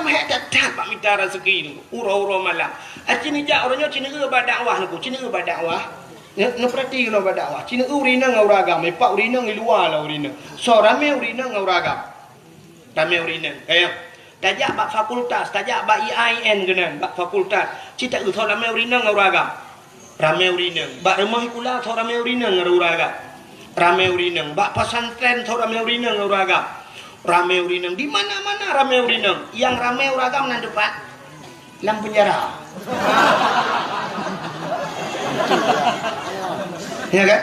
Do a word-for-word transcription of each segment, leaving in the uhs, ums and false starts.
Hék that-that bak mita raseuki nyoe, uroe-uroe malam. Aci neujak uroe nyoe, ci neueu bak dakwah nyoe, ci neueu bak dakwah. Neu-, neupeurati keunoe bak dakwah. Ci neueu ureueng inong ngon ureueng agam, ipak ureueng inong i luwa lah ureueng inong. Soe ramé ureueng inong ngon ureueng agam. Ramé ureueng inong. Kaya, tajak bak fakultas, tajak bak I A I N keunan, bak fakultas. Ci taeu soe ramé ureueng inong ngon ureueng agam. Ramé ureueng inong. Bak rumoh sikula soe ramé ureueng inong ngon ureueng agam. Ramé ureueng inong. Bak pesantren soe ramé ureueng inong ngon ureueng agam. Ramé ureueng inong. Di mana-mana ramé ureueng inong. Nyang ramé ureueng agam nan teumpat? Lam penjara. Ya kan?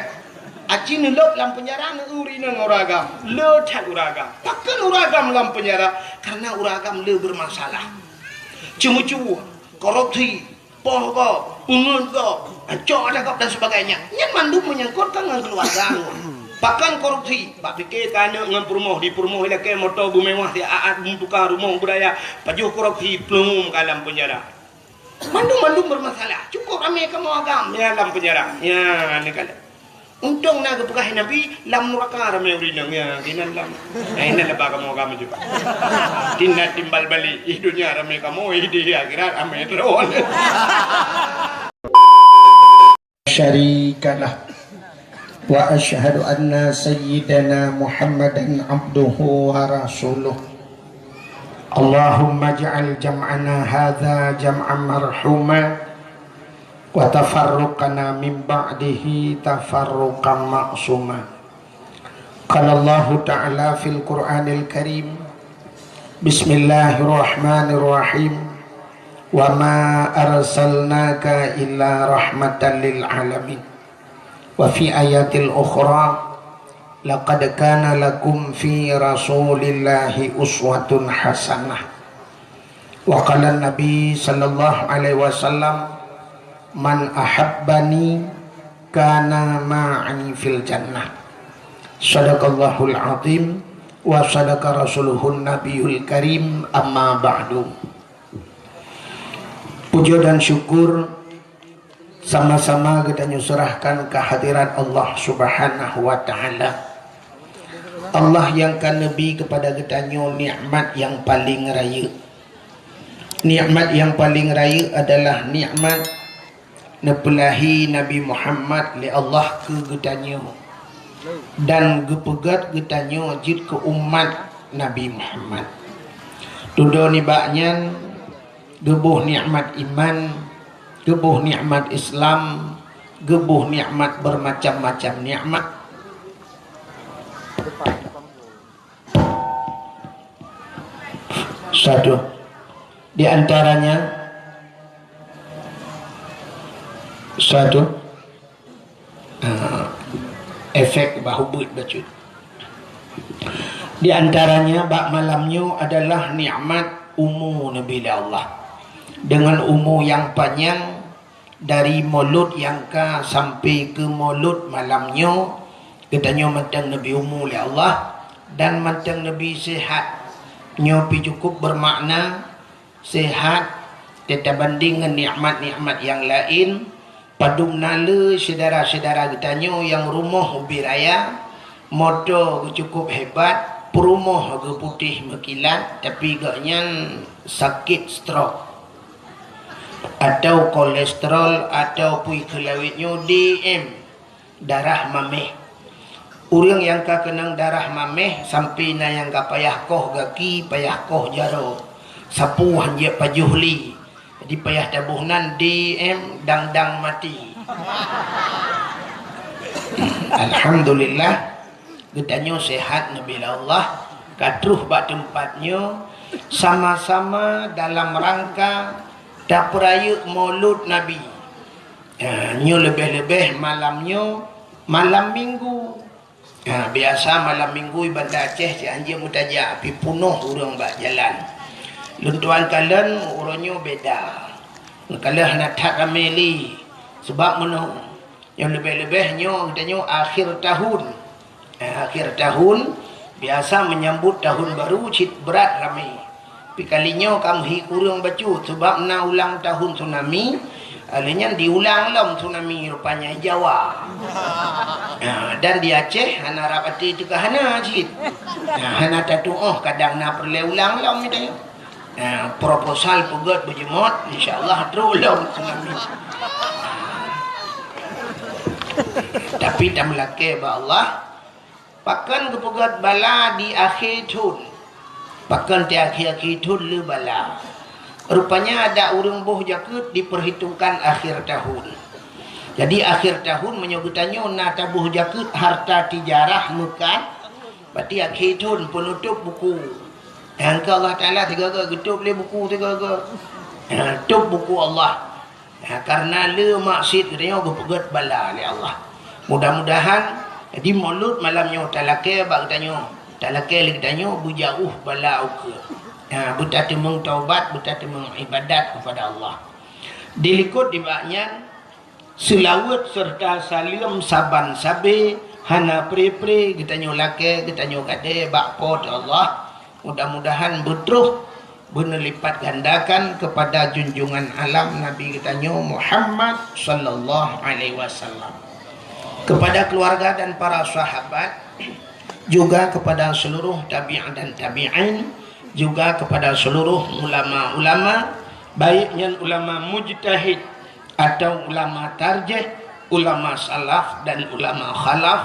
Aci neulôb lam penjara, neueu ureueng inong ngon ureueng agam. Le that ureueng agam. Pakon ureueng agam lam penjara? Karena ureueng agam le bermasalah. Ceumeucue, korupsi, poh gob, peungeut gob, cok ata gob dan sebagainya. Nyan mandum menyangkut ka ngon keuluwarga. Pakon korupsi? Bak pike ka aneuk ngon peurumoh, di peurumoh ilakée moto beumewah, di aat beutuka rumoh beuraya, pajoh korupsi, plueng ka lam penjara. Mandum-mandum bermasalah. Cukup ramé kamoe agam ya lam penjara. Ya, ni kan. Untông na geupeugah Nabi, lam nuraka ramé ureueng inong, ya, keunan lam. Nah, inan leubeh kamoe agam ju. Tina timbal balik, ih dunia ramé kamoe, ih di akhirat ramé droe. Syarikalah. Wa asyhadu anna sayyidana Muhammadan abduhu wa rasuluh. Allahumma ij'al jam'ana hadza jam'an marhuma, wa tafarruqana min ba'dihi tafarruqan ma'suma. Qala Allahu ta'ala fil Qur'anil Karim, bismillahirrahmanirrahim, wa ma arsalnaka illa rahmatan lil alamin. Wa fi ayatil ukhra, laqad kana lakum fi Rasulillahi uswatun hasanah. Wa qala Nabi sallallahu alaihi wasallam, "Man ahabbani kana ma'i fil jannah." Sadaqallahul azim wa sadaqa rasuluhun nabiyul karim, amma ba'du. Puja dan syukur sama-sama geutanyoe serahkan kehadirat Allah Subhanahu wa Ta'ala. Allah nyang ka neubi keupada geutanyoe nikmat nyang paleng rayeuk. Nikmat nyang paleng rayeuk adalah nikmat neupeulahé Nabi Muhammad lé Allah keu geutanyoe dan geupeugét geutanyoe jeuet keu umat Nabi Muhammad. Dudoe nibak nyan, geuboh nikmat iman, geuboh nikmat Islam, geuboh nikmat bermacam-macam nikmat. Satu. Di antaranya, satu, ah, efek bah ubeut bacut. Di antaranya, bak malam nyoe adalah nikmat umu neubi lé Allah. Dengan umu nyang panyang, dari mulod nyang ka sampai keu mulod malam nyoe, geutanyoe mantong neubi umu lé Allah dan mantong neubi sehat. Nyoe pi cukup bermakna, sehat teutabanding ngon nikmat-nikmat nyang laén. Padum na le syedara-syedara geutanyoe nyang rumoh ubé raya, moto geuh cukup hebat, peurumoh geuh putéh meukilat, tapi gobnyan sakét stroke, atau kolesterol, atau peue kheun lawét nyoe, D M, darah maméh. Ureuëng nyang ka keunong darah maméh, sampai na nyang ka payah koh gaki, payah koh jaroe, sapeue han jeuet pajoh lé. Jadi payah taboh nan D M dang-dang maté. Alhamdulillah, geutanyoe sehat neubi lé Allah, ka troh bak teumpat nyoe, sama-sama dalam rangka tapeurayeuk Maulud Nabi. Ha, nyoe leubeh-leubeh malam nyoe, malam Minggu. Ha, biasa malam Minggu i Banda Aceh cit han jeuet meutajak, pi punoh ureuëng bak jalan. Lôn tuan kalon uroe nyoe beda. Kalon hana that ramé lé. Sabab meunoe, nyoe leubeh-leubeh nyoe geutanyoe akhir tahun. Eh, akhir tahun, biasa menyambut tahun baru cit brat ramé. Tapi kali nyoe ka meuhi kureueng bacut, sabab na ulang tahun tsunami, lheueh nyan diulang lom tsunami rupanya di Jawa. Ha, dan di Aceh hana rab até teuka hana cit. Ha, hana tatuoh kadang na peureulée ulang lom geutanyoe. Ha, proposal peugöt beujeumot, insya Allah trok lom tsunami. Tapi tameulakée bak Allah, pakon geupeugöt bala di akhé thon. Pakon di akhé-akhé thon le bala. Rupanya ada ureuëng boh jakeuet diperhitungkan akhir tahun. Jadi akhir tahun meunyoe geutanyoe na taboh jakeuet harta tijarah meukat, berarti akhé thon peunutôp buku. Nyang keu Allah Taala sigoe-goe geutôp lé buku sigoe-goe. Ha, tôp buku Allah. Ha, karena le maksiet geutanyoe geupeugöt bala lé Allah. Mudah-mudahan di Maulud malam nyoe talakée bak geutanyoe, talakée lé geutanyoe beujaôh bala ukeue. Ha, beutateumeung taubat, beutateumeung ibadat kepada Allah. Dilikot dibak nyan, seulaweuet serta saleuem saban sabe hana pre-pre geutanyoe lakée, geutanyoe gadée bak Po teu Allah. Mudah-mudahan beutroh beuneulipat gandakan kepada junjungan alam Nabi geutanyoe Muhammad sallallahu alaihi wasallam, kepada keluarga dan para sahabat, juga kepada seluruh tabi'in dan tabi'in, juga kepada seluruh ulama-ulama, baik nyan ulama mujtahid atau ulama tarjih, ulama salaf dan ulama khalaf,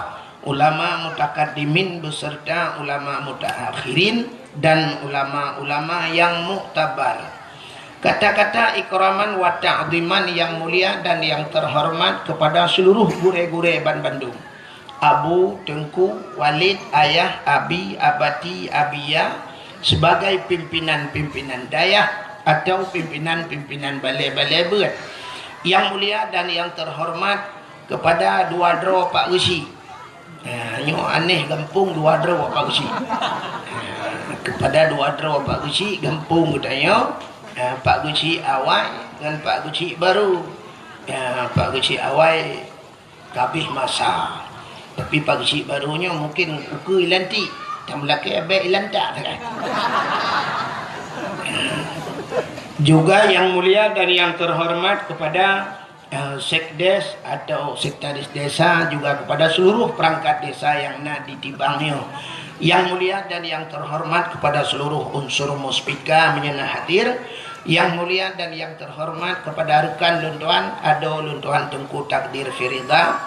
ulama mutakaddimin beserta ulama mutaakhirin dan ulama-ulama yang muktabar. Kata-kata ikraman wa ta'ziman yang mulia dan yang terhormat kepada seluruh gurée-gurée banbandum. Abu, Teungku, Walid, Ayah, Abi, Abati, Abiya, sebagai pimpinan-pimpinan dayah atau pimpinan-pimpinan balé-balé beuet. Yang mulia dan yang terhormat kepada dua droe Pak Geuchik. Ha, nyoe aneh gampông dua droe Pak Geuchik. Ha, kepada dua droe Pak Geuchik gampông geutanyoe, ha, Pak Geuchik awai ngon Pak Geuchik barô. Ha, Pak Geuchik awai ka abéh masa. Tapi Pak Geuchik barô nyoe mungken ukeue ilantik, tameulakée abéh ilantak sagai. Juga yang mulia dan yang terhormat kepada, eh, sekdes atau sekretaris desa, juga kepada seluruh perangkat desa yang na di Tibang nyoe. Yang mulia dan yang terhormat kepada seluruh unsur muspika meunyoe na hadir, yang mulia dan yang terhormat kepada rekan lôn tuan, adoe lôn tuan Teungku Takdir Firida,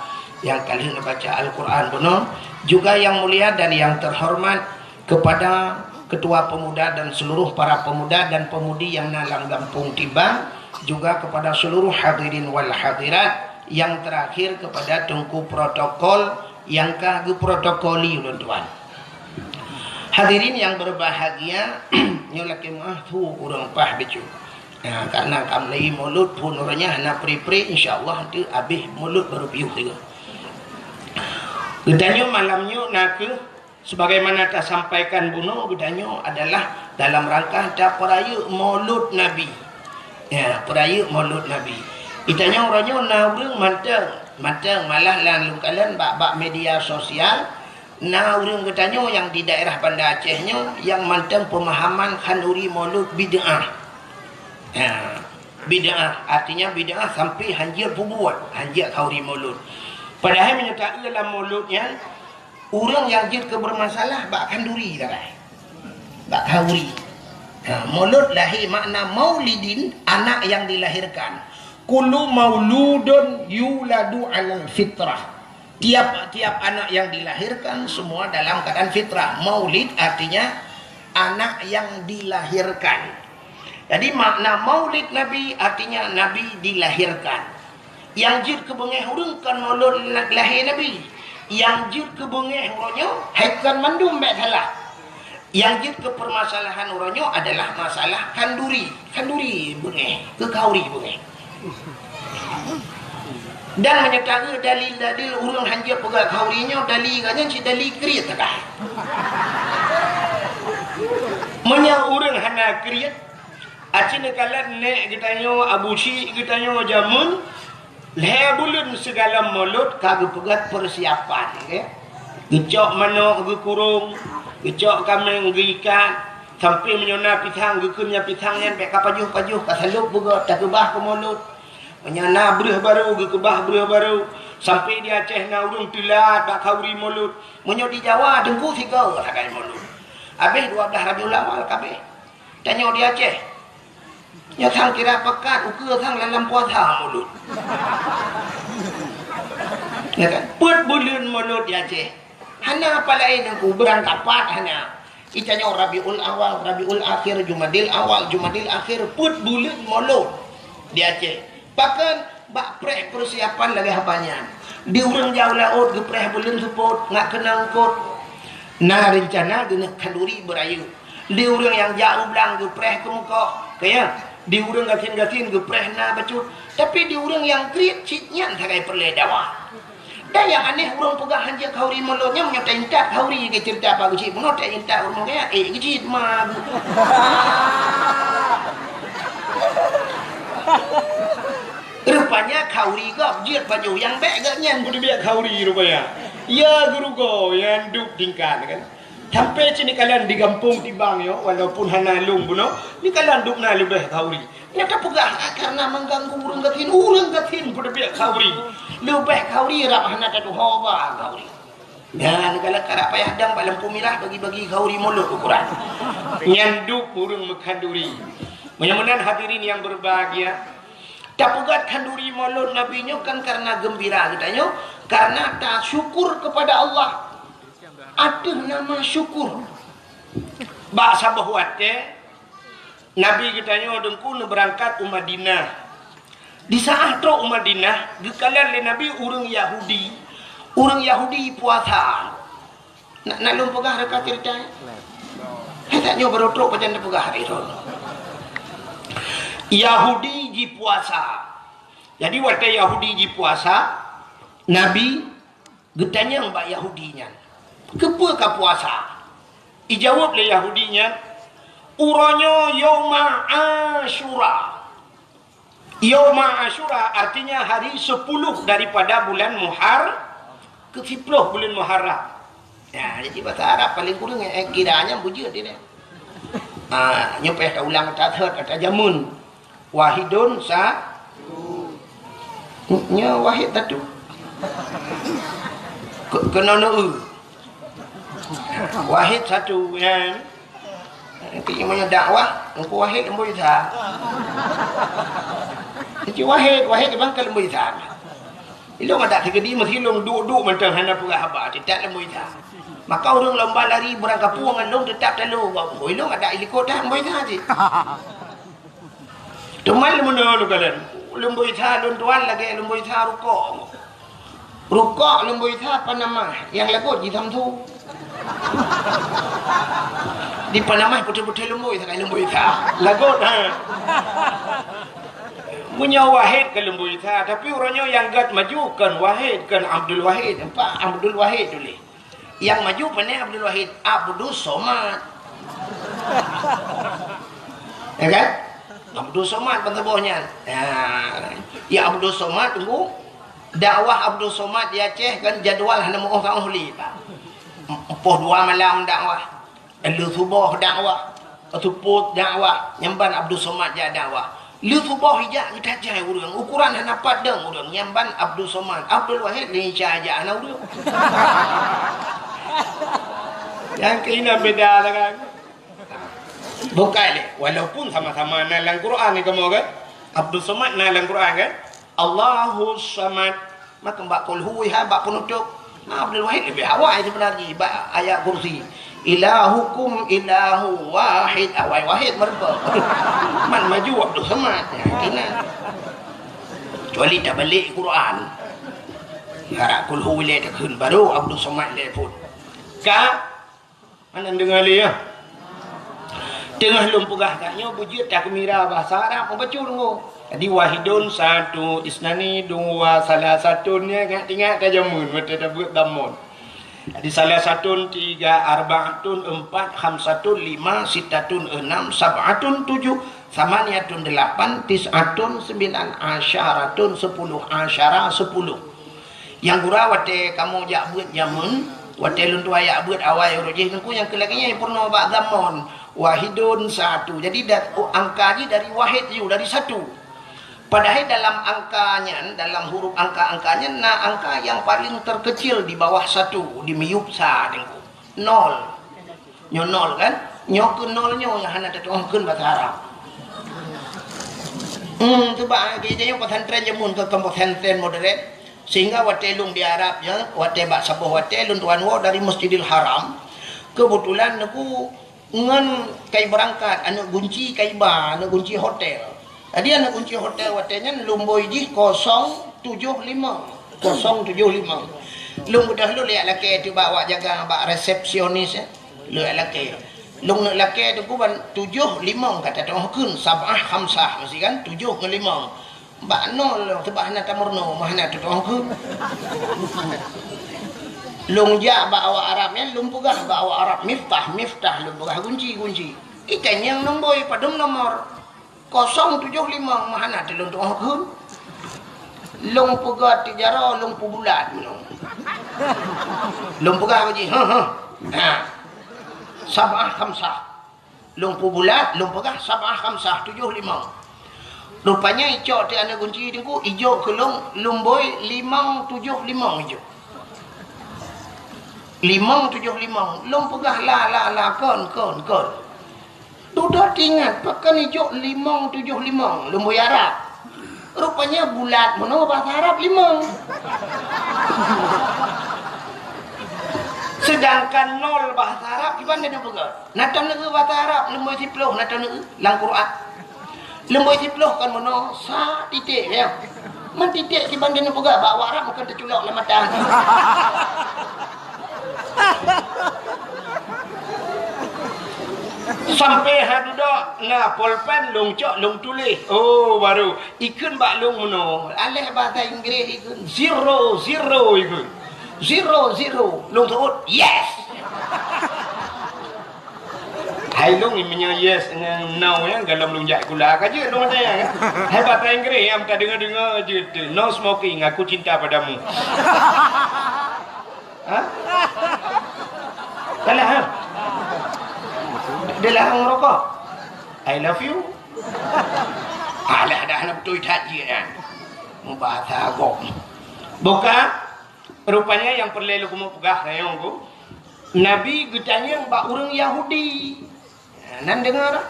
nyang ka lheueh neubaca Al-Quran bunoe, juga yang mulia dan yang terhormat kepada ketua pemuda dan seluruh para pemuda dan pemudi yang na lam gampông Tibang, juga kepada seluruh hadirin wal hadirat, yang terakhir kepada Teungku protokol nyang ka geuprotokoli ulôn tuan. Hadirin yang berbahagia, nyoe lakée meuáh su kureueng paih bacut. Nah, karena ka mulai Maulud phon uroe nyan hana pri-pri, insya Allah nanti abéh Maulud baru piôh tiga. Geutanyoe malam nyoe nakeuh sebagaimana tasampaikan bunoe geutanyoe adalah dalam rangka tapeurayeuk Maulud Nabi. Ya, peurayeuk Maulud Nabi. Geutanyoe uroe nyoe na ureuëng mantong, mantong malah lam lôn kalon bak, bak media sosial, na ureuëng geutanyoe nyang di daerah Banda Aceh nyoe nyang mantong pemahaman khanduri Maulud bid'ah. Ya, bid'ah, artinya bid'ah sampai hanjeuet peubuet, hanjeuet khanduri Maulud. Padahai meunyoe taeu lam Maulud nyan, ureuëng nyang jeuet keu bermasalah bak khanduri sagai. Bak khanduri. Ha, Maulud lahé makna maulidin, anak yang dilahirkan. Kullu mauludun yuladu alal fitrah. Tiap-tiap anak yang dilahirkan semua dalam keadaan fitrah. Maulid artinya anak yang dilahirkan. Jadi makna Maulid Nabi artinya Nabi dilahirkan. Nyang jeuet keu beungéh ureuëng kon Maulud lahé Nabi. Nyang jeuet keu beungéh uroe nyoe hai kon mandum bék salah. Nyang jeuet keu permasalahan uroe nyoe adalah masalah khanduri. Khanduri beungéh, keu khanduri beungéh. Dan meunyoe taeu dalil-dalil ureuëng hanjeuet peugah khanduri nyoe, dalil geuh nyan cit dalil kriet sagai. Meunyoe ureuëng hana kriet, aci neukalon nék geutanyoe, abu chik geutanyoe jameun, lhée buleuen sigohlom Maulud ka geupeugét peusiapan, nggih. Geucok manok geukurong, geucok kaméng geuikat, sampai meunyoe na pisang geukheun nyan pisang nyan bék ka pajoh-pajoh, ka salôb beugét takeubah keu Maulud. Meunyoe na breueh barô geukeubah breueh barô, sampai di Aceh na ureuëng teulat bak khanduri Maulud. Meunyoe di Jawa teungku sigoe sagai Maulud. Abéh dua blaih Rabiul Awal ka abéh. Tanyoe di Aceh. Nyoe sang kira pakat, ukeue sang lam puasa mulod. Ya kan? Peuet buleuen mulod di Aceh. Hana apa laén Teungku, beurangkapat hana. Itanyoe Rabiul Awal, Rabiul Akhir, Jumadil Awal, Jumadil Akhir, peuet buleuen mulod di Aceh. Bahkan bak preh peusiapan lagèe haba nyan. Di ureueng jak u laôt geupreh buleuen seupôt, ngat keunong eungkôt. Na reuncana geuneuk khanduri beurayeuk. Di ureueng nyang jak u blang geupreh keumeukoh, ka ya. Di ureueng gasien-gasien geupreh na bacut. Tapi di ureueng nyang kriet cit nyan sagai peureulèe dawa. Dan nyang aneh, ureueng peugah hanjeuet khanduri mulod nyan, meunyoe taintat khanduri, geuceurita bak geuchik bunoe, taintat ureueng kaya, eh, geuchik ma. Rupanya khanduri gob jeuet bajôh nyang bèk geuh nyan peuteubiet khanduri rupanya. Ya geurugoe nyang duek tingkat kan. Sampai cit nikalan di gampông tibang nyoe, walaupun hana lôn bunoe, nikalan duek na leubeh khanduri. Nyang tapeugah, ah, karena mengganggu ureueng gasien, ureueng gasien peuteubiet khanduri. Leubeh khanduri rab hana tatuho ba khanduri. Nyan galak karap payah dang bak lampu mirah bagi-bagi khanduri mulod ukuran. Nyan duek ureueng meukhanduri. Meunyoe meunan hadirin yang berbahagia, tapeugah khanduri mulod Nabi nyoe kan karena geumbira geutanyoe, karena tasyukur kepada Allah ateueh nama syukur. Bak saboh watèe Nabi geutanyoe Teungku neubeurangkat u Madinah. Di saat trok u Madinah, geukalon lé Nabi ureueng Yahudi. Ureueng Yahudi puasa. Nak, nak lôn peugah reuka ceurita? Hai, that nyoe barô trok pajan tapeugah hari nyoe. Yahudi jipuasa. Jadi watèe Yahudi jipuasa, Nabi geutanyong bak Yahudi nyan, "Keupeue kapuasa?" Ijaweueb lé Yahudi nyan, "Uroe nyoe Yauma Asyura." Yauma Asyura artinya hari sepuluh daripada bulan Muhar-, keu siploh bulan Muharram. Ya, jadi bahasa Arab paling kurang, eh, kira nyan beujeuet dia. Ha, nyoe payah taulang ata thot, ata jameun. Wahidun sa-, nyoe wahid satu. Ke-, keunoe neu-eu. Wahid satu, ya. Tapi meunyoe dakwah, Teungku Wahid Leumboi Sa. Teungku Wahid, Wahid bang ka Leumboi Sa. Ilôn adak sigeudi meusi lôn duek-duek mantong hana peugah haba, teutab Leumboi Sa. Maka ureueng lomba lari beurangkapeue ngon lôn teutab talo bak Leumboi. Ilôn adak ilikot that Leumboi Sa cit. Teuma lôn meunyoe lôn kalon, Leumboi Sa lôn tuan lagèe Leumboi Sa rukok. Rukok Leumboi Sa panamah, nyang lagot jisamsu. Di panamah putih-putih Leumboi Sa, Leumboi Sa. Lagot, ha. Meunyoe Wahid ka Leumboi Sa, tapi uroe nyoe nyang gèt maju kon Wahid, kon Abdul Wahid. Nampak? Abdul Wahid tuléh. Nyang maju pane Abdul Wahid, Abdus Somad. Ya kan? Abdus Somad ban saboh nyan. Ya. Ya Abdus Somad tunggu. Dakwah Abdus Somad di Aceh kan jadwal hana meuoh ka oh li, Pak. Poh dua malam dakwah. Lheuh suboh dakwah, seupôt dakwah, nyan ban Abdul Somad jak dakwah. Lheuh suboh ijak geutajai ureueng, ukuran hana pat dong ureueng, nyan ban Abdul Somad. Abdul Wahid lé Isa jak hana ureueng. Nyang keunan beda lah kan. Bukai lé, walaupun sama-sama na lam Quran ni kamoe kan. Abdul Somad na lam Quran kan. Allahus Samad. Maka bak kulhu hai bak penutup. Nah, Abdul Wahid lebih awai sebenarnya bak ayat kursi. Ilahukum ilahu wahid. Awai wahid meureumpok. Man maju Abdul Samad. Ya, kena. Kecuali tak balik Quran. Harap kulhu ilai takheun baru Abdul Samad ilai pun. Ka Hana deungoe lé, ya. Teungoh lôn peugah that nyoe beujeuet takmira bahasa Arab meubacut nyoe. Jadi wahidun satu, isnani dua, salasatun, ya, ingat-ingat tajameun watèe tabeuet damon. Jadi salasatun tiga, arbaatun empat, khamsatun lima, sittatun enam, sab'atun tujuh, samaniatun delapan, tis'atun sembilan, asyaratun sepuluh, asyara sepuluh. Nyang gura watèe kamoe jak beuet jameun, watèe lôn tuan jak beuet awai uroe jih teungku nyang keu lagèe nyan peurunoe bak zamon wahidun satu. Jadi da-, oh, angka jih dari wahid ju, dari satu. Padahai dalam angka nyan, dalam huruf angka-angka nyan na angka nyang paleng terkecil di bawah satu, di miyueb sa teungku. Nol. Nyoe nol kan? Nyoe keunoe nyoe nyang hana tatu'oh kheun basa Arab. Hmm, cuba, eh, kita nyoe pesantren jameun keu pesantren modern. Sehingga watée lôn di Arab, ya, watée bak saboh watée lôn tuan woe dari Masjidil Haram. Kebetulan neuku ngon kai beurangkat, aneuk gunci kai ba, aneuk gunci hotel. Jadi aneuk gunci hotel watée nyan lumboi jih kosong tujoh limong. Kosong tujoh limong. Lôn beudôh lôn liak lakée teuh bak awak jaga, bak resepsionis, ya. Liak lakée. Lôn neuk lakée teuh kuban tujoh limong ka tatu'oh kheun, sab'ah khamsah meusti kan, tujoh ngon limong. Bak nol, seubab hana tameurunoe, mah hana tatu'oh kheun. Lôn jak bak awak Arab nyan, lôn peugah bak awak Arab, "Miftah, miftah," lôn peugah, "gunci, gunci." Itanyong lumboi, "Padum nomor?" "Kosong tujoh limong," mah hana teuh lôn tu'oh kheun. Lôn peugah tijaroe, lôn peubulat meunoe. Lôn peugah bak jih, "Heh, heh." Ha. Sab'ah khamsah. Lôn peubulat, lôn peugah sab'ah khamsah, tujoh limong. Rupanya icok teuh aneuk gunci teungku, ijok keu lôn, lumboi limong tujoh limong ijok. Limong tujoh limong. Lôn peugah, "La, la, la, kon, kon, kon." Dudoe teuingat, pakon ijok limong tujoh limong, lumboi Arab. Rupanya bulat meunoe bahasa Arab limong. Sedangkan nol bahasa Arab kiban neupeugah. Na tom neueu bahasa Arab, lumboi siploh na tom neueu lam Quran. Lumboi siploh kon meunoe, sa titek, ya. Man titek kiban neupeugah bak awak Arab, bukan teuculok lam mata. Sampai ha dudoe na polpen lôn cok lôn tuléh. Oh, baru ikheun bak lôn meunoe. Aléh bahasa Inggréh ikheun zero, zero ikheun. Zero, zero. Lôn seuôt, "Yes!" Hai lôn, meunyoe yes ngon no nyan, golom lôn jak sikula ka jeuet lôn watée nyan. Hai bahasa Inggréh nyang tadeungoe-deungoe jeuet teuh, "No smoking, aku cinta padamu." Ha? Salah, ha? Dia larang merokok. "I love you." Alah, dah hana beutôi that jih nyan. Mubahasa agam. Buka, rupanya nyang peureulée lôn keumeung peugah rayeuk ku. Nabi geutanyong bak ureuëng Yahudi. Nan deungoe dak?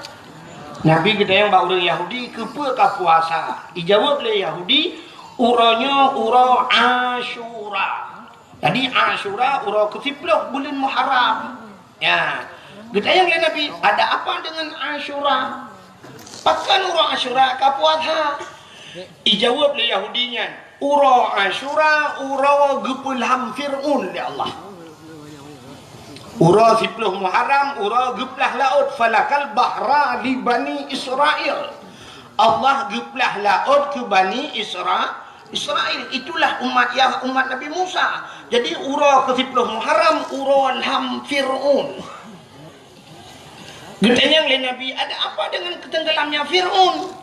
Nabi geutanyong bak ureuëng Yahudi, "Keupeue ka puasa?" Ijaweueb lé Yahudi, "Uroe nyoe uroe Asyura." Jadi Asyura uroe keusiploh buleuen Muharram. Ya. Geutanyong lé Nabi, "Ada apa dengan Asyura? Pakon uroe Asyura ka puasa?" Ijaweueb lé Yahudi nyan, "Uroe Asyura uroe geupeulham Fir'aun lé Allah." Uroe siploh Muharram, uroe geuplah laôt, "Falakal bahra li Bani Israil." Allah geuplah laôt keu Bani Isra-, Israil. Itulah umat Yah-, umat Nabi Musa. Jadi, uroe keusiploh Muharram, uroe lham Fir'aun. Geutanyong lé Nabi, "Ada apa dengan ketenggelamnya Fir'aun?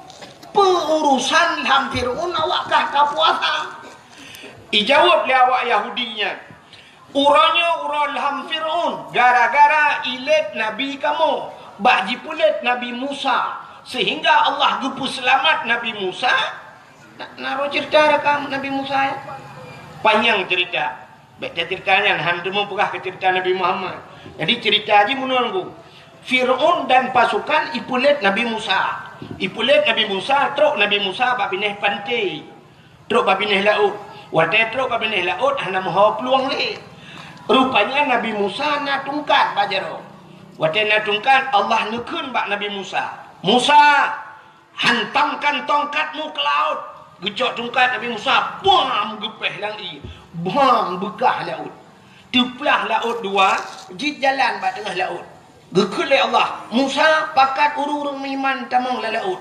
Peuurusan lham Fir'aun awak kah ka puasa?" Ijaweueb lé awak Yahudi nyan, "Uroe nyoe uroe lham Fir'aun, gara-gara ilét nabi kamoe, bak jipeulét Nabi Musa, sehingga Allah geupeuseulamat Nabi Musa." Na, na roh cerita rakam Nabi Musa, ya? Panyang cerita. Bèk tacerita nyan, han teumeupeugah keu cerita Nabi Muhammad. Jadi cerita jih meunoe, Teungku. Fir'aun dan pasukan ipeulét Nabi Musa. Ipeulét Nabi Musa, trok Nabi Musa bak binéh panté. Trok bak binéh laôt. Watèe trok bak binéh laôt hana meuho plueng lé. Rupanya Nabi Musa na tungkat bak jaroe. Watèe na tungkat, Allah neukheun bak Nabi Musa, "Musa, hantamkan tongkatmu ke laut." Geucok tungkat Nabi Musa, bam, geupéh lam ié. Bam, beukah laôt. Teuplah laôt dua, jeuet jalan bak teungoh laôt. Geukheun lé Allah, "Musa, pakat ureuëng-ureuëng meuiman tamong lam laôt."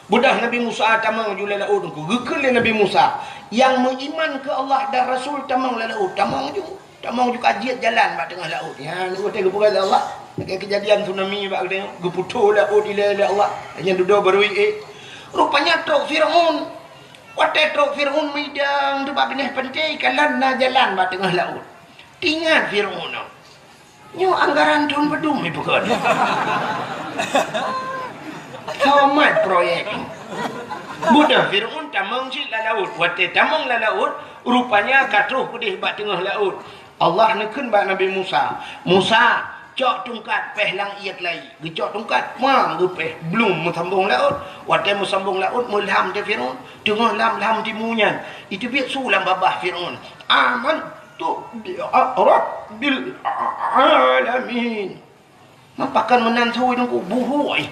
Beudôh Nabi Musa tamong ju lam laôt, Teungku. Geukheun lé Nabi Musa, "Nyang meuiman keu Allah dan Rasul tamong lam laôt." Tamong ju. Tamong ju ka jeuet jalan bak teungoh laôt. Nyan, watèe geupeugah lé Allah, lagèe keujadian tsunami bak geutanyoe, geuputôh laôt ilèe lé Allah. Nyan dudoe barô ié. Rupanya trok Fir'aun. Watèe trok Fir'aun meudang teuk bak binéh panté, kalon na jalan bak teungoh laôt. Teuingat Fir'aun nyoe. Nyoe anggaran thôn padum ipeugah. Somat proyek. Beudôh Fir'aun tamong cit lam laôt. Watèe tamong lam laôt, rupanya ka troh keudéh bak teungoh laôt. Allah neukheun bak Nabi Musa, "Musa, Cok tungkat, péh lam ié keulayi. Geucok tungkat, pang, geupéh. Blum meusambong laôt. Watée meusambong laôt, meulam teuh Fir'aun. Teungoh lam-lam timu nyan, iteubiet su lam babah Fir'aun, "Amantu bi rabbil alamin." Mapakon meunan su Teungku, buhôi.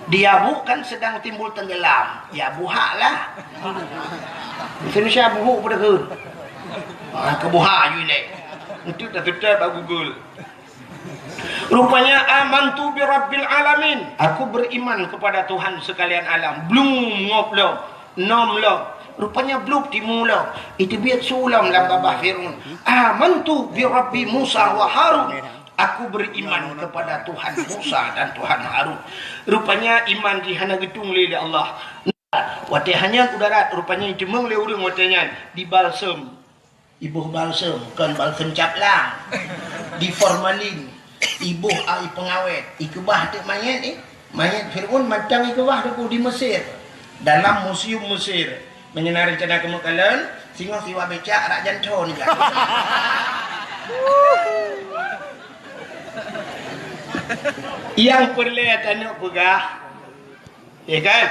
Di abu kan sedang timbul tenggelam. Ya, buhak lah. Indonesia buhuk pada ke? Ah, ke buhak ju ilée. Itu dah tetap bak Google. Rupanya, "Amantu bi rabbil alamin." Aku beriman kepada Tuhan sekalian alam. Blum ngop lom, nom lom. Rupanya blub timu lom. Iteubiet su lom lam babah Fir'aun. "Amantu bi rabbi Musa wa Harun." Aku beriman kepada Tuhan Musa dan Tuhan Harun. Rupanya iman jih hana geutung lé, lé Allah. Watée hanyot u darat, rupanya jiteumeung lé ureuëng watée nyan dibalsem. Iboh balsem, kon balsem caplang. Di formalin, iboh ai pengawet, ikeubah teuk manyét, eh. Manyét Fir'aun mantong ikeubah Teungku di Mesir. Dalam museum Mesir. Meunyoe na rencana keumeuk kalon, singoh siwa becak rak janton nyan. Nyang peureulée tanyoe peugah, ya kan?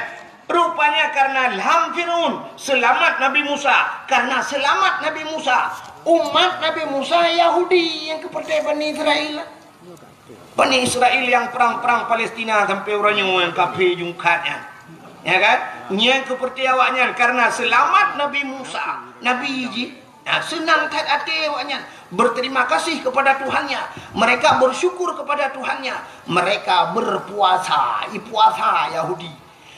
Rupanya karena lam Fir'aun seulamat Nabi Musa. Karena seulamat Nabi Musa, umat Nabi Musa Yahudi nyang keupeurtée Bani Israel. Bani Israel nyang prang-prang Palestina sampai uroe nyoe nyang kafé jungkat nyan. Ya kan? Nyang keupeurtée awaknyan karena seulamat Nabi Musa, Nabi jih. Nah, seunang that até awaknyan, berterima kasih kepada Tuhannya. Mereka bersyukur kepada Tuhannya. Mereka berpuasa, ipuasa Yahudi.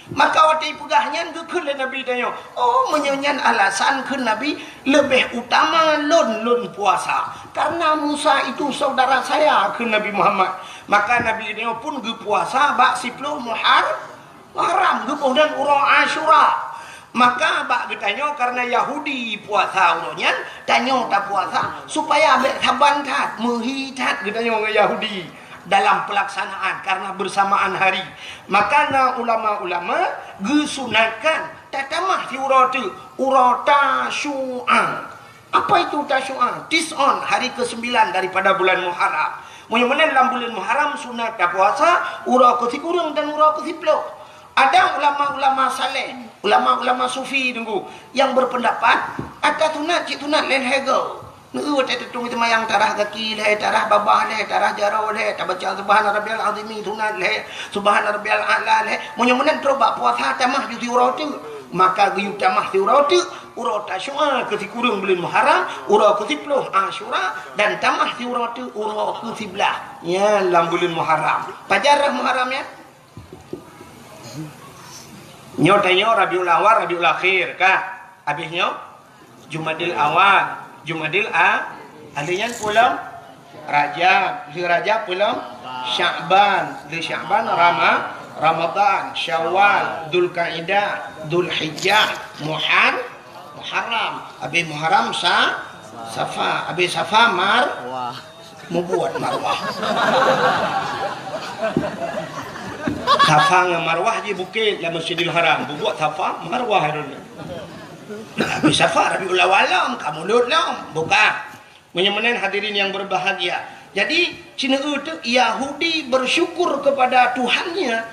Maka watée ipeugah nyan geukheun lé Nabi tanyoe, "Oh, meunyoe nyan alasan," kheun Nabi, "leubeh utama lôn, lôn puasa. Karena Musa itu saudara saya," kheun Nabi Muhammad. Maka Nabi tanyoe pun geupuasa bak siploh Muhar-, Muharram, geuboh nan uroe Asyura. Maka bak geutanyoe karena Yahudi puasa uroe nyan, tanyoe tapuasa supaya bék saban that, meuhi that geutanyoe ngon Yahudi dalam pelaksanaan karena bersamaan hari. Maka na ulama-ulama geusunatkan tatamah siuroe teuk, uroe Tasyu'a. Apa itu Tasyu'a? Tis'on, hari kesembilan daripada bulan Muharram. Meunyoe meunan lam buleuen Muharram sunat tapuasa uroe keusikureueng dan uroe keusiploh. Ada ulama-ulama saleh, ulama-ulama sufi Teungku, yang berpendapat ata sunat cit sunat lé lhèe goe. Neu watée teutung seumayang tarah gaki lhèe, tarah babah lhèe, tarah jaroe lhèe, tabaca Subhana Rabbiyal Azimi sunat lhèe, Subhana Rabbiyal A'la lhèe. Meunyoe meunan trok bak puasa tamah ju siuroe teuk, maka geuyue tamah siuroe teuk uroe Tasyu'a keusikureueng buleuen Muharram, uroe keusiploh Asyura, dan tamah siuroe teuk uroe keusiblaih nyan lam buleuen Muharram. Pajan rhah Muharram nyan? Nyoe tanyoe Rabiul Awal, Rabiul Akhir, ka? Habéh nyoe Jumadil Awal, Jumadil A-, ahli nyan peue lom? Rajab, lheueh Rajab peue lom? Sya'ban, lheueh Sya'ban Rama-, Ramadan, Syawal, Dzulkaidah, Dzulhijjah, Muhar-, Muharram, habéh Muharram Sa-, Safa, habéh Safa Mar-, Mubuet Marwah. Safa ngon Marwah jih bukét lam Masjidil Haram. Bubuet Safa, Marwah droeneuh. Habéh Safa, Rabiul Awal lom, ka mulod lom. Buka. Meunyoe meunan hadirin yang berbahagia. Jadi, sineuk teuk Yahudi bersyukur kepada Tuhannya,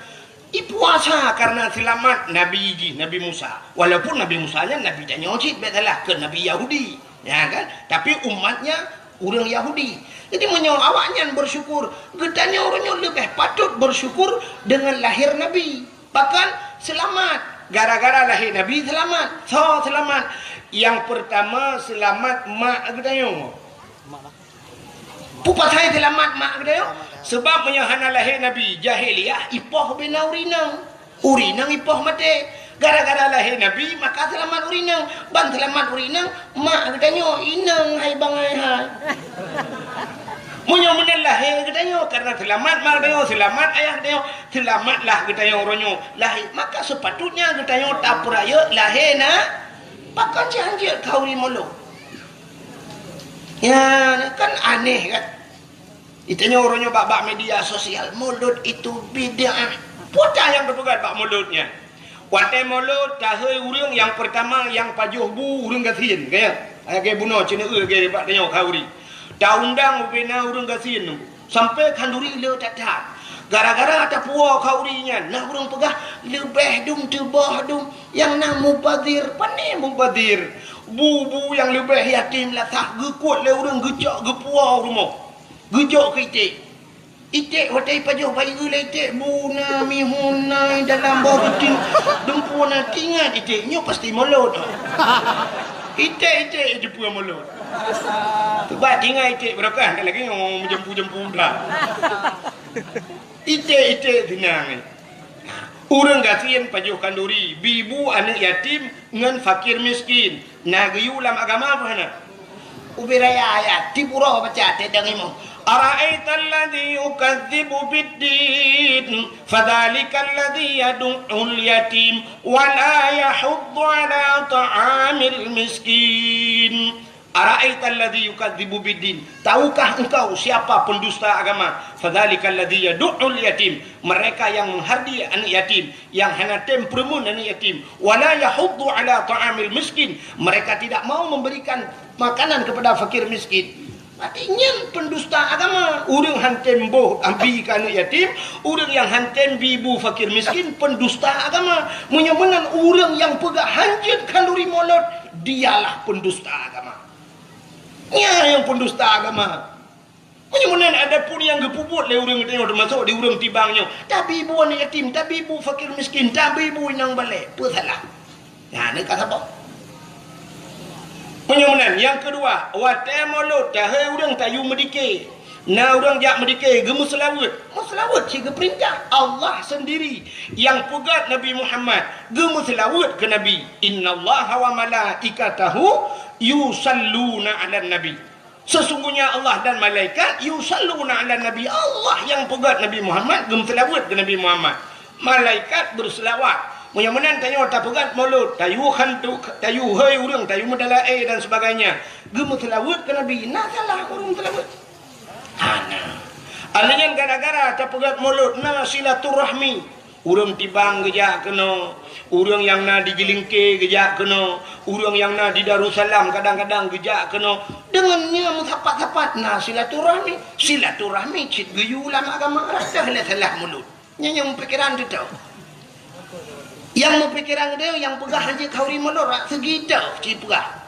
ipuasa karena seulamat Nabi jih, Nabi Musa. Walaupun Nabi Musa nyan Nabi tanyoe cit, bék salah, keu Nabi Yahudi. Ya kan? Tapi umatnya ureuëng Yahudi. Jadi meunyoe awaknyan bersyukur, geutanyoe uroe nyoe leubeh patut bersyukur dengan lahir Nabi. Bahkan seulamat. Gara-gara lahé Nabi seulamat. Soe seulamat? Nyang peurtama seulamat mak geutanyoe. Peue pasai seulamat mak geutanyoe? Sebab meunyoe hana lahé Nabi, jahiliyah ipoh ubena ureuëng inong. Ureuëng inong ipoh maté. Gara-gara lahé Nabi, maka seulamat ureuëng inong. Ban seulamat ureuëng inong, mak geutanyoe inong hai bangai hai. Meunyoe meunan lahé geutanyoe, karena seulamat mak geutanyoe, seulamat ayah geutanyoe, seulamatlah geutanyoe uroe nyoe lahé. Maka sepatutnya geutanyoe tapeurayeuk lahé na, pakon cit hanjeuet khauri mulod. Ya, kan aneh kan? Geutanyoe uroe nyoe bak, bak media sosial, mulod itu bid'ah. Peue nyang teupeugah bak mulod nyan? Watée mulod, tahôi ureuëng nyang peurtama nyang pajoh bu ureuëng gasien, ka ya? Lagée bunoe ceuneuk lagée bak tanyoe khauri. Taundang ubena ureuëng gasien. Sampai khanduri le that-that. Gara-gara tapuwoe khanduri nyan, na ureuëng peugah, "Leubeh dum teuboh dum, nyang na mubazir." Pane mubazir? Bu-bu nyang leubeh yatim lasah geukot lé ureuëng geucok geupuwoe u rumoh. Geujok keu iték. Iték watée pajoh bayeue lé iték, bu na mihun na dalam boh geuting, dumpeue na, tingat iték nyoe pasti mulod. Iték-iték jumpeue mulod. Sebab tingat iték barokah, lagée nyoe meujempu-jempu dah. Iték-iték sinang. Ureuëng gasien pajoh khanduri, bi bu aneuëk yatim ngon fakir miskin. Na geuyue lam agama peue hana? Ubé raya ayat, tiep uroe baca teudeungoe. "Ara'aital ladzi yukadzibu biddin, fadzalikal ladzi yadu'ul yatim, wa la yahuddu 'ala ta'amil miskin." "Ara'aital ladzi yukadzibu biddin." Tahukah engkau siapa pendusta agama? "Fadzalikal ladzi yadu'ul yatim." Mereka yang menghardi anak yatim, yang hana tem peureumeun anak yatim. "Wa la yahuddu 'ala ta'amil miskin." Mereka tidak mau memberikan makanan kepada fakir miskin. Berarti nyan pendusta agama. Ureuëng han tem boh abi keu anak yatim, ureuëng nyang han tem bi bu fakir miskin, pendusta agama. Meunyoe meunan ureuëng nyang peugah hanjeuet khanduri mulod, dialah pendusta agama. Nyan nyang pendusta agama. Meunyoe meunan, adapun nyang geupeubuet lé ureuëng tanyoe, teumasok di ureuëng Tibang nyoe, tabi bu aneuk yatim, tabi bu fakir miskin, tabi bu inong balek, peue salah? Nyan ka saboh. Meunyoe meunan, nyang keudua, watée mulod, tahei ureuëng tayue meudike. Na ureuëng jak meudike, geumeuseulaweuet. Meuseulaweuet cit geupeurintah Allah sendiri nyang peugét Nabi Muhammad, geumeuseulaweuet keu Nabi. "Innallaha wa malaikatahu yusalluna 'alan nabi." Sesungguhnya Allah dan malaikat yusalluna 'alan nabi. Allah nyang peugét Nabi Muhammad, geumeuseulaweuet keu Nabi Muhammad. Malaikat beuseulaweuet. Meunyoe meunan tanyoe tapeugét mulod, tayue khantu, tayue hei ureuëng, tayue meudalae dan sebagainya, geumeuseulaweuet keu Nabi. Na salah ureuëng seulaweuet? Hana. Alheuh nyan gara-gara tapeugét mulod na silaturahmi. Ureuëng Tibang geujak keunoe, ureuëng nyang na di Jilingke geujak keunoe, ureuëng nyang na di Darussalam kadang-kadang geujak keunoe. Deungon nyan meusapat-sapat na silaturahmi. Silaturahmi cit geuyue lam agama, rasa lé salah mulod. Nyan nyang meupikiran teuh. Nyang meupikiran teuh nyang peugah hanjeuet khanduri mulod, rak seugi teuh cit peugah.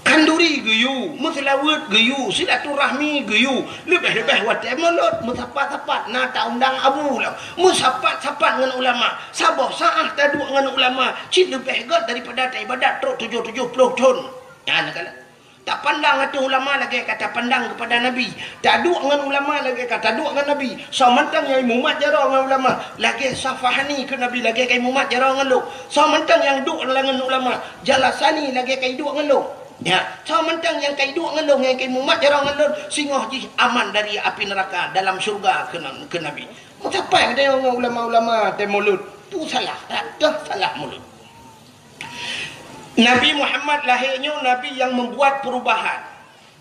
Khanduri geuyue, meuseulaweuet geuyue, silaturahmi geuyue, leubeh-leubeh watée mulod, meusapat-sapat na ta-undang abu lom, meusapat-sapat ngon ulama, saboh saát taduek ngon ulama, cit leubeh gét daripada taibadat trok tujoh tujoh ploh thon. Nyan ka lheueh. Tapandang ateueh ulama lagée ka tapandang keupada Nabi. Taduek ngon ulama lagée ka taduek ngon Nabi. Soe mantong nyang imumat jaroe ngon ulama, lagée safahani keu Nabi, lagée ka imumat jaroe ngon lôn. Soe mantong nyang duek lam ngon ulama, jalasani lagée ka iduek ngon lôn. Ya, soe mantong nyang ka iduek ngon lôn, nyang ka imumat jaroe ngon lôn, singoh jih aman dari api neuraka dalam syeuruga keu, keu Nabi. Meusapat geutanyoe ngon ulama-ulama tée mulod. Tu salah, rata salah mulod. Nabi Muhammad lahé nyoe nabi nyang meubuat peurubahan.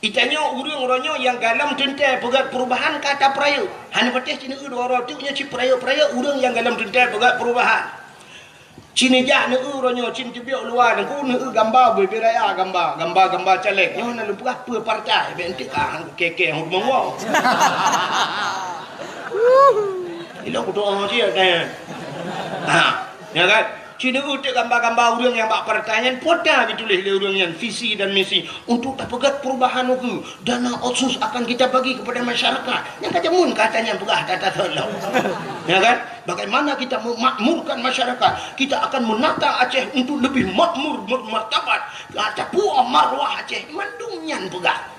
Geutanyoe ureuëng uroe nyoe nyang galom teuntée peugét peurubahan ka tapeurayeuk. Hana patéh cit neueu dua uroe teuk nyoe cit peurayeuk-peurayeuk ureuëng nyang galom teuntée peugét peurubahan. Cit neujak neueu uroe nyoe cit teubiet u luwa Teungku, neueu gamba bubé raya, gamba, gamba-gamba caleg. Nyoe na lôn peugah peue partai, bék enteuk ka han kukée-kée hon meuwoe. Ilok kutoe cit, eh. Ha, ya kan? Cit neueu teuk gamba-gamba ureuëng nyang bak partai nyan, pota geutuléh lé ureuëng nyan visi dan misi untuk tapeugét perubahan ukeue. Dana otsus akan kita bagi kepada masyarakat. Nyang ka jameun kata nyan peugah, kata thon lom. Ya kan? Bagaimana kita memakmurkan masyarakat? Kita akan menata Aceh untuk lebih makmur, bermartabat. Kata puoh marwah Aceh, mandum nyan peugah.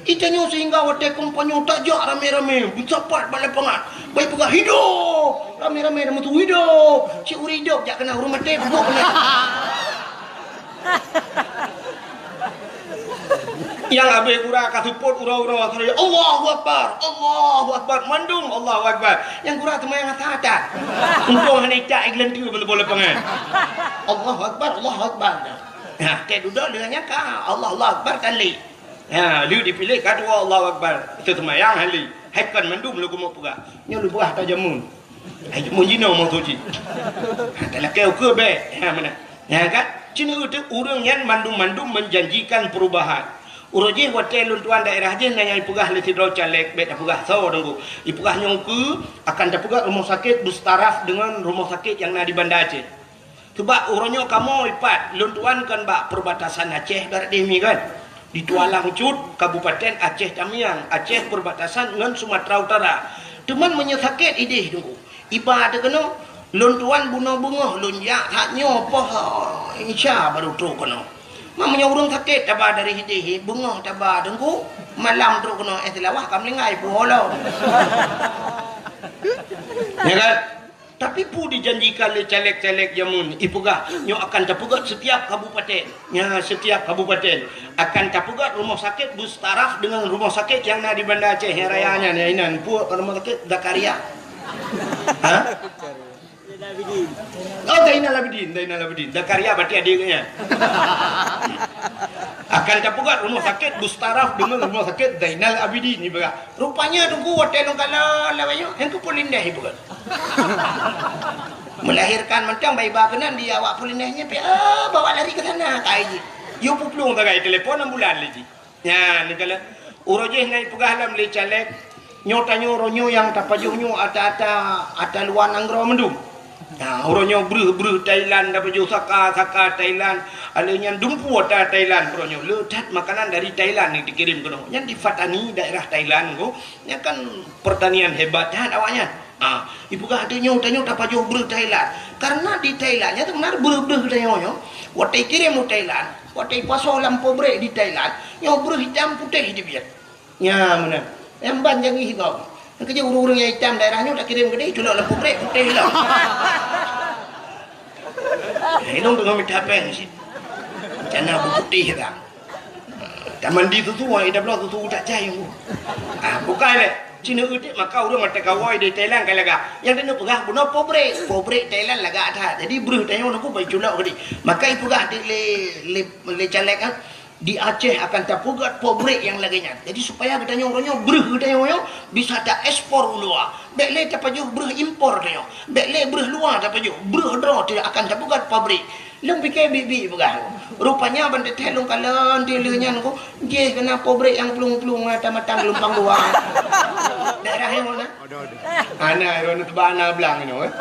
Geutanyoe sehingga watée kampanye tajak ramé-ramé, meusapat bak lapangan. Bai peugah, "Hidup!" Ramé-ramé na meusu, "Hidup!" Cit ureuëng hidup jak keunan, ureuëng maté peubuet keunan. Nyang abéh gura ka seupôt uroe-uroe, "Allahu Akbar! Allahu Akbar!" Mandum Allahu Akbar. Nyang gura teuma nyang asa that. Untông hana icak ié geuleuntue bak lapangan. "Allahu Akbar! Allahu Akbar!" Nah, tée dudoe deungon nyang ka, "Allahu Akbar!" Kan lé. Ha, lheueh dipiléh ka tuwoe Allahu Akbar. Teuseumayang hali. Hai kon mandum lôn keumeung peugah. Nyoe lôn peugah ata jameun. Hai jameun jinoe meusu cit. Ha, talakée ukeue bék. Ha, meunan. Ha, kan? Cit neueu teuk ureuëng nyan mandum-mandum menjanjikan perubahan. Uroe jih watée lôn tuan daerah jih na nyang ipeugah lé sidroe caleg, bék tapeugah soe Teungku. Ipeugah nyoe ukeue akan tapeugah rumoh sakét beustaraf deungon rumoh sakét nyang na di Banda Aceh. Sabab uroe nyoe kamoe ipat lôn tuan kan bak perbatasan Aceh barat deh mi kan. Di Tualang Cut, Kabupaten Aceh Tamiang, Aceh perbatasan ngon Sumatera Utara. Teuma meunyoe sakét ideh Teungku, iba teuh keunoe, lôn tuan bunoe beungoh lôn jak that nyoe poh Isya baru trok keunoe. Ma meunyoe ureuëng sakét taba dari hideh, beungoh taba Teungku, malam trok keunoe, eh, Seulawah ka meuninggai puwoe lom. Ya kan? Tapi peue dijanjikan lé caleg-caleg jameun, ipeugah nyoe akan tapeugah setiap kabupaten. Ya, setiap kabupaten akan tapeugah rumoh sakét beustaraf deungon rumoh sakét nyang na di Banda Aceh nyang raya nyan, ya inan. Peue rumoh sakét Zakaria? Ha? Oh, Zainal Abidin, Zainal Abidin. Zakaria berarti adik nyan. Akan tapeugah rumoh sakét beustaraf deungon rumoh sakét Zainal Abidin ipeugah. Rupanya Teungku watée lôn kalon lawét nyoe, nyang keupeue lindeh ipeugah. Melahirkan mantong bai ba keunan di awak peulindeh nyan, pi, ah, bawa lari ke sana, kai jih. Yue peuplueng sagai telepon ambulan lé jih. Nyan, neukalon. Uroe jih na ipeugah lom lé caleg, nyoe tanyoe uroe nyoe nyang tapajoh nyoe ata-ata, ata luwa nanggroe mandum. Nah, uroe nyoe breuh-breuh Thailand tapajoh, saka-saka Thailand. Alé nyan dumpeue ata Thailand uroe nyoe. Le that makanan dari Thailand nyang dikirém keunoe. Nyan di Pattani, daerah Thailand ko. Nyan kan pertanian hebat that awaknyan. Ah, ipeugah tanyoe, tanyoe tapajoh breuh Thailand. Karena di Thailand nyan sebenarnya breuh-breuh tanyoe nyoe. Watée ikirém u Thailand, watée ipasoe lam pabrik di Thailand, nyoe breuh itam putéh dibiet. Nya meunan. Nyang ban jangi sigoe. Nyang keujeuet ureuëng-ureuëng nyang itam daerah nyoe takirém keudeh, culok lam pabrik putéh lom. Hai lôn teungoh mita péng cit. Cana beuputéh ka. Tamandi susu, ai tabloe susu tak cai. Ah, bukai lé. Cina utik maka ureuëng mata kawai di Thailand ka lagak. Nyang keuneuk peugah bunoe pabrik. Pabrik Thailand lagak that. Jadi breuh tanyoe nunggu bai culok keudeh. Maka ipeugah di lé, lé, lé caleg, ah. Di Aceh akan tapeugöt pabrik nyang lagèe nyan. Jadi, supaya geutanyoe uroe nyoe breuh geutanyoe nyoe bisa taekspor u luwa. Bèk lé tapajoh breuh impor tanyoe. Bèk lé breuh luwa tapajoh. Breuh droe teuh akan tapeugöt pabrik. Lôn pike biet-biet peugah. Rupanya ban teuthèe lôn kalon di lheueh nyan ko, jih keunan pabrik nyang plueng-plueng mata-mata geulumpang dua. Daerah nyang mana? Ada, ada. Ana, droeneuh teuba ana blang inoe, eh.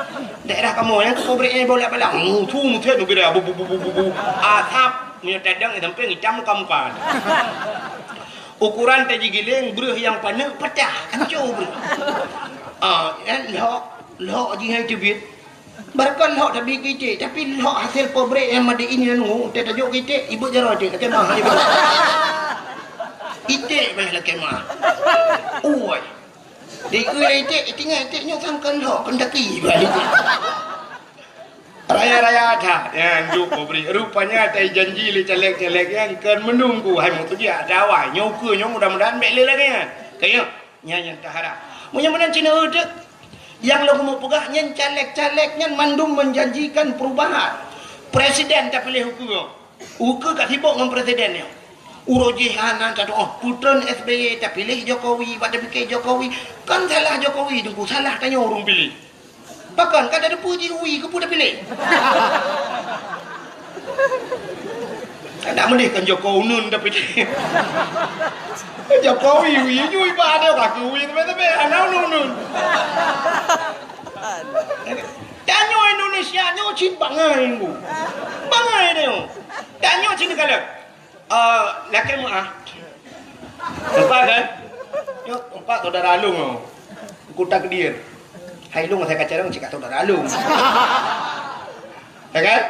Daerah kamoe nyan, pabrik nyang bola balang. Mutu, mutu, nu bira, bu, bu, bu, bu, bu, bu. Asap. Meunyoe tadong, eh, sampoe itam muka-muka. Ukuran tajigiléng breuh nyang paneuk patah, hancô breuh. Ah, eh, lhok, lhok jih hai teubiet. Barangkon lhok tabi keu iték, tapi lhok hasé pabrik nyang made in nyan ngu, teuh tajok keu iték, ibeuet jaroe iték, lakèe mah, ibeuet. Iték bah lakèe mah. Ui. Di keu iték, iték nyan iték nyoe kan kon lhok, kon daki bah iték. Raya-raya that, nyan jok pabrik. Rupanya tai janji lé caleg-caleg nyan kon meununggu hai meutujiak dawai. Nyoe ukeue nyoe mudah-mudahan bèk lé lagèe nyan. Kayém, nyan nyang taharap. Meunyoe meunan cina uteuk, nyang lôn keumeung peugah nyan caleg-caleg nyan mandum menjanjikan perubahan. Presiden tapiléh ukeue. Ukeue ka sibok ngon presiden nyoe. Uroe jih hana tatu'oh, peutreun S B Y tapiléh Jokowi, bak tapike Jokowi. Kan salah Jokowi, Teungku, salah tanyoe ureueng piléh. Pakon ka tateupeue jih ui keupeue tapiléh? Kada meudeh kan Jokowi uneun tapiléh. Jokowi ui, ui ba ada ka keu ui teumé-teumé, hana uneun-uneun. Tanyoe Indonesia nyoe cit bangai, Bu. Bangai nyoe. Tanyoe cit kalon. Eh, lakèe meu'ah. Empat, kan? Nyoe empat saudara lôn nyoe. Kuta Kedir. Hai lôn asai ka carông cit ka saudara lôn. Ya kan?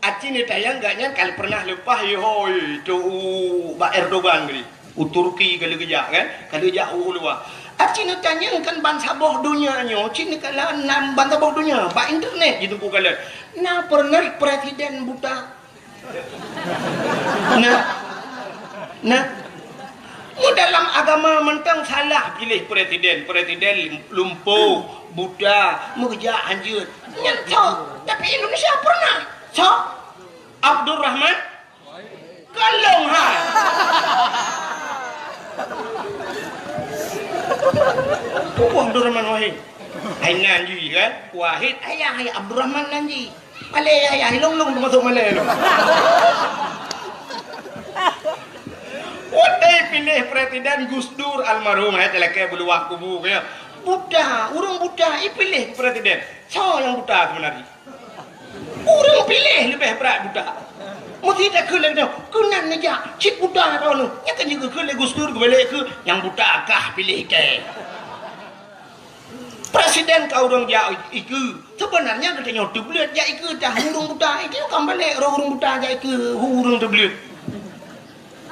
Aci neutanyong gobnyan ka pernah leupah, yehoi, tu u bak Erdogan tadi. U Turki ka lheueh geujak, kan? Ka lheueh jak u luwa. Aci neutanyong kan bansaboh donya nyoe, cit neukalon nan bansaboh donya, bak internet jiteupeue kalon. Na pernah presiden buta? Nah. Nah. Mu dalam agama mantong salah piléh presiden. Presiden lumpoh, buta, meukeujak hanjeuet. Nyan soe? Tapi Indonesia pernah. Soe? Abdurrahman? Kalong hai. Peue Abdurrahman Wahid? Hai nan jih, kan? Wahid, ayah, ayah Abdurrahman nan jih. Malèe, ya, ya, ilong-long teumasok malèe lom. Watèe piléh presiden Gus Dur almarhum, hai talakèe beuluwah kubu keu nyoe. Buta, ureueng buta ipiléh presiden. Soe nyang buta seubeunarjih? Ureueng piléh leubeh brat buta. Meusti takheun lé geutanyoe, keunan neujak cit buta droeneuh. Nyan kan jikheun lé Gus Dur geubalek keu nyang buta kah piléh kèe. Presiden ka ureueng jak ikeue. Seubeunarnya geutanyoe teubleuet jak ikeue tah ureueng buta. Itu kan balek roh ureueng buta jak ikeue ureueng teubleuet.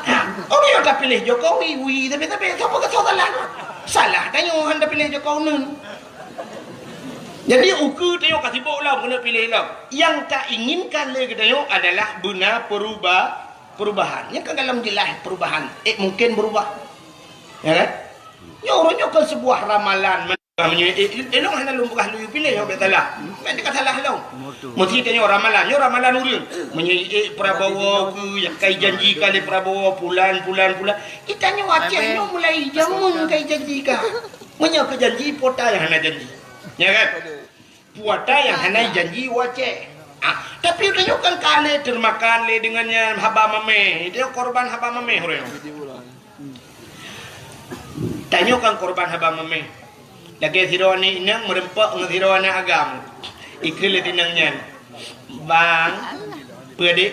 Ha, ureueng nyang tapiléh Jokowi, wi, tapi, tapi, soe peukasoe salah? Salah tanyoe han tapiléh Jokowi neun. Jadi, ukeue tanyoe ka sibok lom keuneuk piléh lom. Nyang tainginkan lé geutanyoe adalah beuna peruba-, perubahan. Nyang ka galom jeulaih perubahan. Eh, mungkin berubah. Ya kan? Nyoe ureueng nyoe kan sebuah ramalan. Meunyoe, eh, eh, lôn hana lôn peugah lôn piléh, nyoe bèk salah. Bèk teuka salah lôn. Meusti tanyoe ramalan, nyoe ramalan ureueng. Meunyoe, eh, Prabowo keu nyang kai janji ka lé Prabowo, pulan, pulan, pulan. Geutanyoe Aceh nyoe mulai jameun kai janji ka. Meunyoe keu janji, peue ata nyang hana janji. Ya kan? Peue ata nyang hana janji u Aceh. Ah, tapi tanyoe kan ka lé teumakan lé deungon nyan haba mamèh. Tanyoe korban haba mamèh ureueng. Tanyoe kan korban haba mamèh. Lagèe sidroe aneuk inong meureumpok ngon sidroe aneuk agam. Ikheun lé inong nyan, "Bang, peue, Dek?"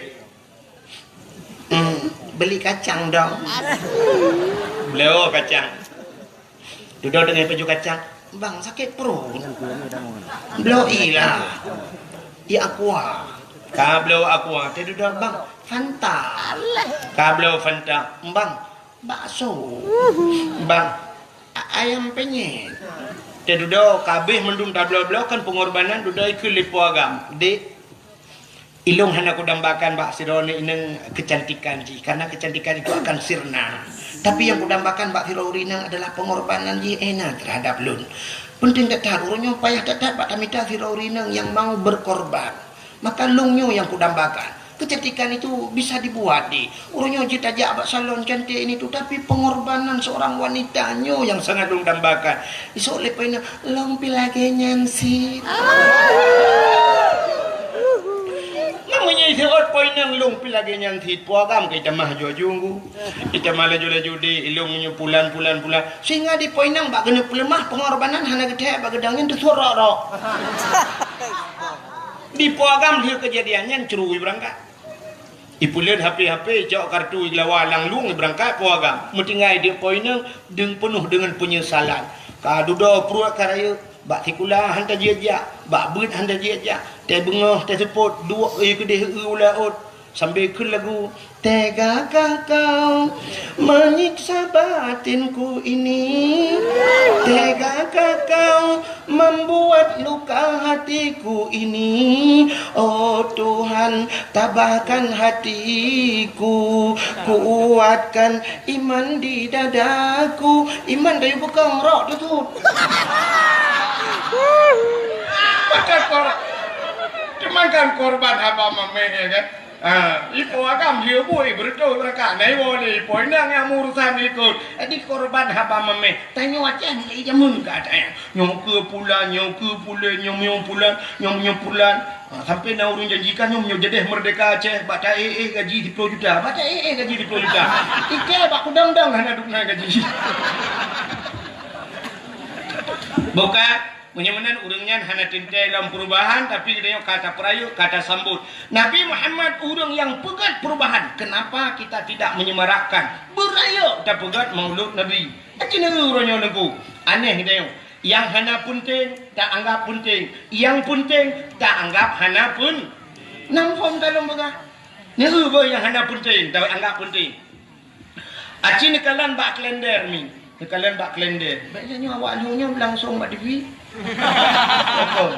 "Hmm, beli kacang dong." Bloe kacang. Dudoe teungoh ipajoh kacang, "Bang, sakét pruet." "Bloe ié lah. Ié aqua." Ka bloe aqua, teududoe, "Bang, Fanta." Ka bloe Fanta, "Bang, bakso." "Bang, a-, ayam penyet." Teududoe, ka abéh mandum tabloe-bloe kan peungorbanan, dudoe ikheun lé po agam, "Dek, ilôn hana kudambakan bak sidroe aneuk inong keucantikan jih, karena keucantikan itu akan sirna. Tapi nyang kudambakan bak sidroe ureueng inong adalah peungorbanan jih Ena terhadap lôn. Peunteng that-that, ureueng nyoe payah that-that bak tamita sidroe ureueng inong nyang mau berkorban. Maka lôn nyoe nyang kudambakan. Keucantikan itu bisa dibuat, Dek. Ureueng nyoe jeuet tajak bak salon cantik ini tu, tapi pengorbanan seorang wanita nyoe nyang sangat lôn dambakan." Isok lé po inong, "Lôn pih lagèe nyan cit." Meunyoe iseuôt po inong, "Lôn pih lagèe nyan cit," po agam ka itamah aju-aju. Itamah laju-laju, "Dek, ilôn nyoe pulan, pulan, pulan." Sehingga di po inong bak keuneuk peuleumah, pengorbanan hana geuthèe bak geudong nyan teusuet rok-rok. Di po agam lheueh keujadian nyan cru ibeurangkat. Ipeuleuet HP-HP, icok kartu, igeulawa lam lueng, ibeurangkat po agam. Meutinggai di po inong, deung peunoh deungon peunyesalan. Ka dudoe pruet ka rayeuk, bak sikula han tajak-jak, bak beuet han tajak-jak, teuh beungoh, teuh seupôt, duek ie keudeh, eu u laôt, sambil kheun lagu, "Tegakah kau menyiksa batinku ini? Tegakah kau membuat luka hatiku ini? Oh Tuhan, tabahkan hatiku, kuatkan iman di dadaku." Iman tayue peukong, rok tutut. Maka kor-, cuman kan korban haba mamèh, ya kan? Ah, ipo agam lheueh bui beureutoh beurangkat. Na iwoe lé ipo inong nyang meurusan ikot. Jadi korban haba mamèh. Tanyoe Aceh mulai jameun ka ada nyan. Nyoe keu pulan, nyoe keu pulan, nyoe, nyoe pulan, nyoe, nyoe pulan. Ah, sampai na ureueng janjikan nyoe, nyoe jadeh merdeka Aceh, bak ta éh-éh gaji siploh juta. Bak ta éh-éh gaji siploh juta. Ike bak kudang-dang hana duek na gaji. Bukan. Meunyoe meunan ureueng nyan hana teuntèe lom perubahan, tapi geutanyoe ka tapeurayeuk, ka tasambot. Nabi Muhammad ureueng nyang peugèt perubahan. Kenapa kita tidak menyemarakkan? Beurayeuk tapeugèt Maulud Nabi. Aci neu uroe nyoe Teungku. Aneh geutanyoe. Nyang hana peunteng, taanggap peunteng. Nyang peunteng, taanggap hana peun-, nam phon ka lôn peugah. Neu beuh nyang hana peunteng, taanggap peunteng. Aci neukalon bak kalender mi. Neukalon bak kalender. Bèk nyoe awak lheueh nyoe langsong bak T V. Apa?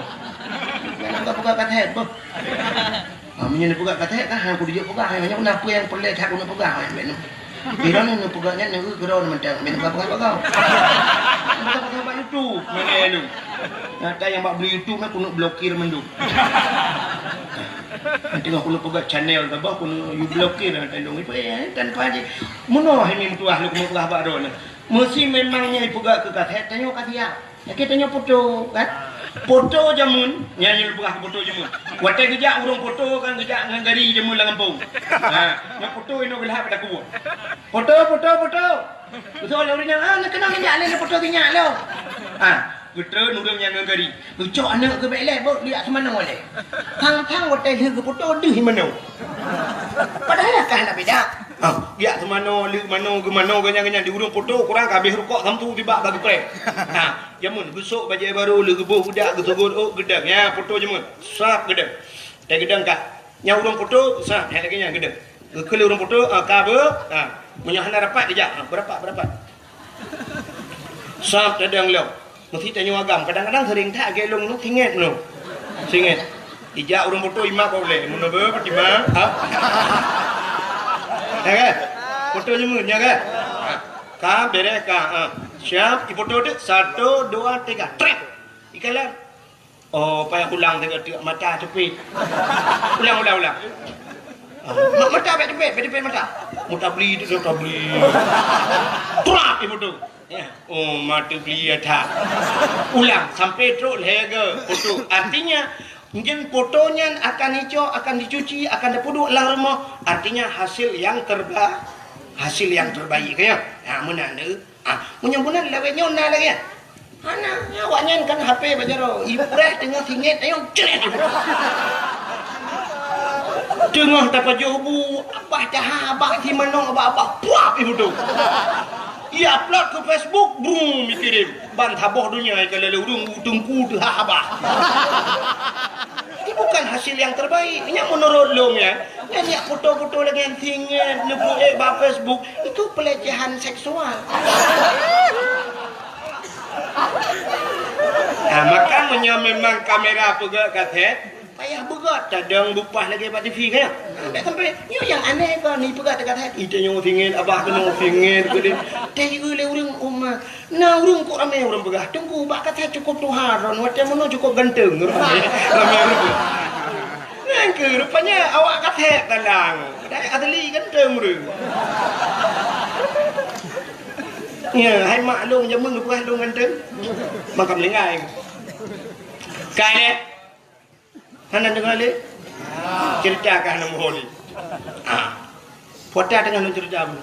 Bèk neupeugah-peugah ka thèe beuh. Ah, meunyoe neupeugah ka thèe kan, hana kupeujeuet peugah. Nyoe na peue nyang peureulèe that keuneuk peugah, bèk nyoe. Pira nyoe neupeugah nyan, nyoe keudroe mantong, bèk neupeugah-peugah bak YouTube. Mana lu? Nyata nyang bak beli YouTube na keuneuk blokir mandum. Teungoh keuneuk peugah channel tabah keuneuk you blokir na tandong ipe, eh, tanpa ji. Meunoe hai meutuah lôn keuneuk peugah bak droeneuh. Meusi memang nyan ipeugah keu ka thèe, tanyoe ka siap. Lakèe tanyoe putôh, kan? Poto jameun, nyan nyang lôn peugah poto jameun. Watèe geujak ureueng poto kan geujak ngon gari jameun lam gampông. Ha, nyan poto inoe geulhah bak takue. Poto, poto, poto. Geuseuôt lé ureueng nyan, "Ah, neukeunong jak lé poto sinyak lôn." Ha, geutreun ureueng nyan ngon gari. Geucok aneuk geuh bèk lé, bôh, jak seumanoe lé. Thang-thang watèe lheueh geupoto deuh manoe. Padahai ka hana beda. Ha, jak seumanoe, lheueh manoe, geumanoe, ganyan-ganyan di ureueng poto kurang ka habéh rukok sampoe tibak bak geupreh. Ha, jameun geusôk bajèe barô, lheueh geuboh budak, geuseuôt ôk, geudong. Nyan poto jameun. Sab geudong. Teugeudong ka. Nyan ureueng poto, sab, hai lagèe nyan geudong. Geukheun lé ureueng poto, ah, ka beu, ah, meunyoe hana rapat dijak, ah, beurapat, beurapat. Sab tadong lom. Meusti tanyoe agam. Kadang-kadang sering that lagèe lôn nyoe, singèt nyoe. Singèt. Ijak ureueng poto imat bak ulèe. Meunoe beu, Fatimah. Ha? Ya kan? Poto jameun, ya kan? Ha. Ka, bèrèh ka. Ha. Siap, ipoto deuh. Satu, dua, tiga. Trek. Ikalon. Oh, payah ulang teuka teuk mata teupit. Ulang, ulang, ulang. Ah, ma-, mata bèk teupit, bèk teupit mata. Mutabli, mutabli. Trap ipoto. Ya. Oh, mata beli ya that. Ulang sampai trok lhèe geuh poto. Artinya, nyan poto nyan akan icok, akan dicuci, akan dipeuduek lam rumoh. Artinya hasil yang terba-, hasil yang terbaik, ya. Ha, meunan deuh. Ah, meunyoe meunan lawét nyoe na lagèe nyan. Hana, awaknyan kan H P bak jaroe. Ipreh teungoh singèt, ayo, cret. Teungoh tapajoh bu, abah taha, abah si manok, abah, abah, puap ibu tu. I-upload keu Facebook, brum, ikirim. Ban saboh donya ikalon lé ureueng u teungku teuhah abah. Itu bukan hasil yang terbaik. Nyan menurut lôn ya. Nyan, nyan foto-foto lagèe nyan singèt, neupeuék bak Facebook, itu pelecehan seksual. Nah, maka meunyoe memang kamera peugöt kasét, payah beugöt, tadong bupah lagèe bak T V kan? Sampai, sampai, nyoe nyang aneh kon, ni peugöt kasét, ite nyoe singèt, abah keunoe singèt, keudeh. Tayue lé ureueng umat. Na ureueng kok ramé ureueng peugah, "Teungku, bak kasét cukôp tuha droen, watèe meunoe cukôp ganteng." Ramé, ramé ureueng. Nyan keuh rupanya awak kasét talang. Padahai asli ganteng ureueng. Ya, hai mak lôn jameun geupeugah lôn ganteng. Makam linggai. Kai lé. Hana deungoe lé? Cerita ka hana muhôi lé. Ah. Pota teungoh lôn cerita bu.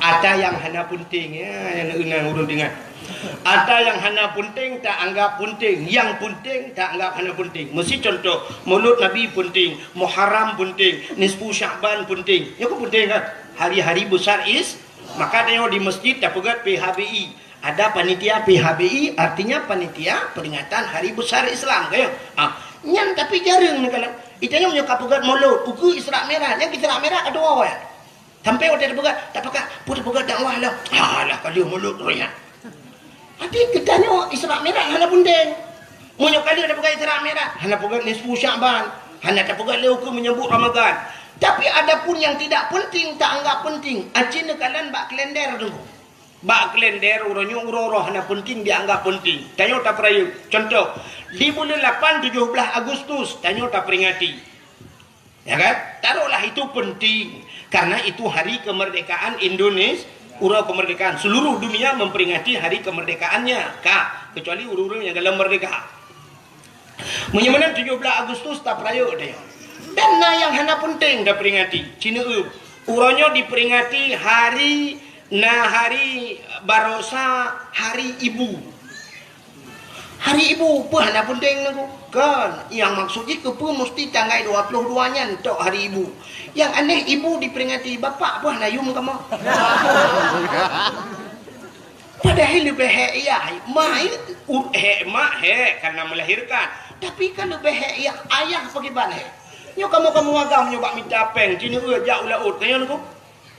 Ata nyang hana peunteng, ya, nyang na ureueng deungoe. Ata nyang hana peunteng ta anggap peunteng, nyang peunteng ta anggap hana peunteng. Meusi contoh, Maulud Nabi peunteng, Muharram peunteng, Nisfu Sya'ban peunteng. Nyoe kan peunteng kan? Hari-hari besar is-, maka tanyoe di masjid tapeugöt P H B I. Ada panitia P H B I, artinya panitia peringatan hari besar Islam, kan? Ah, nyan tapi jareueng neukalon. Ita nyoe meunyoe ka peugöt Maulud, ukeue Isra Mi'raj, nyan Isra Mi'raj ka tuwoe. Sampai watèe tapeugöt, tapeugöt, peue tapeugöt dakwah lah. Alah, ka lheueh Maulud roh nyan. Arti geutanyoe Isra Mi'raj hana peunteng. Meunyoe ka lheueh tapeugöt Isra Mi'raj, hana peugöt nisfu Sya'ban, hana tapeugöt lé ukeue menyambut Ramadan. Tapi adapun yang tidak penting, ta anggap penting. Aci neukalon bak kalender tu. Bak kalender uroe nyoe uroe-uroe hana peunteng dianggap peunteng. Tanyoe tapeurayeuk. Contoh, di buleuen lapan tujoh blaih Agustus tanyoe taperingati. Ya kan? Taruhlah itu penting karena itu hari kemerdekaan Indonesia, uroe kemerdekaan. Seluruh dunia memperingati hari kemerdekaannya. Ka, kecuali ureueng-ureueng nyang galom merdeka. Meunyoe meunan tujoh blaih Agustus tapeurayeuk deh. Dan na nyang hana peunteng taperingati. Cineuk, uroe nyoe diperingati hari, na hari barosa hari ibu. Hari ibu peue hana peunteng nangku? Kan, nyang maksud jih keupeue musti tanggai dua puluh dua nyan tok hari ibu. Nyang aneh ibu diperingati, bapak peue hana yum kamoe? Padahai leubeh hék yah, ma, u-, hék mak hék karena melahirkan. Tapi kan leubeh hék yah, ayah pakriban hék. Nyoe kamoe-kamoe agam nyoe bak mita péng, cineuk jak u laôt, tanyoe nangku.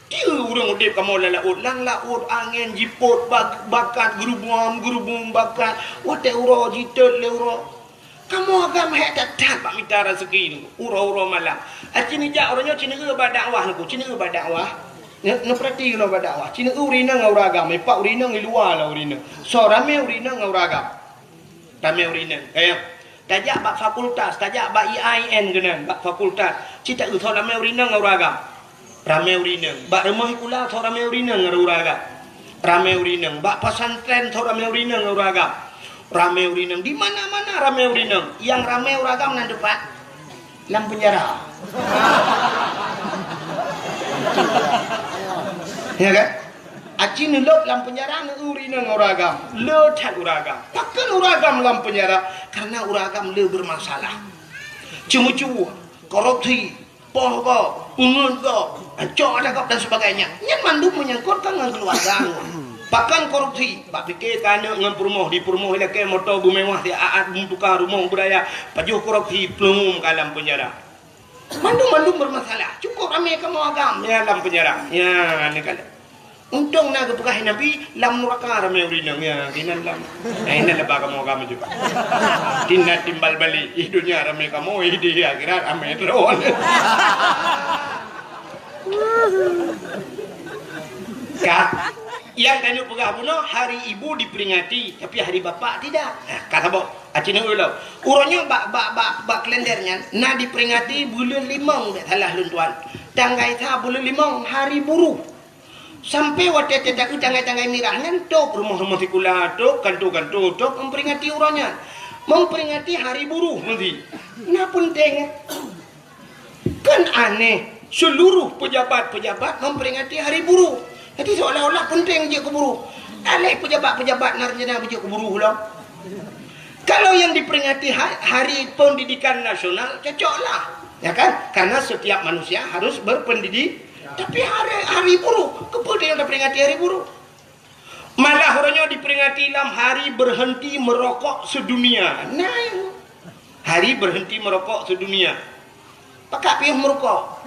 Tieu ureueng udép kamoe lam laôt, lam laôt angén jipôt bak-, bakat geurubum-geurubum bakat, watèe uroe jitot lé uroe. Kamoe agam hék that-that bak mita raseuki nangku, uroe-uroe malam. Aci neujak uroe nyoe cineuk bak dakwah nangku, cineuk bak dakwah. Neu-, neupeurati keunoe bak dakwah. Cineuk ureueng inong ngon ureueng agam, ipak ureueng inong i luwa lah ureueng inong. Soe ramé ureueng inong ngon ureueng agam. Ramé ureueng inong. Kaya tajak bak fakultas, tajak bak I A I N keunan, bak fakultas. Ci taeu soe ramé ureueng inong ngon ureueng agam. Ramé ureueng inong. Bak rumoh sikula soe ramé ureueng inong ngon ureueng agam. Ramé ureueng inong. Bak pesantren soe ramé ureueng inong ngon ureueng agam. Ramé ureueng inong, di mana-mana ramé ureueng inong. Nyang ramé ureueng agam nan teumpat lam penjara. Ya kan? Aci neulôb lam penjara neu ureueng inong ureueng agam. Le that ureueng agam. Pakon ureueng agam lam penjara? Karena ureueng agam le bermasalah. Ceumeucue, korupsi, poh gob, peungeut gob, cok ata gob dan sebagainya. Nyan mandum menyangkut kan ngon keluarga. Pakon korupsi, bak pike ka aneuk ngon peurumoh, di peurumoh ilakée moto beumewah, di aat beutuka rumoh beuraya, pajoh korupsi, plueng ka lam penjara. Mandum-mandum bermasalah. Cukup ramé kamoe agam, ya lam penjara. Ya, ni kan. Untông na geupeugah Nabi, lam nuraka ramé ureueng inong, ya, keunan lam. Eh, inan leubeh kamoe agam juga. Tina timbal balik, ih dunia ramé kamoe, ih di akhirat ramé droe. Ka, nyang tanyoe peugah bunoe, hari ibu diperingati, tapi hari bapak tidak. Nah, ka saboh. Aci neu ulo. Uroe nyoe bak, bak, bak, bak kalender nyan na diperingati buleuen limong, bèk salah lôn tuan. Tanggai sa buleuen limong hari buruh. Sampai watèe teuka tanggai-tanggai mirah nyan, tôp rumoh-rumoh sikula, tôp kanto-kanto, tôp memperingati uroe nyan. Memperingati hari buruh meusi. Na peunteng. Kan aneh, seluruh pejabat-pejabat memperingati hari buruh. Jadi seolah-olah penting jeuet keu buruh. Aléh pejabat-pejabat na rencana beujeuet keu buruh lom. Kalau yang diperingati ha-, Hari Pendidikan Nasional, cocoklah. Ya kan? Karena setiap manusia harus berpendidik. Tapi hari, hari buruh, keupeue yang diperingati hari buruh? Malah uroe nyoe diperingati lam hari berhenti merokok sedunia. Nah, hari berhenti merokok sedunia. Pakak piôh meurukok.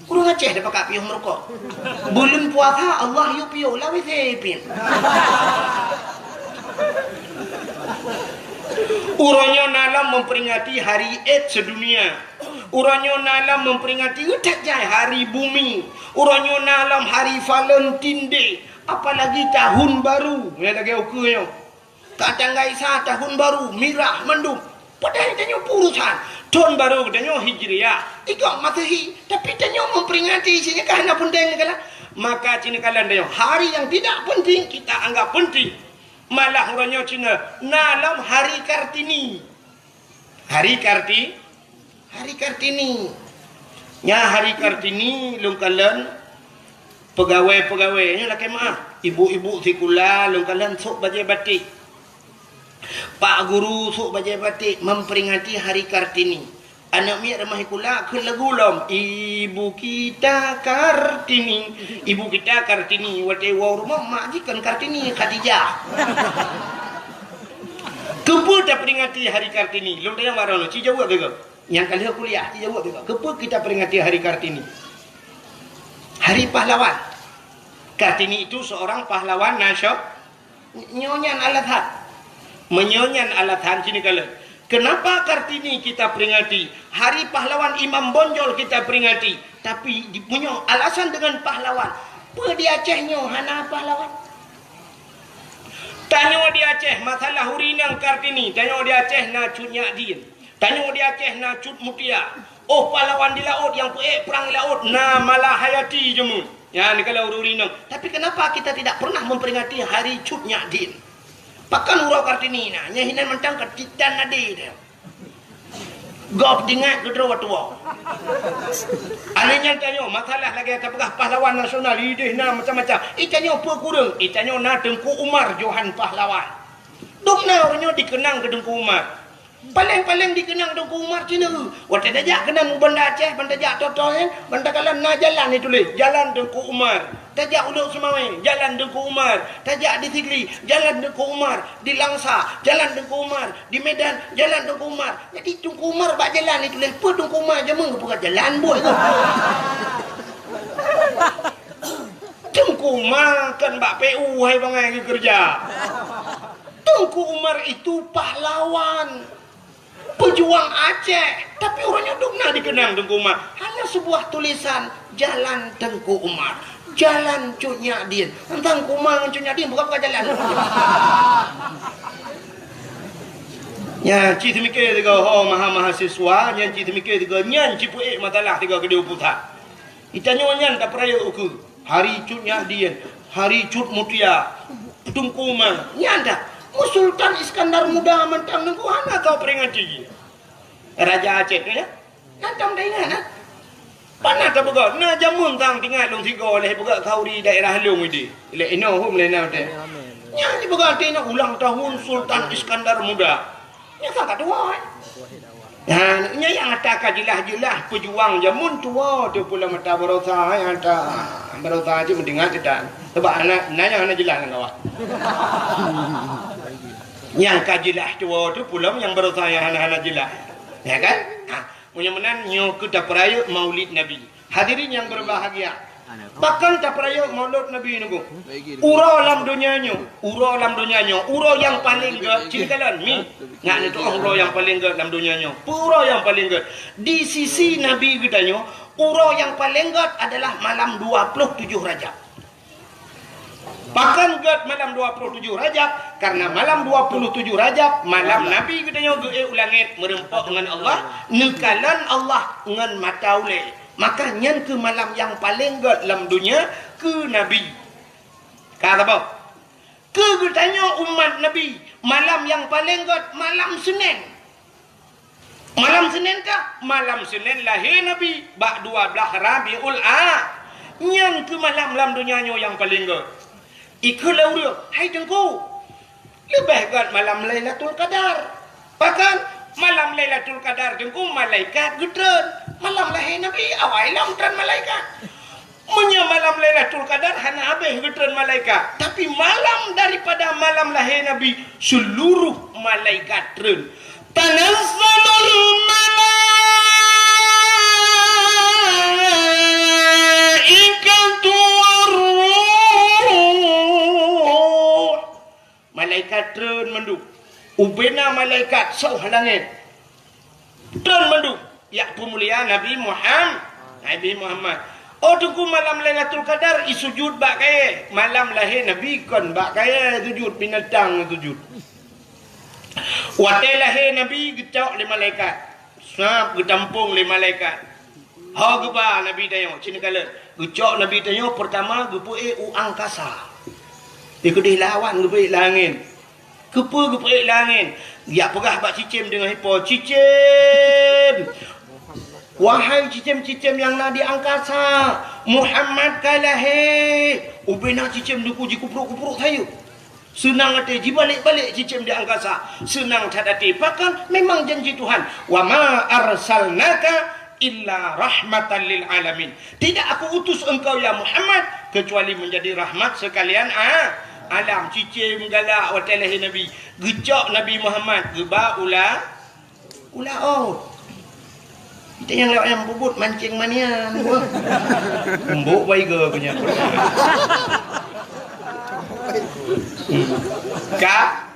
Ureueng Aceh dah pakak piôh meurukok. Buleuen puasa Allah yue piôh, lawét sipin. Uroe nyoe na lom memperingati hari AIDS sedunia. Uroe nyoe na lom memperingati, eh, that jai hari bumi. Uroe nyoe na lom hari Valentine Day. Apalagi tahun baru, ya, lagèe ukeue nyoe. Ka tanggai sa tahun baru, mirah mandum. Padahai tanyoe peurusan. Thôn baru geutanyoe Hijriah, i gob Masehi, tapi tanyoe memperingati, cit nyan ka hana peunteng kala. Maka cit nyan kalon tanyoe, hari yang tidak penting kita anggap penting. Malah uroe nyoe cit nyan na lom Hari Kartini. Hari Karti-, Hari Kartini. Nyan Hari Kartini lôn kalon pegawai-pegawai nyoe lakèe meu'ah. Ibu-ibu sikula lôn kalon sôk bajèe batik. Pak guru sôk bajèe batik memperingati Hari Kartini. Aneuk miet rumoh sikula kheun lagu lom, "Ibu kita Kartini, ibu kita Kartini." Watèe woe u rumoh, mak jih kon Kartini, Khadijah. Keupeue taperingati Hari Kartini? Lôn tanyong baroe nyoe, ci jaweueb lé gob. Nyang ka lheueh kuliah, ci jaweueb lé gob. Keupeue kita peringati Hari Kartini? Hari Pahlawan. Kartini itu seorang pahlawan nasio-, nyoe nyan alasan. Meunyoe nyan alasan, ci neukalon. Kenapa Kartini kita peringati? Hari Pahlawan Imam Bonjol kita peringati. Tapi di, meunyoe alasan dengan pahlawan, peue di Aceh nyoe hana pahlawan? Tanyoe di Aceh, masalah ureueng inong Kartini, tanyoe di Aceh na Cut Nyak Dien. Tanyoe di Aceh na Cut Mutia. Oh pahlawan di laôt nyang peuék prang di laôt na Malahayati jameun. Nyan kala ureueng inong. Tapi kenapa kita tidak pernah memperingati hari Cut Nyak Dien? Pakon uroe Kartini na, nyan hinan mantong ka titan ade teuh. Gob teuingat keu droe tuwoe. Aneuk nyan tanyoe, masalah lagèe tapeugah pahlawan nasional, ideh na macam-macam. I tanyoe peue kureueng? I tanyoe na Teungku Umar Johan Pahlawan. Dum na uroe nyoe dikeunang keu Teungku Umar. Paleng-paleng dikeunang Teungku Umar cit nyan. Watèe tajak keunan u Banda Aceh, ban tajak Toto nyan, ban takalon na jalan ituléh, Jalan Teungku Umar. Tajak u Lhokseumawe, Jalan Teungku Umar. Tajak di Sigli, Jalan Teungku Umar. Di Langsa, Jalan Teungku Umar. Di Medan, Jalan Teungku Umar. Jadi Teungku Umar bak jalan ituléh, peue Teungku Umar jameun geupeugah jalan buet tu. Teungku Umar kan bak P U hai bangai geukeureuja. Teungku Umar itu pahlawan, pejuang Aceh, tapi uroe nyoe dum na dikeunang Teungku Umar. Hanya sebuah tulisan, Jalan Teungku Umar, Jalan Cut Nyak Dien. Teuntang Teungku Umar ngon Cut Nyak Dien bukan, bukan jalan. Nyan ci teumikir tiga ho maha mahasiswa, nyan ci teumikir tiga nyan ci peuék masalah tiga keudéh u pusat. Itanyoe nyan tapeurayeuk ukeue. Hari Cut Nyak Dien, Hari Cut Mutia, Teungku Umar, nyan dah. Sultan Iskandar Muda mantong Teungku hana tau peringati. Raja Aceh tu, ya. Kan tam dah ingat, kan? Pana tapeugah, na jameun tang tingat lôn sigoe lé peugah khauri daerah lôn idi. Lé inoe hom lé na teh. Nyan jipeugah teuingat ulang tahun Sultan Iskandar Muda. Nyan sangat tuha, eh. Nah, nyan nyang ata ka jeulaih-jeulaih peujuang jameun tuha tu pula mata barosa, eh, ata barosa cit meudeungat kita. Sebab anak, na nyang hana jeulaih lam kawan. Nyang ka jeulaih tuha tu pula nyang barosa nyang hana-hana jeulaih. Ya kan? Ha, meunyoe meunan nyoe keu tapeurayeuk Maulid Nabi. Hadirin yang berbahagia, pakon tapeurayeuk Maulud Nabi nyoe? Uroe lam donya nyoe, uroe lam donya nyoe, uroe nyang paleng gét, cit kalon mi. Ngat neutu'oh uroe nyang paleng gét lam donya nyoe. Peue uroe nyang paleng gét? Di sisi Nabi geutanyoe, uroe nyang paleng gét adalah malam dua puluh tujuh Rajab. Pakon gét malam dua puluh tujuh Rajab? Karena malam dua puluh tujuh Rajab, malam Nabi geutanyoe geuék u langét meureumpok ngon Allah, neukalon Allah ngon mata ulée. Maka nyan keuh malam nyang paleng gét lam donya keu Nabi. Ka saboh. Keu geutanyoe umat Nabi, malam nyang paleng gét malam Senin. Malam Senin kah? Malam Senin lahé Nabi bak dua blaih Rabiul A. Nyan keuh malam lam donya nyoe nyang paleng gét. Ikheun lé ureuëng, "Hai Teungku, leubeh gét malam Lailatul Qadar." Pakon? Malam Lailatul Qadar Teungku malaikat geutreun. Malam lahé Nabi awai lom treun malaikat. Meunyoe malam Lailatul Qadar hana habéh geutreun malaikat, tapi malam daripada malam lahé Nabi, seluruh malaikat treun. Tanazzalul malaikatu warruh. Malaikat treun mandum. Ubena malaikat soh langét. Treun mandum. Jak peumulia Nabi Muham-, Nabi Muhammad. Oh Teungku, malam Lailatul Qadar isujud bak kayée. Malam lahé Nabi kon bak kayée sujud, binatang sujud. Watée lahé Nabi geucok lé malaikat. Sab geutampong lé malaikat. Ho geuba Nabi tanyoe, cit neukalon. Geucok Nabi tanyoe peurtama geupeuék u angkasa. Di keudeh lawan geupeuék lam angén. Keupeue geupeuék lam angén? Jak peugah bak cicém deungon ipo, "Cicém! Wahai cicém-cicém nyang na di angkasa, Muhammad ka lahé!" Ubena cicém Teungku jikuprok-kuprok sayeuep. Seunang até jibalek-balek cicém di angkasa. Seunang that até. Pakon? Memang janji Tuhan. "Wa ma arsalnaka illa rahmatan lil alamin." Tidak Aku utus engkau, ya Muhammad, kecuali menjadi rahmat sekalian a-, alam. Cicém galak watée lahé Nabi. Geucok Nabi Muhammad, geuba u la-, u laôt. Kita nyang lewat nyang bubut mancing manian. Umbok baiga punya. Ka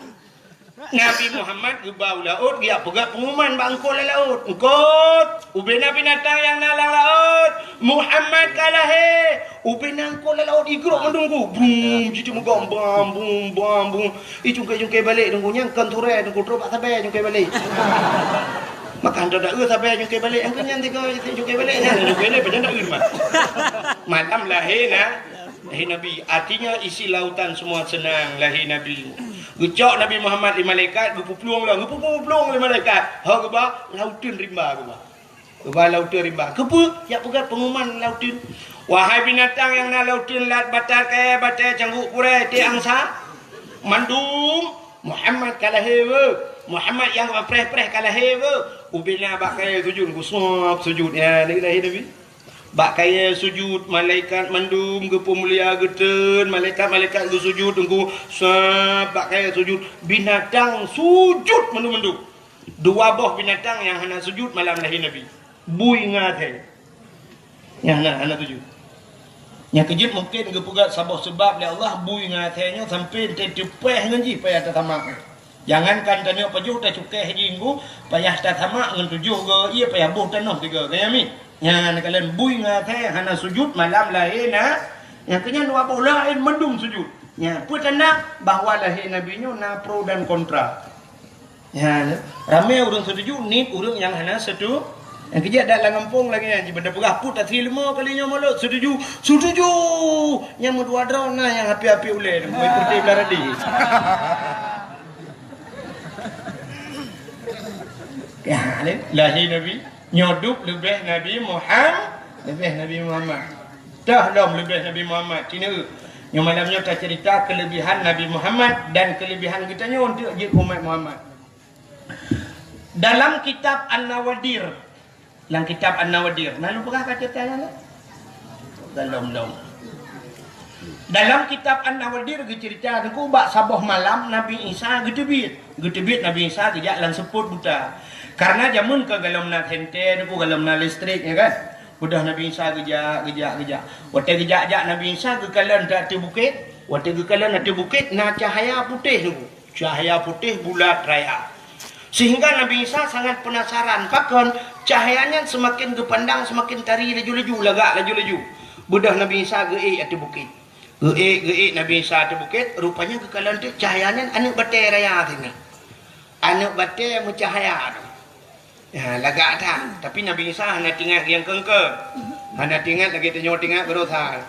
Nabi Muhammad geuba u laôt, geujak peugah pengumuman bak eungkôt lam laôt. "Eungkôt, ubena binatang nyang na lam laôt, Muhammad ka lahé." Ubena eungkôt lam laôt igrok mandum ku. Brum, jiteumeugob bam, bum, bam, bum. I cungkai-cungkai balek Teungku, nyan kon turée Teungku, trok bak sabe cungkai balek. Maka hantom da eu sabe cungkai balek, nyang keu nyan tiga cungkai balek nyan, cungkai lé pajan da eu mah. Malam lahé na, lahé Nabi. Artinya isi lautan semua senang lahé Nabi. Geucok Nabi Muhammad lé malaikat, geupuplueng lom, geupuplueng lé malaikat. Ho geuba, lauteun rimba geuba. Geuba lauteun rimba. Keupeue? Jak peugah pengumuman lauteun. Wahai binatang nyang na lauteun, lat, batat, kayée, batée, cangguk, kurée, tiek, angsa, mandum, Muhammad ka lahé weueh. Muhammad nyang preh-preh ka lahé weueh. Ubena bak kayée sujud, gusop sujud. Ya, ni lahé Nabi. Bak kayée sujud, malaikat mandum geupeumulia geutreun, malaikat-malaikat geusujud, Teungku, sab bak kayée sujud, binatang sujud mandum-mandum. Dua boh binatang nyang hana sujud malam lahé Nabi. Bui ngon asée. Nyang hana, hana sujud. Nyang keujeuet mungken geupeugah saboh seubab lé Allah, bui ngon asée nyoe sampoe teupeue ngon jih payah tasamak. Jangankan tanyoe pajoh tacukéh jih Teungku, payah tasamak ngon tujoh go ié payah boh tanoh tiga. Ka nyan mi? Nyan kalon bui ngon asée hana sujud malam lahé na. Nyang keu nyan dua boh laén mandum sujud. Nyan peue tanda bahwa lahé Nabi nyoe na pro dan kontra. Nyan, ramé ureuëng setuju, nit ureuëng nyang hana setu-, nyang keujeuet dak lam gampông lagée nyan, jiba tapeugah put asri leumo kali nyoe mulod, setuju, setuju! Nyang meudua droe na nyang api-api ulée, meuikurti blah radi. Ya, lahé Nabi, nyoe dub leubeh Nabi Muhammad, leubeh Nabi Muhammad. Toh lom leubeh Nabi Muhammad. Cina, nyoe malam nyoe tacerita kelebihan Nabi Muhammad dan kelebihan geutanyoe untuk jeuet umat Muhammad. Dalam kitab An-Nawadir, lam kitab An-Nawadir, na lôn peugah ka cerita nyan? Belum, belum. Dalam kitab An-Nawadir geucerita, teungku, bak saboh malam Nabi Isa geuteubiet. Geuteubiet Nabi Isa geujak lam seupôt buta. Karena jameun ka golom na senter, teungku, golom na listrik, ya kan? Udah Nabi Isa geujak, geujak, geujak. Watée geujak-jak Nabi Isa geukalon ateueh bukét. Watée geukalon ateueh bukét na cahya putéh, teungku. Cahya putéh bulat raya. Sehingga Nabi Isa sangat penasaran, pakon cahya nyan semakin geupandang semakin tari laju-laju, lagak laju-laju. Beudôh Nabi Isa geuék ateueh bukét. Geuék, geuék Nabi Isa ateueh bukét, rupanya geukalon teuk cahya nyan aneuëk batée raya sinan. Aneuëk batée meucahya tu. Ya, lagak that. Tapi Nabi Isa hana tingat nyang keungkeuen. Hana tingat lagée tanyoe tingat baroesa.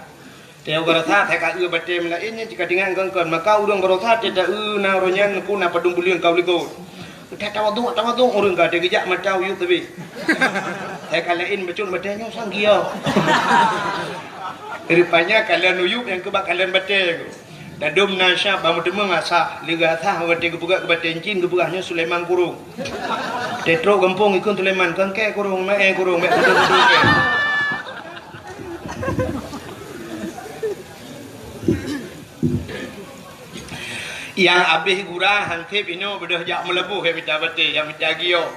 Tanyoe baroesa, hai ka eu batée meulaén nyan cit ka tingat keungkeuen. Maka ureuëng baroesa teuta eu na uroe nyan ku na padum buleuen ka u likot. Teuta tawaduk, tawaduk ureuëng ka teugeujak mata uyueb teubiet. Hai ka laén bacut batée nyoe sang giok. Rupanya kalon uyueb nyang keubak kalon batée. Dadum na syab bak meuteumé asah, lé geuasah watée geupeugah keu batée encin geupeugah nyoe Sulaiman Kurong. Teutrok gampông ikun Sulaiman, kangkée kurong, maé kurong, bék kudu-kudu kée. Nyang abéh gura hanseb inoe beudôh jak meulaboh ya mita batée, ya mita giok.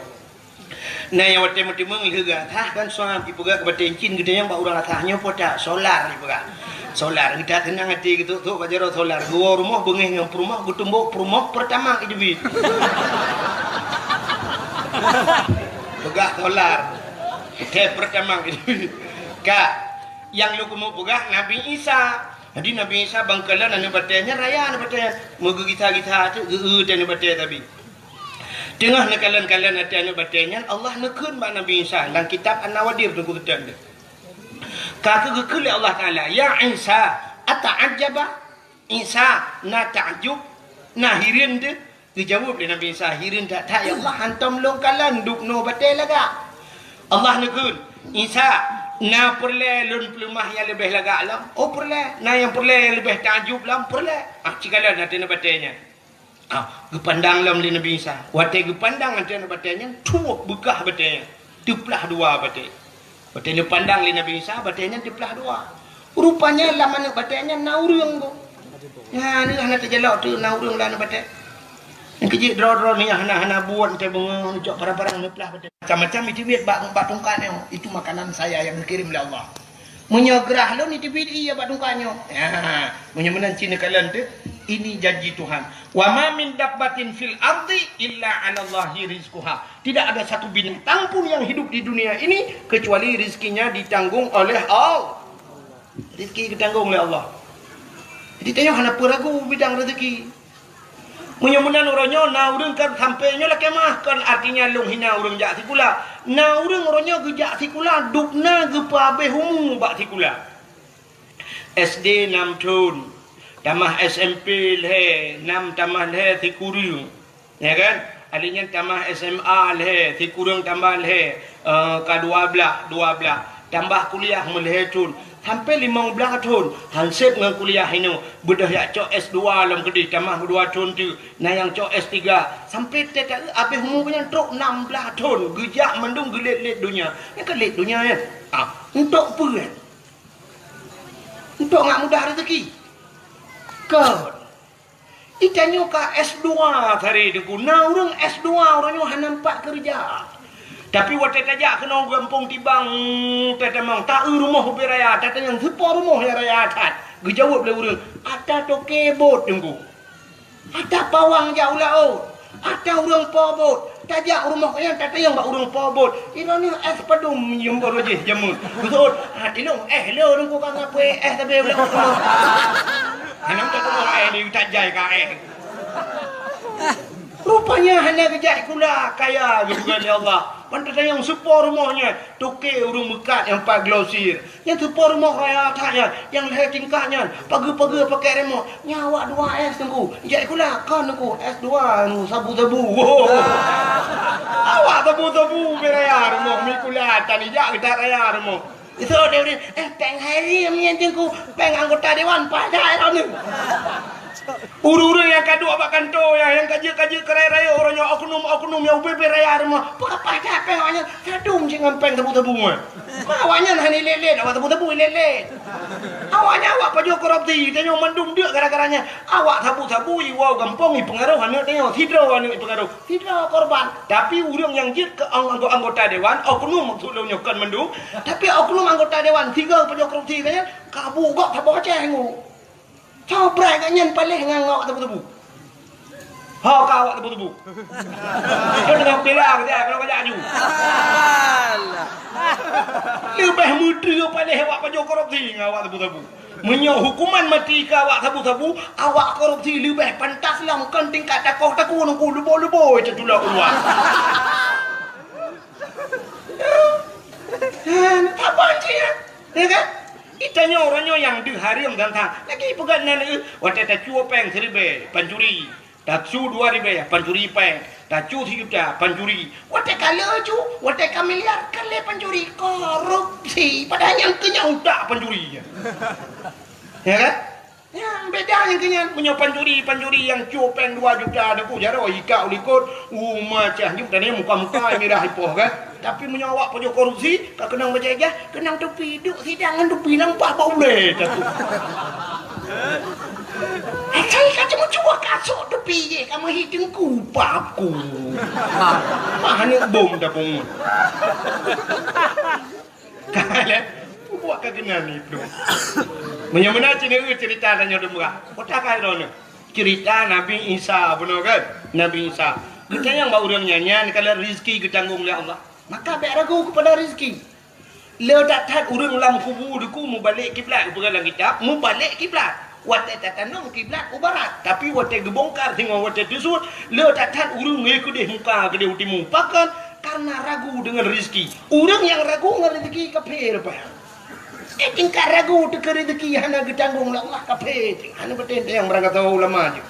Na nyang watée meuteumé lheueh geuasah kan suam ipeugah keu batée encin geutanyoe bak ureuëng asah nyoe po that solar ipeugah. Solar geutak teunang até geutok-tok bak jaroe solar geuwoe rumoh beungéh ngon peurumoh geutumbok peurumoh peurtama iteubiet. Peugah solar. Teh peurtama iteubiet. Ka nyang lôn keumeung peugah Nabi Isa. Jadi Nabi Isa bangkalan aneuëk batée nyan raya aneuëk batée nyan meugeugisa-gisa teuk geu-eu teh aneuëk batée tabi. Teungoh neukalon-kalon ateueh aneuëk batée nyan, Allah neukheun bak Nabi Isa lam kitab An-Nawadir teungku teutab deh. Ka keu geukheun lé Allah Taala, "Ya Isa, ata'ajjaba?" Isa na takjub, na hireuen teuh? Geujaweueb lé Nabi Isa, "Hireuen that-that ya Allah, hantom lôn kalon dub noe batée lagak." Allah neukheun, "Isa, na peureulée lôn peuleumah nyang leubeh lagak lom?" "Oh peureulée." "Na nyang peureulée nyang leubeh takjub lom?" "Peureulée." Ah, cikalon ateueh aneuëk batée nyan. Ah, geupandang lom lé Nabi Isa. Watée geupandang ateueh aneuëk batée nyan, tuwob beukah batée nyan. Teuplah dua batée. Watée neupandang lé Nabi Isa, batée nyan teuplah dua. Rupanya lam aneuëk batée nyan na ureuëng ko. Nyan hana teujalok teuk na ureuëng lam aneuëk batée. Nyang keujeuet droe-droe ni hana-hana buet teuh beungoh neucok parang-parang neuplah batée. Macam-macam iteubiet bak, bak tungkat nyoe. Itu makanan saya yang dikirim oleh Allah. Meunyoe grah lôn iteubiet ié bak tungkat nyoe. Ha, meunyoe meunan cit neukalon teuh, ini janji Tuhan. "Wa ma min dabbatin fil ardi illa 'alallahi rizquha." Tidak ada satu binatang pun yang hidup di dunia ini kecuali rezekinya ditanggung oleh Allah. Rezeki ditanggung oleh Allah. Jadi tanyoe hana peue ragu bidang rezeki. Meunyoe meunan uroe nyoe na ureuëng kan sampai nyoe lakée meuah, kon artinya lôn hina ureuëng jak sikula. Na ureuëng uroe nyoe geujak sikula, dub na geupeuabéh umu bak sikula. S D nam thon, tamah S M P lhée, nam tamah lhée sikureueng. Ya kan? Ahli nyan tamah S M A lhée, sikureueng tambah lhée, eh, ka dua blaih, dua blaih. Tambah kuliah meulhée thon, sampai limong blaih thon. Hanseb ngon kuliah inoe, beudôh jak cok S dua lom keudeh, tamah dua thon teuk. Na nyang cok S tiga, sampai teuka abéh umu nyan trok nam blaih thon. Geujak mandum geulét-lét donya. Nyan ka lét donya nyan. Ah, untuk peue nyan? Untuk ngat mudah rezeki. Kon. Itanyoe ka S dua tadi teungku. Na ureuëng S dua ureuëng nyoe hana nampak keureuja. Tapi watée tajak keunoe gampông Tibang, tatamong, ta-eu rumoh ubé raya, tatanyong, "Soe po rumoh nyang raya that?" Geujaweueb lé ureuëng, "Ata toke bot teungku. Ata pawang jak u laôt. Ata ureuëng po bot." Tajak u rumoh nyan tatanyong bak ureuëng po bot, "Inoe nyoe éh padum nyum baroe jih jameun?" Geuseuôt, "Ah, tilông éh lé ureuëng ku ka ngapui éh sabe u laôt." Hana meutuah tuboh éh di utak jai ka éh. Rupanya hana geujak sikula, kaya geupeugah lé Allah. Ban tatanyong, soe po rumoh nyan? Toke ureuëng meukat nyang pat glosir. Nyan soe po rumoh raya that nyan, nyang lhée tingkat nyan, pageue-pageue pakèk remoh. Nyan awak dua S, Teungku. Jak sikula, kon, Teungku, S dua, Teungku, sabu-sabu. Awak sabu-sabu beu raya rumoh, meusikula tan, jak geutat raya rumoh. Isok deh, eh, péng hareuem nyan, Teungku, péng anggota dewan, paih that droeneuh. Ureuëng-ureuëng nyang ka duek bak kantô nyan, nyang ka jeuet-ka jeuet keu raya-raya, uroe nyoe oknum-oknum nyang ubé-bé raya rumoh, peugah paih that péng awaknyan, sadum cit ngon péng sabu-sabu nyan. Ma awaknyan hana ilét-lét, awak sabu-sabu ilét-lét. Awaknyan awak pajoh korupsi, tanyoe mandum deuk gara-gara nyan. Awak sabu-sabu iwoe gampông ipeungaroh aneuk tanyoe, sidroe aneuk ipeungaroh, sidroe korban. Tapi ureuëng nyang jeuet keu ang-, anggo-, anggota dewan, oknum maksud lôn nyoe kon mandum, tapi oknum anggota dewan, sigoe pajoh korupsi nyan, ka bu gob saboh Aceh ngu. Soe brat gobnyan paléh ngon awak sabu-sabu? Ho ka awak sabu-sabu? Nyoe teungoh bela keu saya, kalau kajak aju. Leubeh meudreue paléh awak pajoh korupsi ngon awak sabu-sabu. Meunyoe hukuman maté keu awak sabu-sabu, awak korupsi leubeh pantas lom kon tingkat takoh takue nungku leubo-leubo teutulah u luwa. Hana saban cit nyan, ya kan? Geutanyoe uroe nyoe nyang deuh hareuem dan that. Lagèe peugah nan, eh, watèe tacue péng siribèe, pancuri. Tacue dua ribèe, pancuri péng. Tacue sijuta, pancuri. Watèe ka le cu, watèe ka miliar, ka lé pancuri. Korupsi. Padahai nyang keu nyan utak pancuri nyan. Ya kan? Nyan beda nyang keu nyan. Meunyoe pancuri, pancuri nyang cue péng dua juta, Teungku, jaroe ikak u likot, uma cah nyoe, tadi muka-muka mirah ipoh kan. Tapi meunyoe awak pajoh korupsi, ka keunong bajèe ijazah, keunong tupi, duek sidang ngon tupi nampak bak ulèe, Teungku. Asai ka cuma cuba kasok tupi jih, ka meuhi Teungku, pap ku. Mah aneuk bom dah pungut. Ka lé, buet ka keunan iplôh. Meunyoe meunan cit, nyoe ceurita tanyoe dum brat. Kota ka droeneuh. Ceurita Nabi Isa, bunoe kan? Nabi Isa. Geutanyong bak ureuëng nyan, nyan kalon rezeki geutanggong lé Allah. Maka bèk ragu keupada rezeki. Le that-that ureuëng lam kubu Teungku mubalek kiblat, geupeugah lam kitab, mubalek kiblat. Watèe tatanom kiblat u barat, tapi watèe geubongkar singoh watèe teusuet, le that-that ureuëng ngon keudeh muka keudeh u timu. Pakon? Karena ragu deungon rezeki. Ureuëng nyang ragu ngon rezeki kafé rupa. Eh, tingkat ragu teuka rezeki hana geutanggong lé Allah, kafé. Hana beutôi nyang beurangkat ulama jih.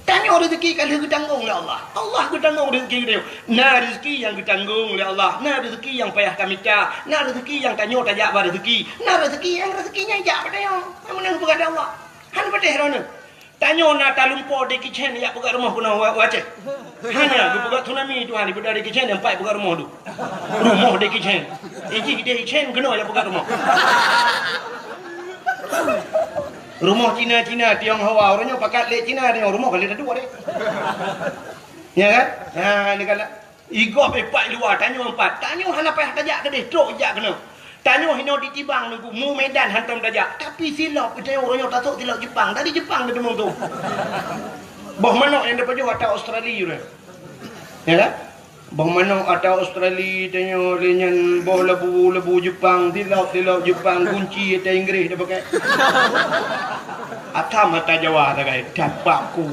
Tanyoe rezeki ka lheueh geutanggong lé Allah. Allah geutanggong rezeki geutanyoe. Na rezeki nyang geutanggong lé Allah, na rezeki nyang payah tamita, na rezeki nyang tanyoe tajak ba rezeki, na rezeki nyang rezeki nyan jak bak tanyoe. Nyang meunan geupeugah lé Allah. Hana patéh droeneuh. Tanyoe na talumpo Jackie Chan jak peugah rumoh keunoe u, u Aceh. Hana, geupeugah tsunami Tuhan, daripada Jackie Chan nyang pat peugah rumoh tu. Rumoh Jackie Chan. Iji deh Chan keunoe jak peugah rumoh. Rumoh Cina-Cina, Tionghoa, ureuëng nyoe pakat lé Cina, Tiong rumoh ka lé tadu deh. Ya kan? Ha, ni kan. Igob ipak i luwa, tanyoe empat. Tanyoe hana payah tajak keudeh, trok jak keunoe. Tanyoe hinoe di Tibang Teungku, mu Medan hantom tajak. Tapi silop, tanyoe ureuëng nyoe tasok silop Jepang. Dari Jepang teumeung tu. Boh manok nyang tapajoh ata Australia ureuëng. Ya kan? Boh manok ata Australia, tanyoe lé nyan boh labu, labu Jepang, silop, silop Jepang, gunci ata Inggris tapakai. Atam ata Jawa takai, dapat ku.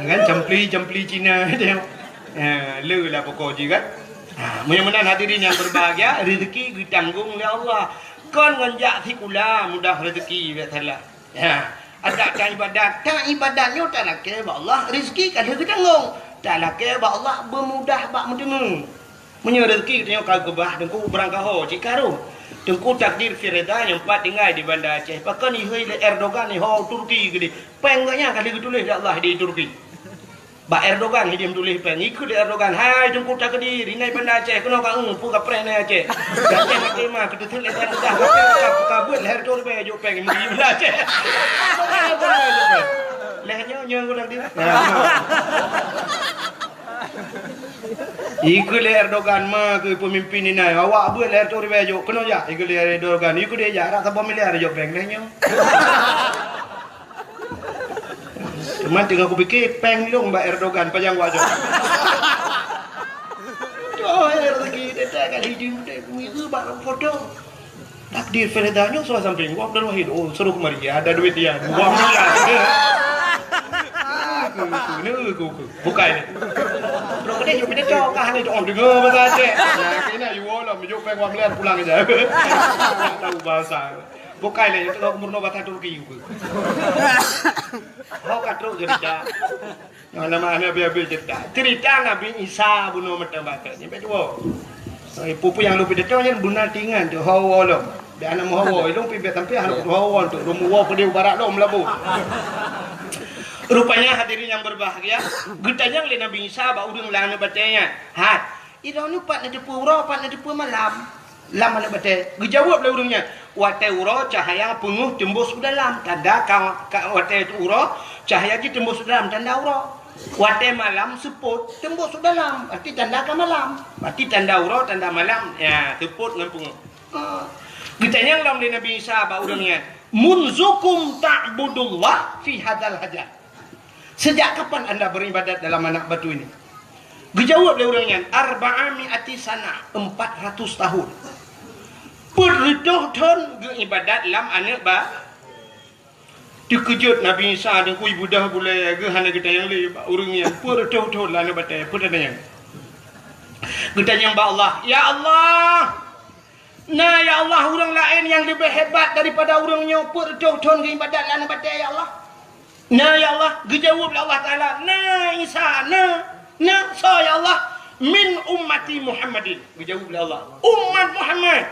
Kan campli, campli Cina tanyoe. Ha, le lah pokok jih kan. Ha, meunyoe meunan hadirin yang berbahagia, rezeki geutanggong lé Allah. Kon ngon jak sikula mudah rezeki, biasalah. Ha, adak taibadat, taibadat nyoe talakée bak Allah, rezeki ka lheueh geutanggong. Talakée bak Allah beumudah bak meuteumé. Meunyoe rezeki tanyoe ka geubah, Teungku, beurangkaho cit ka rhot. Teungku, takdir Firda nyang pat tinggai di Banda Aceh. Pakon ihôi lé Erdogan iho Turki keudeh. Péng gobnyan ka lheueh geutuléh lé Allah di Turki. Bak Erdogan hidéh meutuléh péng. Ikheun lé Erdogan, "Hai Teungku Takdir, inan Banda Aceh, keunoe ka eu, peue kapreh inan Aceh. Aceh maté ma, keuteuseut lé Banda Aceh, ka, ka beuet lhèe reutôh ribèe jok péng, meugi Banda Aceh." Lhèe nyoe, nyoe Teungku Takdir. Ikheun lé Erdogan, "Ma keu peumimpin inan, awak beuet lhèe reutôh ribèe jok, keunoe jak." Ikheun lé Erdogan, "Ikheun deh jak, rot saboh miliar jok péng lhèe nyoe." Teuma teungoh kupike, péng lôn bak Erdogan, pajan wajok. Tuh, rezeki teuntèe kali jeuet, meuteumé bak foto. Takdir Firda nyoe surat sampéng, Abdul Wahid, oh, suruh kemari, ada duit dia, dua miliar. Keuneuk keu, keu. Bukai ni. Trok keudeh jeuet pidato ka hana jeuet deungoe bahasa Aceh. Nah, keunan yue lom, jeuet péng dua miliar pulang aja. Tak tahu bahasa. Bukai lé, jeuet deungoe meurunoe bahasa Turki keu. Hok ka trok cerita. Nama hana habéh-habéh cerita. Cerita Nabi Isa bunoe meuteumbakat. Nyampe dua. Eh, peue-peue nyang lôn pidato nyan beuna tingan tu, hawa lom. Dak hana meuhawa, ilong pih bèk sampai hana hawa tu. Lôn meuwoe keudeh u barat lom labu. Rupanya hadirin yang berbahagia, geutanyong lé Nabi Isa bak ureueng lam aneuk batèe nyan, "Hai, droeneuh pat neuteupeue uroe, pat neuteupeue malam lam aneuk batèe?" Geujaweueb lé ureueng nyan, "Watèe uroe cahya peungeuh teumbôh u dalam, tanda ka, ka watèe uroe cahya jih teumbôh u dalam, tanda uroe. Watèe malam seupôt teumbôh u dalam, berarti tanda ka malam. Berarti tanda uroe, tanda malam, ya, seupôt ngon peungeuh." Ah. Geutanyong lom lé Nabi Isa bak ureueng nyan, "Munzukum ta'budullah fi hadzal hajar?" Sejak kapan anda beribadat dalam anak batu ini? Geujaweueb lé ureueng nyan, "Arba'a mi'ati sanah, empat ratus tahun." Peuet reutôh thon geuibadat lam aneuk ba-, Teukeujot Nabi Isa deungon ibudah bulèe geuh hana geutanyong lé bak ureueng nyan, "Peuet reutôh thon lam aneuk batèe?" Peue tanyong? Geutanyong bak Allah, "Ya Allah, na ya Allah ureueng laén nyang leubeh hebat daripada ureueng nyoe peuet reutôh thon geuibadat lam aneuk batèe ya Allah?" "Na ya Allah," geujaweueb lé Allah Taala, "Na Isa, na, na, soe ya Allah?" "Min ummati Muhammadin," geujaweueb lé Allah, "Umat Muhammad."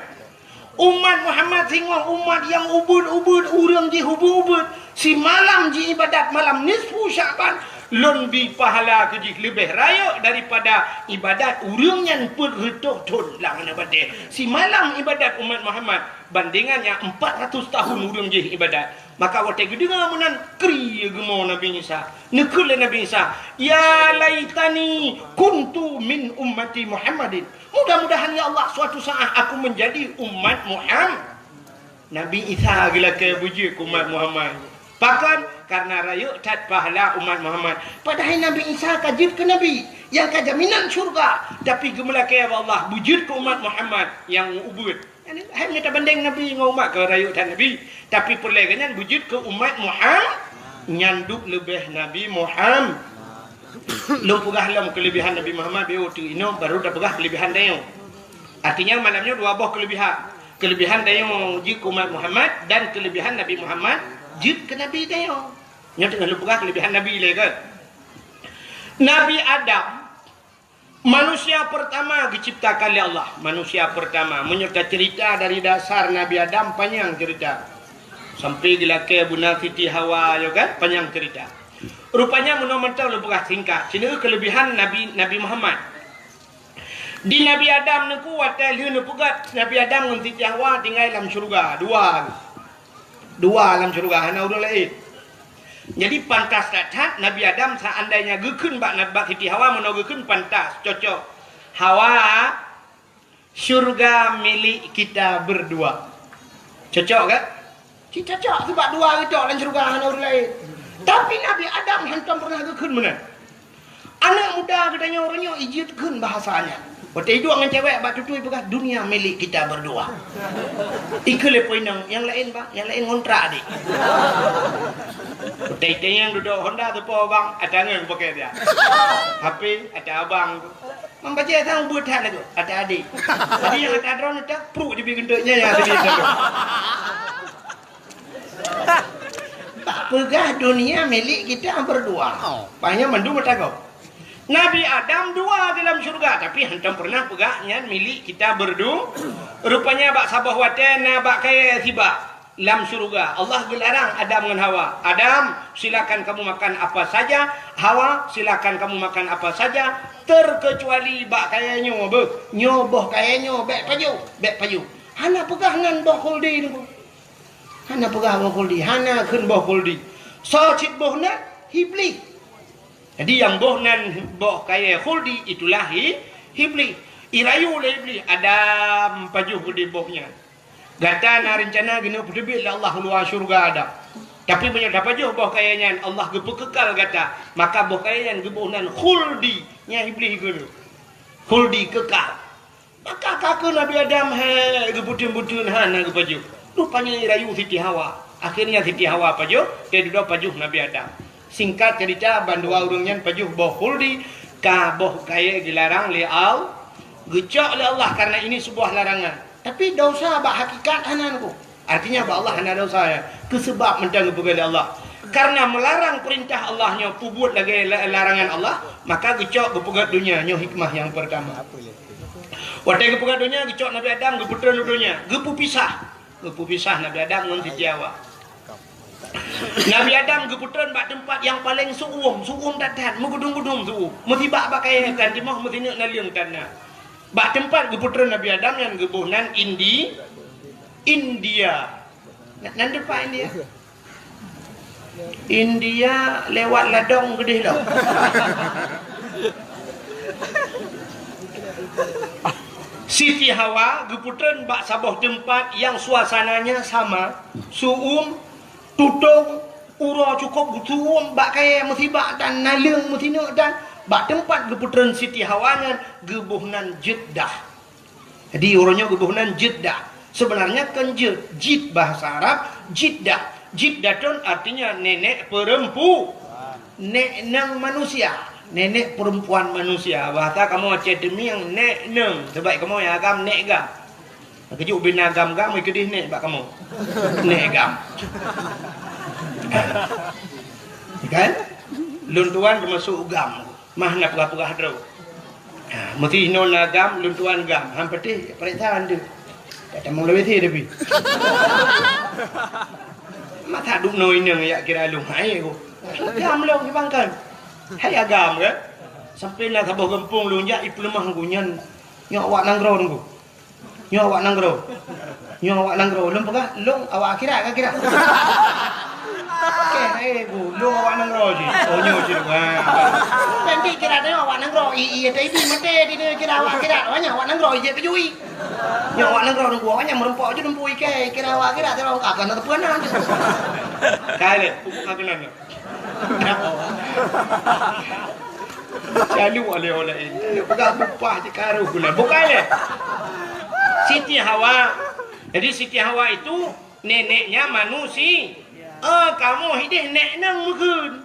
Umat Muhammad singoh umat nyang ubeuet-ubeuet, ureueng jih ubeuet-ubeuet. Simalam jiibadat malam nisfu Sya'ban, lôn bi pahala keu jih leubeh rayeuk daripada ibadat ureueng nyan peuet reutôh thon lam aneuk batèe. Simalam ibadat umat Muhammad, bandengan nyang empat ratus tahun ureueng jih ibadat. Maka watèe geudeungoe meunan, kri geumo Nabi Isa. Neukheun lé Nabi Isa, "Ya laitani kuntu min ummati Muhammadin." Mudah-mudahan, ya Allah, suatu saat aku menjadi umat Muhammad. Nabi Isa geulakèe beujeuet keu umat Muhammad. Pakon? Karena rayeuk that pahala umat Muhammad. Padahai Nabi Isa ka jeuet keu nabi nyang ka jaminan syurga, tapi geumeulakèe bak Allah beujeuet keu umat Muhammad nyang ubeuet. Hai mita bandeng nabi ngon umat ka rayeuk that nabi, tapi peureulèe geuh nyan beujeuet keu umat Muhammad nyan duek leubeh Nabi Muhammad. Lôn peugah lom keuleubehan Nabi Muhammad, beu teuk inoe baru tapeugah keuleubehan tanyoe. Artinya malam nyoe dua boh keuleubehan. Keuleubehan tanyoe jeuet keu umat Muhammad dan keuleubehan Nabi Muhammad jeuet keu nabi tanyoe. Nyoe teungoh lôn peugah keuleubehan nabi lé kan. Nabi Adam, manusia pertama geuciptakan lé Allah, manusia pertama. Meunyoe tacerita dari dasar Nabi Adam, panyang cerita. Sampai geulakèe beuna Siti Hawa, yo kan, panyang cerita. Rupanya meunoe mantong lôn peugah singkat. Sineuk keuleubehan Nabi, Nabi Muhammad. Di Nabi Adam neuku watèe lheueh neupeugöt Nabi Adam ngon Siti Hawa tinggai lam syeuruga, dua. Dua lam syeuruga, hana ureueng laén. Jadi pantas that-that Nabi Adam seandainya geukheun bak, bak Siti Hawa, meunoe geukheun pantas, cocok. Hawa, syurga milik kita berdua. Cocok kan? Cit cocok, sabab dua geutok lam syeuruga, hana ureueng laén. Tapi Nabi Adam hantom pernah geukheun meunan. Aneuk muda geutanyoe uroe nyoe ijeuet kheun bahasa nyan. Watèe iduek ngon cewek bak tutui peugah, "Dunia milik kita berdua." Ikheun lé po inong, "Nyang laén, Bang, nyang laén ngontrak, Dik." Watèe itanyong dudoe Honda teupo, "Bang, ata ngon pakèk dia." H P, "Ata abang." Mang bajèe sang ubeuet that lagoe, "Ata adék." Jadi nyang ata droeneuh tak pruet jibi geunteuk nyan nyang tadi tadi. Tak peugah dunia milik kita berdua. Banyak mandum meutanggong. Nabi Adam dua di dalam syurga, tapi hantom pernah peugah nyan milik kita berdu-, rupanya bak saboh watèe na bak kayèe sibak lam syurga. Allah geularang Adam ngon Hawa, "Adam, silakan kamu makan apa saja. Hawa, silakan kamu makan apa saja, terkecuali bak kayèe nyoe beuh. Nyoe boh kayèe nyoe bèk pajoh, bèk pajoh." Hana peugah nan boh khuldi nyoe. Hana peugah boh khuldi, hana kheun boh khuldi. Soe cit boh nan? Iblih. Jadi nyang boh nan boh kayèe khuldi itulah i-, Iblih. Irayu lé Iblih, "Adam, pajoh keudéh boh nyan. Gata na reuncana keuneuk peuteubiet lé Allah u luwa syeuruga Adam. Tapi meunyoe tapajoh boh kayèe nyan, Allah geupeukekal gata, maka boh kayèe nyan geuboh nan khuldi." Nyan Iblih kheun, "Khuldi kekal." Maka ka kheun Nabi Adam, "Hai, geubeuteun-beuteun hana geupajoh." Rupanya irayu Siti Hawa. Akhirnya Siti Hawa pajoh, teududoe pajoh Nabi Adam. Singkat cerita, bandua ureuëng nyan pajoh boh khuldi, ka boh kayée geularang lé Allah, geucok lé Allah karena ini sebuah larangan. Tapi dosa bak hakikat hana nyoe. Artinya bak Allah hana dosa ya. Keusabab mantong geupeugah lé Allah. Karena melarang perintah Allah nyoe peubuet lagée la-, larangan Allah, maka geucok geupeugah donya nyoe hikmah yang pertama. Watée geupeugah donya, geucok Nabi Adam, geupeutreun u donya, geupeupisah. Geupeupisah Nabi Adam ngon Siti Hawa. Nabi Adam geupeutreun bak teumpat nyang paleng su'uem, su'uem that-that, meugudum-gudum su'uem. Meusibak bak kayée tan timoh, meusineuk naleueng tan na. Bak teumpat geupeutreun Nabi Adam nyan geuboh nan Indi-, India. Na-, nan teumpat India? India lewat ladong keudeh lom. Siti Hawa geupeutreun bak saboh teumpat nyang suasananya sama, su'uem, tutong, uroe cukôp geusu'uem bak kayée meusibak dan naleueng meusineuk dan bak teumpat geupeutreun Siti Hawa nyan geuboh nan Jeddah. Jadi, uroe nyoe geuboh nan Jeddah. Sebenarnya kon jeuet, jid bahasa Arab, Jiddah. Jiddatun artinya nenek perempu-, nek nang manusia, nenek perempuan manusia. Bahasa kamoe Aceh Teumieng, nek nang. Sebab kamoe ya agam, nek gam. Keujeuet ubé na gam-gam, keudeh nek bak kamoe. Nek gam. Kan? Lôn tuan teumasuk gam. Mah na peugah-peugah droe. Ha, meusti inoe na gam, lôn tuan gam. Han patéh, pareksa han deuh. Tak tamong lawét he tapi. Masa dum noe inong yak kira lôn hai ko. Gam lôn di bangkan. Hai agam kan? Sampai na saboh gampông lôn jak ipeuleumah ku nyan. Nyoe awak nanggroe nunggu. Nyoe awak nanggroe. Nyoe awak nanggroe. Lôn peugah, lôn awak akhirat ka kira. Oke, eh, bu, lôn awak nanggroe je. Oh, nyoe je. Ha. Nanti kira tengok awak nanggroe. I, i, i, i, mate di ni kira awak akhirat. Awak nyan awak nanggroe je kejui. Nyoe awak nanggroe nunggu. Awak nyan meureumpok je nunggu ikai. Kira awak akhirat, kira awak akan ada peunan. Kali, bukan kenal. Lalu oleh-oleh ini. Peugah bupah je karu gula. Bukan ya? Siti Hawa. Jadi Siti Hawa itu neneknya manusia. Ah, kamoe hideh nek nang meukeun.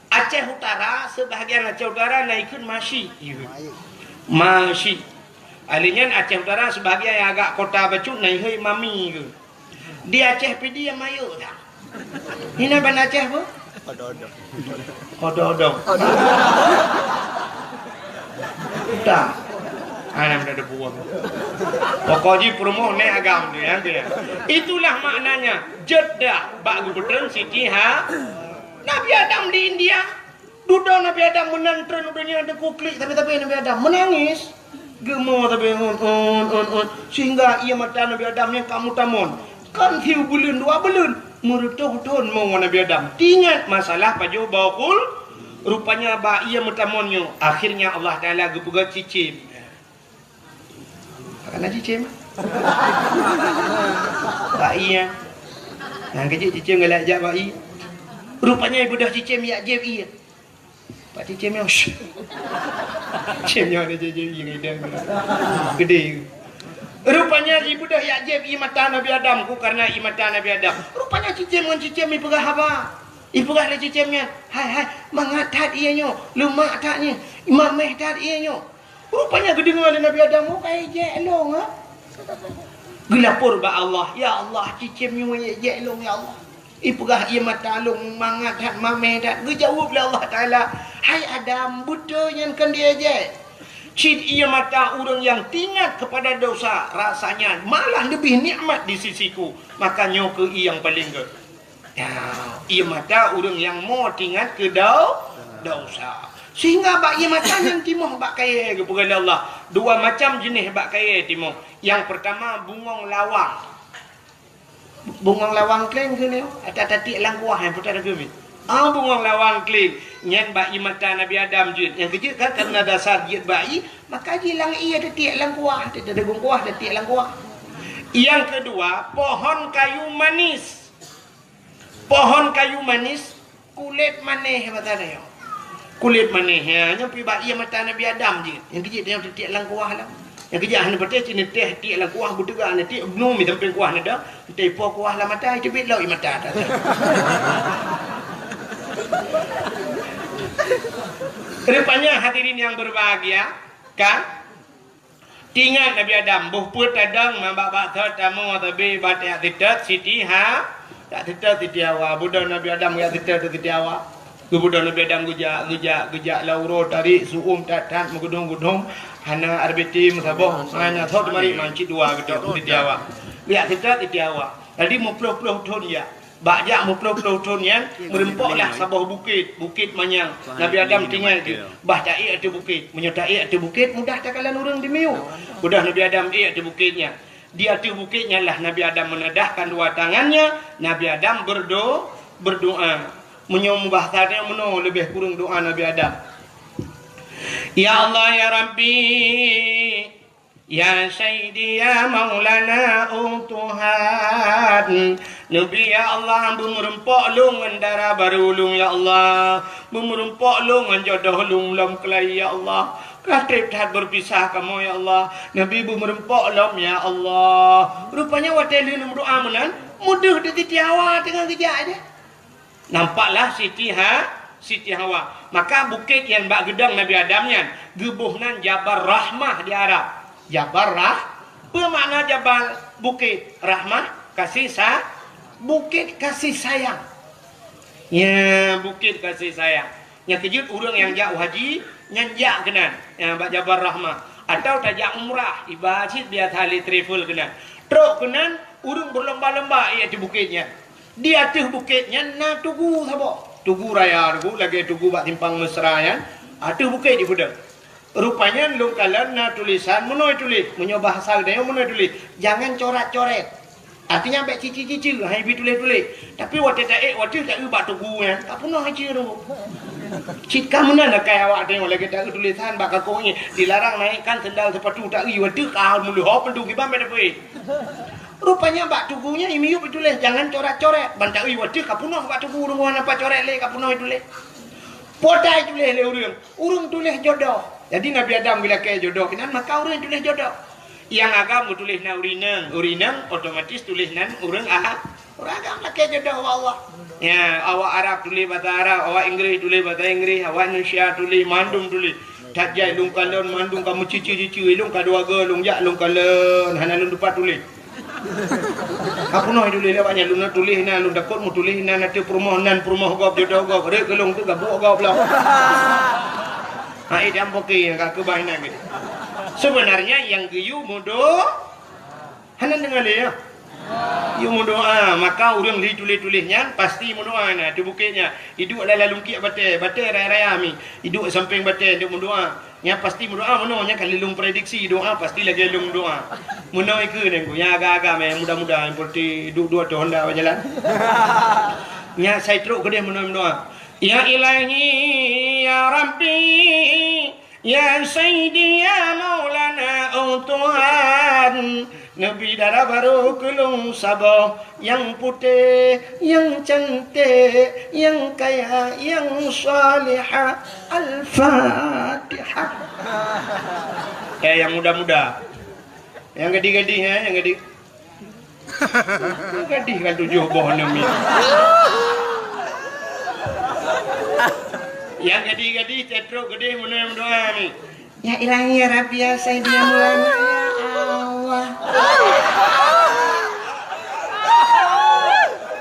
Aceh Utara, sebahagian Aceh Utara na ikheun Mashi. Mashi. Ahli nyan Aceh Utara sebahagian nyang agak kota bacut na ihôi Mami ke. Di Aceh Pidie Mayeu dah. Hina ban Aceh apa? Odong-odong. Odong-odong. Dah. Anak dah ada buang. Pokok ji perumoh nek agam tu ya, tu ya. Itulah maknanya Jeddah bak gubernur Siti Ha. Nabi Adam di India. Dudoe Nabi Adam meunan treun u donya, teuku klik tapi-tapi Nabi Adam meunangis. Geumo tapi un, un, un, un, sehingga ié mata Nabi Adam nyang ka meutamon. Kan siubuleuen dua buleuen, meureutoh thon mo Nabi Adam. Tingat masalah pajoh boh khul, rupanya bak ié meutamon nyoe, akhirnya Allah Taala geupeugah cicém. Karena cicém. Bak ié. Nah, kejut cicém galak jak bak ié. Rupanya ibeudôh cicém yak jép ié. Pak cicém nyoe. Cicém nyoe ada cicém ié ngideung. Gede. Rupanya ibeudôh yak jép ié mata Nabi Adam ku karena ié mata Nabi Adam. Rupanya cicém ngon cicém ipeugah haba. Ipeugah lé cicém nyan, "Hai, hai, mangat that ié nyoe, leumak that nyoe, mameh that ié nyoe." Rupanya geudeungoe lé Nabi Adam, "Oh, ka ijek lôn, ha?" Geulapor bak Allah, "Ya Allah, cicém nyoe ijek lôn, ya Allah." Ipeugah ié mata lôn mangat that, mameh that. Geujaweueb lé Allah Taala, "Hai Adam, beutôi nyan kon diejek. Cit ié mata ureuëng nyang teuingat kepada dosa, rasanya malah leubeh nikmat di sisi-Ku. Maka nyoe kheueh ié nyang paleng gét." Ya, ié mata ureuëng nyang mo teuingat keu dau-, dosa. Sehingga bak ié mata nyan timoh bak kayée geupeugah lé Allah. Dua macam jeuneh bak kayée timoh. Nyang peurtama bungong lawang. Bungong lawang kléng keunoe, ata tatiek lam kuah nyang peutra geumi. Ah, bungong lawang kléng nyan bak ié mata Nabi Adam jeuet. Nyang keujeuet kan karena dasar jeuet bak ié, maka jilang ié tatiek lam kuah, teudegung kuah tatiek lam kuah. Nyang keudua, pohon kayu manis. Pohon kayu manis, kulét manéh mata nyoe. Kulét manéh, ya, nyoe pi bak ié mata Nabi Adam jeuet. Nyang keujeuet nyoe tiek lam kuah lah. Nyang keujeuet hana patéh cit neutéh tiek lam kuah beuteuga neutéh, bnu mi sampéng kuah neuda, neutéh po kuah lam mata, iteubiet lom ié mata. Rupanya hadirin yang berbahagia, kan? Tingat Nabi Adam, boh peuet tadong, mabak-bak thot, tamoe tabi, bak tajak seutôt Siti Ha-, jak seutôt Siti Hawa. Budôh Nabi Adam jak seutôt Siti Hawa. Geubudôh Nabi Adam geujak, geujak, geujak lam uroe tarék, su'um that-that, meugeudong-geudong, hana R B T meusaboh, hana thot marit, man cit dua geutôk Siti Hawa. Jak seutôt Siti Hawa. Jadi meuploh-ploh thon jak. Bak jak meuploh-ploh thon nyan, meureumpok lah saboh bukét, Bukét Manyang. Nabi Adam tinggai geuh, bah taék ateueh bukét. Meunyoe taék ateueh bukét, mudah takalon ureuëng di miyueb. Mudah Nabi Adam ék ateueh bukét nyan. Di ateueh bukét nyan lah Nabi Adam meunadahkan dua tangannya, Nabi Adam berdo-, berdoa. Meunyoe mubahasa tanyoe meunoe leubeh kureueng doa Nabi Adam. Ya Allah, ya Rabbi, Ya Sayyidi, ya Maulana, oh Tuhan. Neubi, ya Allah, beumeureumpok lôn ngon dara barô lôn, ya Allah. Beumeureumpok lôn ngon jodoh lôn lom keulayi, ya Allah. Ka treb that beupisah kamoe, ya Allah. Neubi beumeureumpok lom, ya Allah. Rupanya watée lheueh neumeudoa meunan, meudeuh di Siti Hawa teungoh geujak aja. Nampaklah Siti Ha-, Siti Hawa. Maka bukét nyang bak geudong Nabi Adam nyan geuboh nan Jabal Rahmah di Arab. Jabal Rah-, peue makna Jabal? Bukét. Rahmah, kasih sa-, bukét kasih sayang. Ya, bukét kasih sayang. Nyang keujeuet ureuëng nyang jak haji, nyan jak keunan, ya, bak Jabal Rahmah. Atau tajak umrah, iba cit biasa lé travel keunan. Trok keunan, ureuëng beulomba-lomba ék ateueh bukét nyan. Di ateueh bukét nyan na tugu saboh. Tugu raya tugu, lagée tugu bak simpang Mesra nyan, ateueh bukét jipeudong. Rupanya lôn kalon na tulisan meunoe tuléh, meunyoe bahasa geutanyoe meunoe tuléh, "Jangan corat-coret." Artinya bék cici-cici, hai bi tuléh-tuléh. Tapi watée taék, watée taeu bak tugu nyan, ka peunoh ici tu. Cit ka meunan akai awak tanyoe lagée taeu tulisan bak kakong nyan, "Dilarang naikkan sendal sepatu," taeu watée ka meuleuhop, peuntu kiban bék tapeuék. Rupanya bak tugu nyan i miyueb ituléh, "Jangan coret-coret." Ban taeu watée ka peunoh bak tugu, ureuëng hana pat coret lé, ka peunoh ituléh. Potai tuléh lé ureuëng, ureuëng tuléh jodoh. Jadi Nabi Adam geulakée jodoh keunan, maka ureuëng tuléh jodoh. Nyang agam meutuléh nan ureuëng inong, ureuëng inong otomatis tuléh nan ureuëng a-, ureuëng agam lakée jodoh bak Allah. Ya, awak Arab tuléh basa Arab, awak Inggréh tuléh basa Inggréh, awak Indonesia tuléh, mandum tuléh. That jai lôn kalon mandum ka meucici-cici, lôn ka dua go lôn jak lôn kalon, hana lôn tupat tuléh. Ka peunoh tuléh lé awak nyan, lôn na tuléh na, lôn takot meutuléh na, na teuh peurumoh nan peurumoh gob, jodoh gob, rhot keu lôn teuh gabuek gob lom. Hai dan poke ka keubah inan geuh. Sebenarnya nyang geuyue meudo-, hana deungoe lé, ya. Yue meudoa, maka ureuëng li tuléh-tuléh nyan pasti meudoa na, teuh bukét nyan. Iduek lam lalungkiek batée, batée raya-raya mi. Iduek sampéng batée, iduek meudoa. Nyan pasti meudoa meunoe, nyan ka lheueh lôn prediksi doa pasti lagée lôn doa. Meunoe ikeue nyan ku, nyang agam-agam, nyang muda-muda, nyang peureute duek-duek ateueh honda bak jalan. Nyan sai trok keudeh meunoe meudoa. Ya Ilahi, ya Rabbi, ya Sayyidi, ya Maulana, oh Tuhan. Neubi dara barô keu lôn saboh, nyang putéh, nyang canték, nyang kaya, nyang salihah. Al-Fatihah. Eh, nyang muda-muda. Nyang gadih-gadih, eh, nyang gadih. Gadih kan tujoh boh aneuk miet. Nyang gadih-gadih, tetrok gadih, meunoe meudoa ni. Ya Ilahi, ya Rabbi, ya Sayyidi, ya Maulana, ya Allah.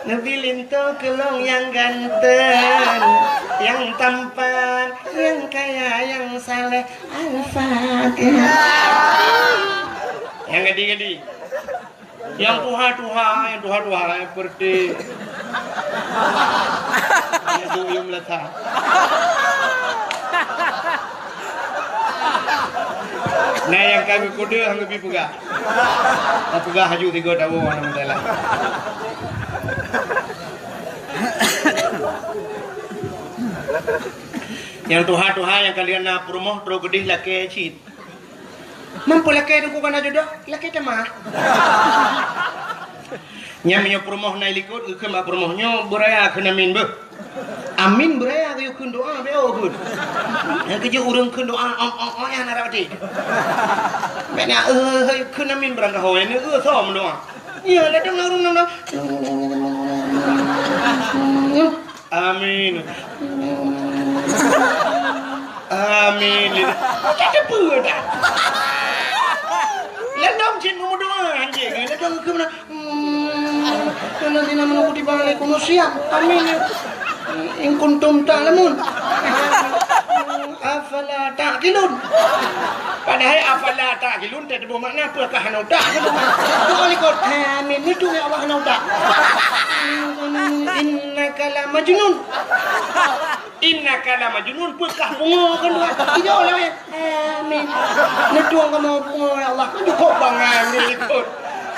Neubi linto keu lôn nyang ganteng, nyang tampan, nyang kaya, nyang saleh. Al-Fatihah. Nyang gadih-gadih. Nyang tuha-tuha, nyang tuha-tuha, nyang peureute. Nyang duek yum lata. Nah, nyang ka geukode hana geubi peugah. Ka peugah haju tiga tahun, alhamdulillah. Nyang tuha-tuha nyang kalian na peurumoh trok keudeh lakée cit. Mampu lakée teungku kana jodoh, lakée teuma. Nyan meunyoe peurumoh na i likot, geukheun bak peurumoh nyoe beuraya kheun amin beuh. Amin beuraya geuyue kheun doa beu kheun. Nyang keujeuet ureuëng kheun doa ong ong ong nyan na rab até. Bék na, eh, eh, kheun amin beurangkaho nyan, eh, soe meudoa. Iya, ladang na ureuëng na. Amin. Amin. Kita peue dah. Ladom cit meumeudoa anjing. Ladom keu mana? Hmm, allazina amanu kutiba alaikumus siyam. Amin. In kuntum ta'lamun. Afala ta'qilun. Padahai afala ta'qilun teuh teuboh makna peue kah hana utak. Doa likot. Amin. Itu ya Allah hana utak. Innaka la majnun. Innaka la majnun, peue kah pungo kan dua. Iya lah ya. Amin. Neutueng kamoe pungo ya Allah. Cukup bangai likot.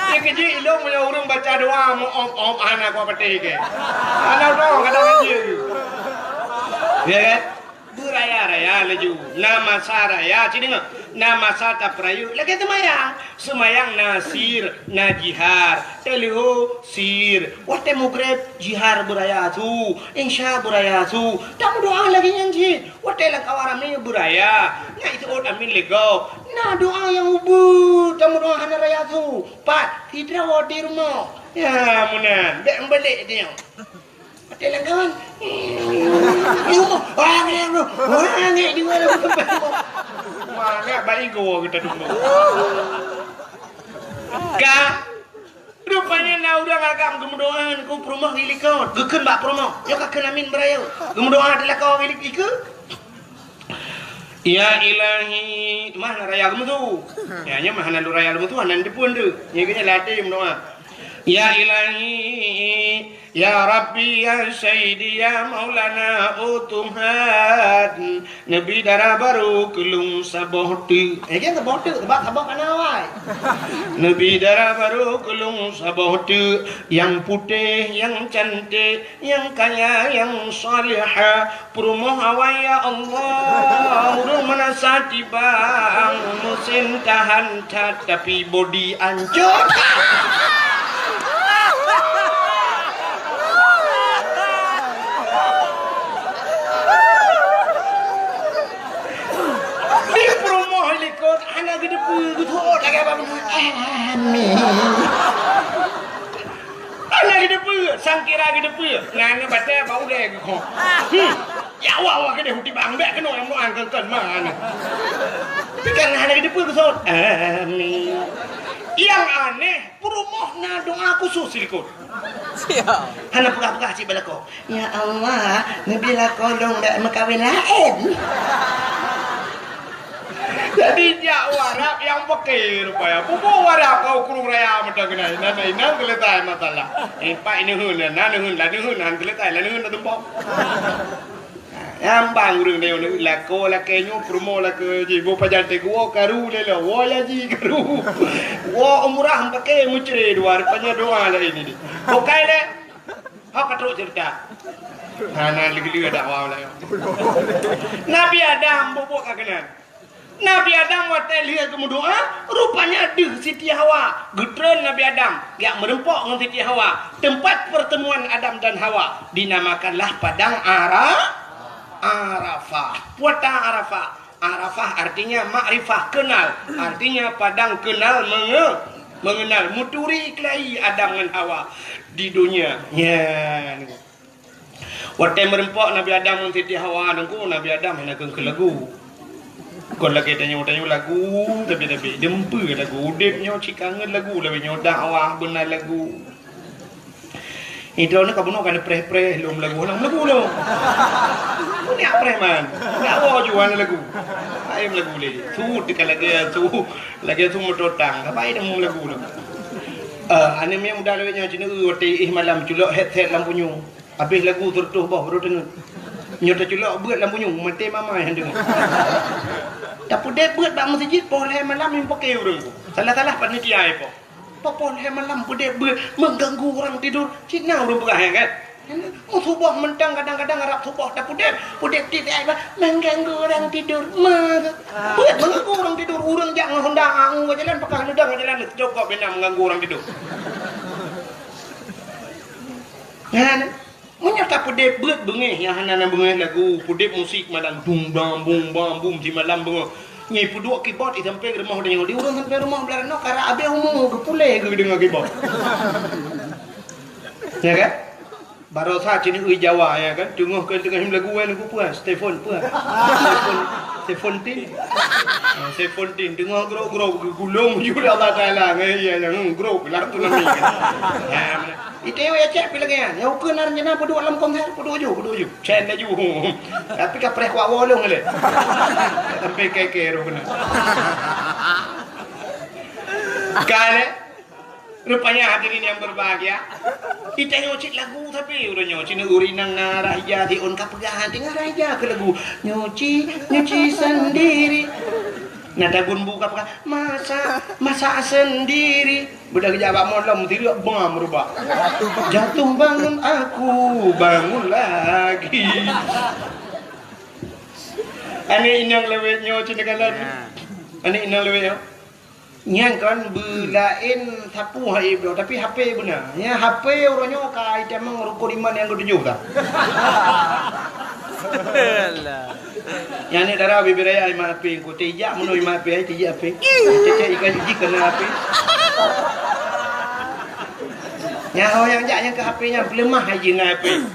Dia kejik ilong punya ureueng baca doa mu om-om hana kuat peutih ke. Hana utak kadang anjing. Ya kan? Beuraya-raya laju. Na masa raya, ci deungoe. Na masa tapeurayeuk lagèe seumayang. Seumayang na sir, na jihar. Teuleuho sir. Watèe mugreb jihar beuraya su. Insya beuraya su. Tameudoa lagèe nyan cit. Watèe lam kawan ramè beuraya. Na iseuôt amin lé gob. Na doa nyang ubeut tameudoa hana raya su. Pat, sidroe di rumoh. Ya, meunan. Bèk meubalek nyoe. Watèe lam kawan. Di rumoh. Wah, ngek, wah, ngek di mana? Mana baik gua kita dulu. Ka. Rupanya na ureueng agam geumeudoa ngon peurumoh di likot. Geukheun bak peurumoh. Nyoe ka kheun amin beuraya. Geumeudoa di lakoe di likot. Ya Ilahi, mah na raya geumeusu. Ya, nyoe mah hana lôn raya geumeusu, hana deupeue deuh. Nyoe geuhnyan latèe meudoa. Ya Ilahi, ya Rabbi, ya Sayyidi, ya Maulana, oh Tuhan, neubi dara barô keu lôn saboh teuk. Eh, jangan saboh teuk, sebab saboh kana awai. Neubi dara barô keu lôn saboh teuk, nyang putéh, nyang cantik, nyang kaya, nyang salihah, peurumoh awai ya Allah, ureueng meunasah tibang, meusén tahan that, tapi bodi ancô. Di peurumoh likot hana geuteupeue, geuthot lagèe bak bunoe. Amin. Hana geuteupeue, sangkira geuteupeue. Nyan batèe bak ulèe geukhong. Hmm. Ya Allah, Allah keudeh u tibang bèk keunoe nyang meudoa keun-keun ma nyan. Tapi kan hana geuteupeue geusot. Amin. Nyang aneh, peurumoh na doa khusus silikot. Siap. Hana peugah-peugah cit bak lakoe. Ya Allah, neubi lakoe lôn bèk meukawen laén. Jadi jak u Arab nyang pake rupanya. Pupu u Arab keu krueng raya meuteuk keunan. Inan, inan selesai masalah. Eh, pak neuheun, na neuheun, la neuheun, han selesai, la neuheun, la tumpok. Nyang bang ureueng nyoe lakoe lakèe nyoe peurumoh lakoe jih. Boh pajan teuh woe karu lé lo. Woe ya jih karu. Woe umrah pake meucre dua rupanya doa laén ini. Bukai lé. Hok ka trok cerita. Hana lé-lé dakwah laén. Nabi Adam bubuk ka keunan. Nabi Adam watèe lheueh geumeudoa, rupanya deuh Siti Hawa. Geutreun Nabi Adam, jak meureumpok ngon Siti Hawa. Teumpat pertemuan Adam dan Hawa dinamakanlah Padang Ara-, Arafah. Puata Arafah. Arafah artinya makrifah, kenal. Artinya padang kenal menge-, mengenal. Meuturi keulayi Adam ngon Hawa di dunia. Nya. Watèe meureumpok Nabi Adam ngon Siti Hawa, Teungku, Nabi Adam hana kheun keu lagu. Kon lagèe tanyoe-tanyoe lagu, tapi-tapi deumpeu lagu. Udép nyoe cit kangen lagu, lagèe nyoe dakwah beuna lagu. Idroe nyoe ka bunoe ka neupreh-preh lom lagu, hana lagu lom. Nyak preh man. Nyak woe ju hana lagu. Ai lagu lé. Su teuka lagèe su, lagèe su moto tang. Ka bai deumu lagu lom. Eh, aneuk miet muda lawét nyoe cit neu watèe éh malam culok headset lam punyueng. Habéh lagu seureutôh boh baru deungoe. Nyoe teuculok beuet lam punyueng, maté mama nyang deungoe. Tapeudép beuet bak meuseujid poh lhèe malam nyang pake ureueng. Salah-salah panitia ipoh. Poh lhèe malam peudép beuet mengganggu orang tidur. Cit na ureueng peugah nyan kan? Meusuboh mantong kadang-kadang rab suboh tapeudép, peudép tiep ai bah mengganggu orang tidur. Meusuboh mengganggu orang tidur. Ureueng jak ngon Honda, ah, ngon jalan pakah leudang jalan, cokop bina mengganggu orang tidur. Nyan. Meunyoe tapeudép beuet beungéh nyang hana na beungéh lagu, peudép musik malam dum dam bum bam bum simalam beungéh. Nyan peuduek keyboard i sampoe rumoh tanyoe. Di ureueng sampoe rumoh blah nyoe karap abéh umu geupulé geudeungoe keyboard. Ya kan? Barosa cit neu Jawa, ya kan? Teungoh keu teungoh lagu, eh, lagu peue? Stefon peue? Stefon, Stefontin. Ah, Stefontin. Teungoh grok-grok geugulong ju lé Allah Taala ngon, ya, ya, hmm, grok lam tsunami. Ha, iteuh ya cek pih lagèe nyan. Nyang ukeue na rencana peuduek lam konser, peuduek ju, peuduek ju. Cen laju. Tapi ka preh kuak wolong lé. Sampai keke roh kena. Ka lé. Rupanya hadirin yang berbahagia, itanyoe cit lagu tapi uroe nyoe cit ureueng inong na rah ija siôn ka peugah teungoh rah ija keu lagu. Nyuci, nyuci sendiri. Na tagun bu ka peugah, masak, masak sendiri. Beudah geujak bak molom, tireuk bam rubah. Jatuh bangun aku, bangun lagi. Aneuk inong lewat nyoe cit neukalon. Aneuk inong lewat nyoe. Nyan kan beulaén sapu hai bloe, tapi H P beuna. Nya H P uroe nyoe ka itamong rukon iman nyang keutujôh dah. Alah. Nyan ni dara bibir raya iman H P ku tijak meunoe iman H P ai tijak H P. Cecek ikan jiji kena H P. Nya ho nyang jak nyang ke H P nyan peuleumah hai jih na H P.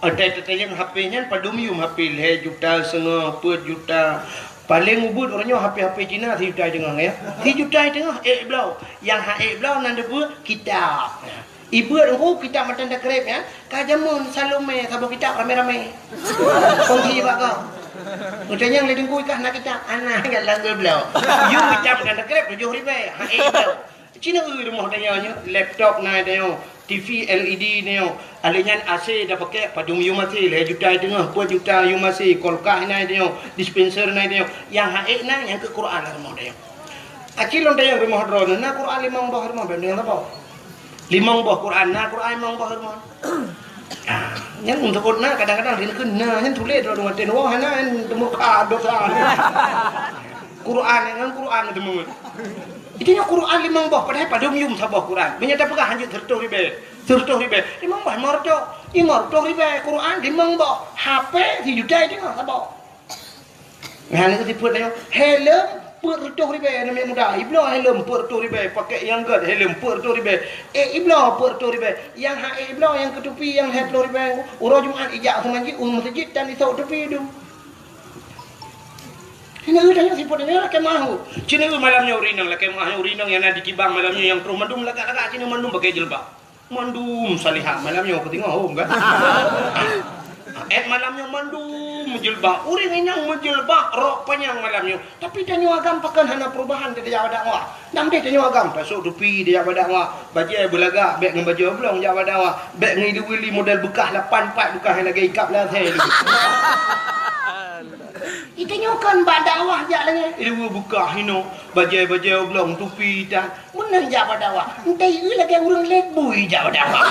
Atai tatanyong H P nyan padum yum H P lhèe juta seungoh, peuet juta. Paleng ubeuet uroe nyoe H P-H P Cina sijuta teungoh ya. Sijuta teungoh ék bloe. Nyang han ék bloe nan deubeuet kitab. Ibeuet engku kitab matan takreb ya. Ka jameun Salome saboh kitab ramé-ramé. Kongsi bak kau. Utanyong lé teungku ikah na kitab. Ana gat langgeue bloe. Yum kitab matan takreb tujoh ribèe. Han ék bloe. Cina eu rumoh tanyoe nyoe, laptop na tanyoe, T V L E D tanyoe, alèh nyan A C tapakèk padum yum A C, lhèe juta teungoh, peuet juta yum A C, kulkas na tanyoe, dispenser na tanyoe, nyang han ék na nyang keu Quran rumoh tanyoe. Aci lôn tanyong rumoh droeneuh na Quran limong boh rumoh, bèk neueng saboh. Limong boh Quran, na Quran limong boh rumoh. Ah, nyan untuk na kadang-kadang rin keu na nyan tuléh droeneuh maté, wah hana nyan teumeuka dosa. Quran nyan Quran teumeuka. Itu nyoe Quran limong boh, padahai padum yum saboh Quran. Meunyoe tapeugah hanjeuet seureutôh ribèe, seureutôh ribèe, limong boh lima reutôh, lima reutôh ribèe Quran limong boh, H P sijuta teungoh saboh. Nyan keuh sifeuet nyoe, helm peuet reutôh ribèe aneuk muda. Ibloe helm peuet reutôh ribèe, pakèk nyang gèt helm peuet reutôh ribèe. Eh, ibloe peuet reutôh ribèe. Nyang han ék ibloe nyang keu tupi nyang lhèe ploh ribèe. Uroe Jumat ijak u meuseujid, u meuseujid tan isok tupi dum. Hana eu tanyoe sifeuet nyoe lakèe meu'ah. Cit neu malam nyoe ureueng inong lakèe meu'ah nyoe ureueng inong nyang na di Kibang malam nyoe nyang troh mandum lagak-lagak cit neu mandum pakai jilbab. Mandum salihah malam nyoe keuteungoh hom kan. Eh malam nyoe mandum jilbab. Ureueng inong meujilbab rok panyang malam nyoe. Tapi tanyoe agam pakon hana perubahan keu tajak bak dakwah. Nam deh tanyoe agam tasok tupi tajak bak dakwah. Bajèe beulagak bèk ngon bajèe oblong jak bak dakwah. Bèk ngon ilu-ilu model beukah lapan pat beukah nyang lagèe ikab lasèe. Itanyoe kon bak dakwah jak lagèe. Ileue beukah inoe, bajèe-bajèe oblong tupi tan. Meunan jak bak dakwah. Entah ieu lagèe ureueng lét bui jak bak dakwah.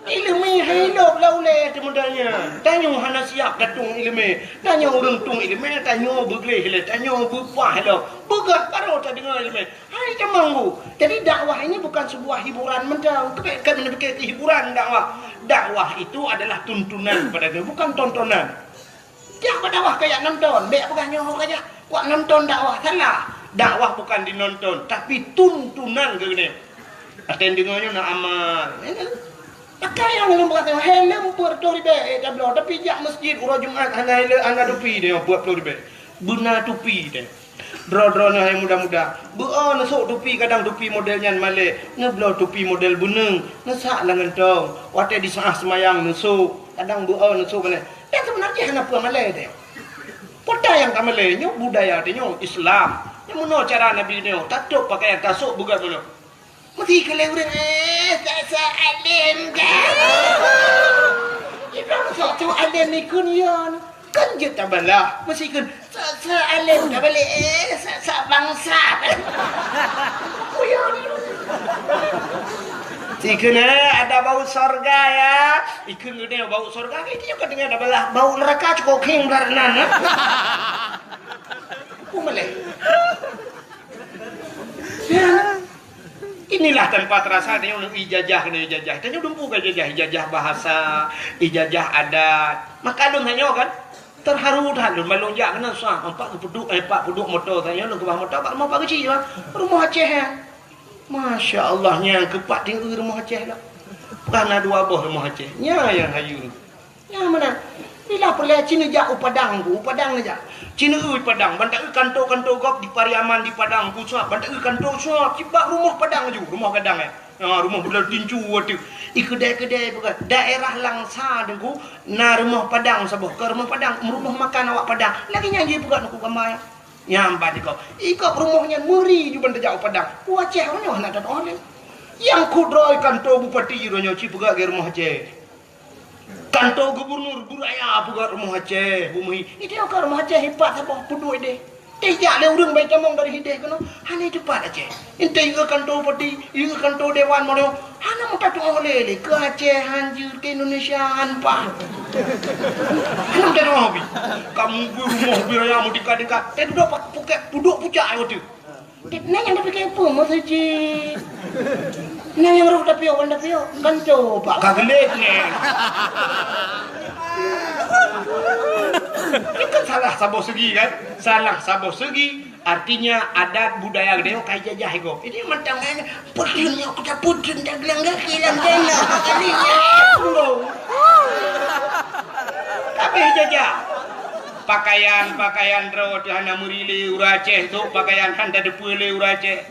Ileumèe hai lôb lam ulèe teumeudanya. Tanyoe hana siap datong ileumèe. Tanyoe ureueng tueng ileumèe, tanyoe beugleh lé, tanyoe beupah lom. Beugèt baroe tadeungoe ileumèe. Hai tamong bu. Jadi dakwah ini bukan sebuah hiburan mantong. Keubiet kami neupike keu hiburan dakwah. Dakwah itu adalah tuntunan kepada kami, bukan tontonan. Jak bak dakwah kajak nonton, bèk peugah nyoe kajak kuat nonton dakwah, salah. Dakwah bukan dinonton, tapi tuntunan keu geuneuk. Aten deungoe nyoe na amal. Pakai nyang lôn peugah tanyoe, helm peuet reutôh ribèe, eh, tabloe, tapi jak meuseujid uroe Jumat hana helm, hana tupi tanyoe peuet ploh ribèe. Beuna tupi tanyoe. Droe-droe nyoe hai muda-muda, beu-o neusok tupi kadang tupi model nyan malèe, neubloe tupi model beuneung, neusak lam gantong, watèe disaah seumayang neusok, kadang beu-o neusok malèe. Nyang seubeuna jih hana peue malèe teuh. Peue nyang ka malèe nyoe budaya tanyoe Islam. Nyang meunoe cara Nabi nyoe, tatôb pakaian tasok beugèt meunoe. Meusti keu lé ureueng, eh, sa-sa além kan? Ibrang sok tu além ikun yon. Kan jeuet tabalah. Meusti ikun sa-sa além tabalek, eh, sa-sa bangsa. Kuyon. Sikheun, eh, ada bau sorga ya. Ikheun geude bau sorga, itu juga dengan tabalah bau neraka cukup king berat nan. Aku melek. Ya. Inilah tanpa terasa tanyoe ijazah keunoe ijazah. Tanyoe dumpu ka ijazah, ijazah bahasa, ijazah adat. Maka lôn tanyoe kan terharu that lôn ban lôn jak keunoe susah. Empat geupeuduk, eh, empat peuduk moto tanyoe lôn keubah moto bak rumoh Pak Geuchik bah. Rumoh Aceh ya. Masya Allah nyang keupat tinggi rumoh Aceh lah. Ka na dua boh rumoh Aceh. Nya nyang hayeue. Nyang meunan. Bila peureulèe ci neujak u Padang ku, u Padang neujak. Ci neueu Padang, ban taeu kanto-kanto gob di Pariaman di Padang ku suap, ban taeu kanto suap, cit bak rumoh Padang ju, rumoh gadang, eh. Ha, rumoh bulan tincu ateueh. I keudè-keudè peugah, daerah Langsa Teungku, na rumoh Padang saboh. Keu rumoh Padang, rumoh makan awak Padang. Lagèe nyan jih peugah Teungku gamba nyan. Nyan ban ikôt. Ikôt rumoh nyan meuri ju ban tajak u Padang. U Aceh uroe nyoe hana tatu'oh lé. Nyang kudroe kanto bupati uroe nyoe ci peugah lagèe rumoh Aceh. Kanto gubernur beuraya peugah rumoh Aceh, bumeuhi. Itu nyang ka rumoh Aceh ipat saboh peuduek deh. Teuh jak lé ureueng bai tamong dari hideh keunoe, hana teupat Aceh. Enteuk yue kanto bupati, yue kanto dewan mono, hana meutatu'oh lé, lé keu Aceh han jeuet, keu Indonesia han paih. Hana meutatu'oh bih. Kamu beurumoh beuraya meutingkat-tingkat, teuh dudoe pak-, pukek, pudok pucak ayô tu. Nyan nyang tapike peue meuseujid? Nyan nyang roh tapiôh, wan tapiôh, kan coba. Ka geulet nyan. Itu kan salah saboh segi kan? Salah saboh segi. Artinya adat budaya geutanyoe ka ijajah igob. Jadi mantong nyan, peudeueng nyoe kuta peudeueng dageulangga kilan dana. Kali nyan. Habéh jajah. Pakaian-pakaian droe teuh hana meuri lé ureueng Aceh, sôk pakaian han tateupeue lé ureueng Aceh.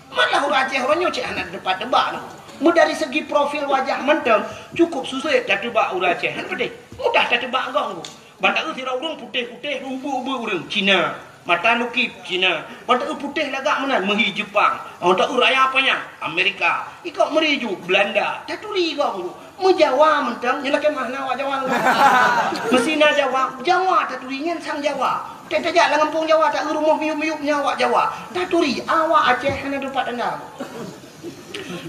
Malah ureueng Aceh uroe nyoe cit hana teupat teuba lom. Meudari segi profil wajah mantong cukup susah tateuba ureueng Aceh. Han peudeh. Mudah tateuba gong. Ban taeu sidroe ureueng putéh-putéh, ubeuek-ubeuek ureueng Cina. Mata lukip Cina. Ban taeu putéh lagak meunan meuhi Jepang. Ban taeu raya panyang Amerika. Ikôt meuri ju Belanda. Taturi gong. Meujawa mantong, nyan lakèe meuh na awak Jawa. Meusi na Jawa, Jawa taturi nyan sang Jawa. Teuh tajak lam gampông Jawa, taeu rumoh miyup-miyup nyan awak Jawa. Taturi, awak Aceh hana teupat tanda.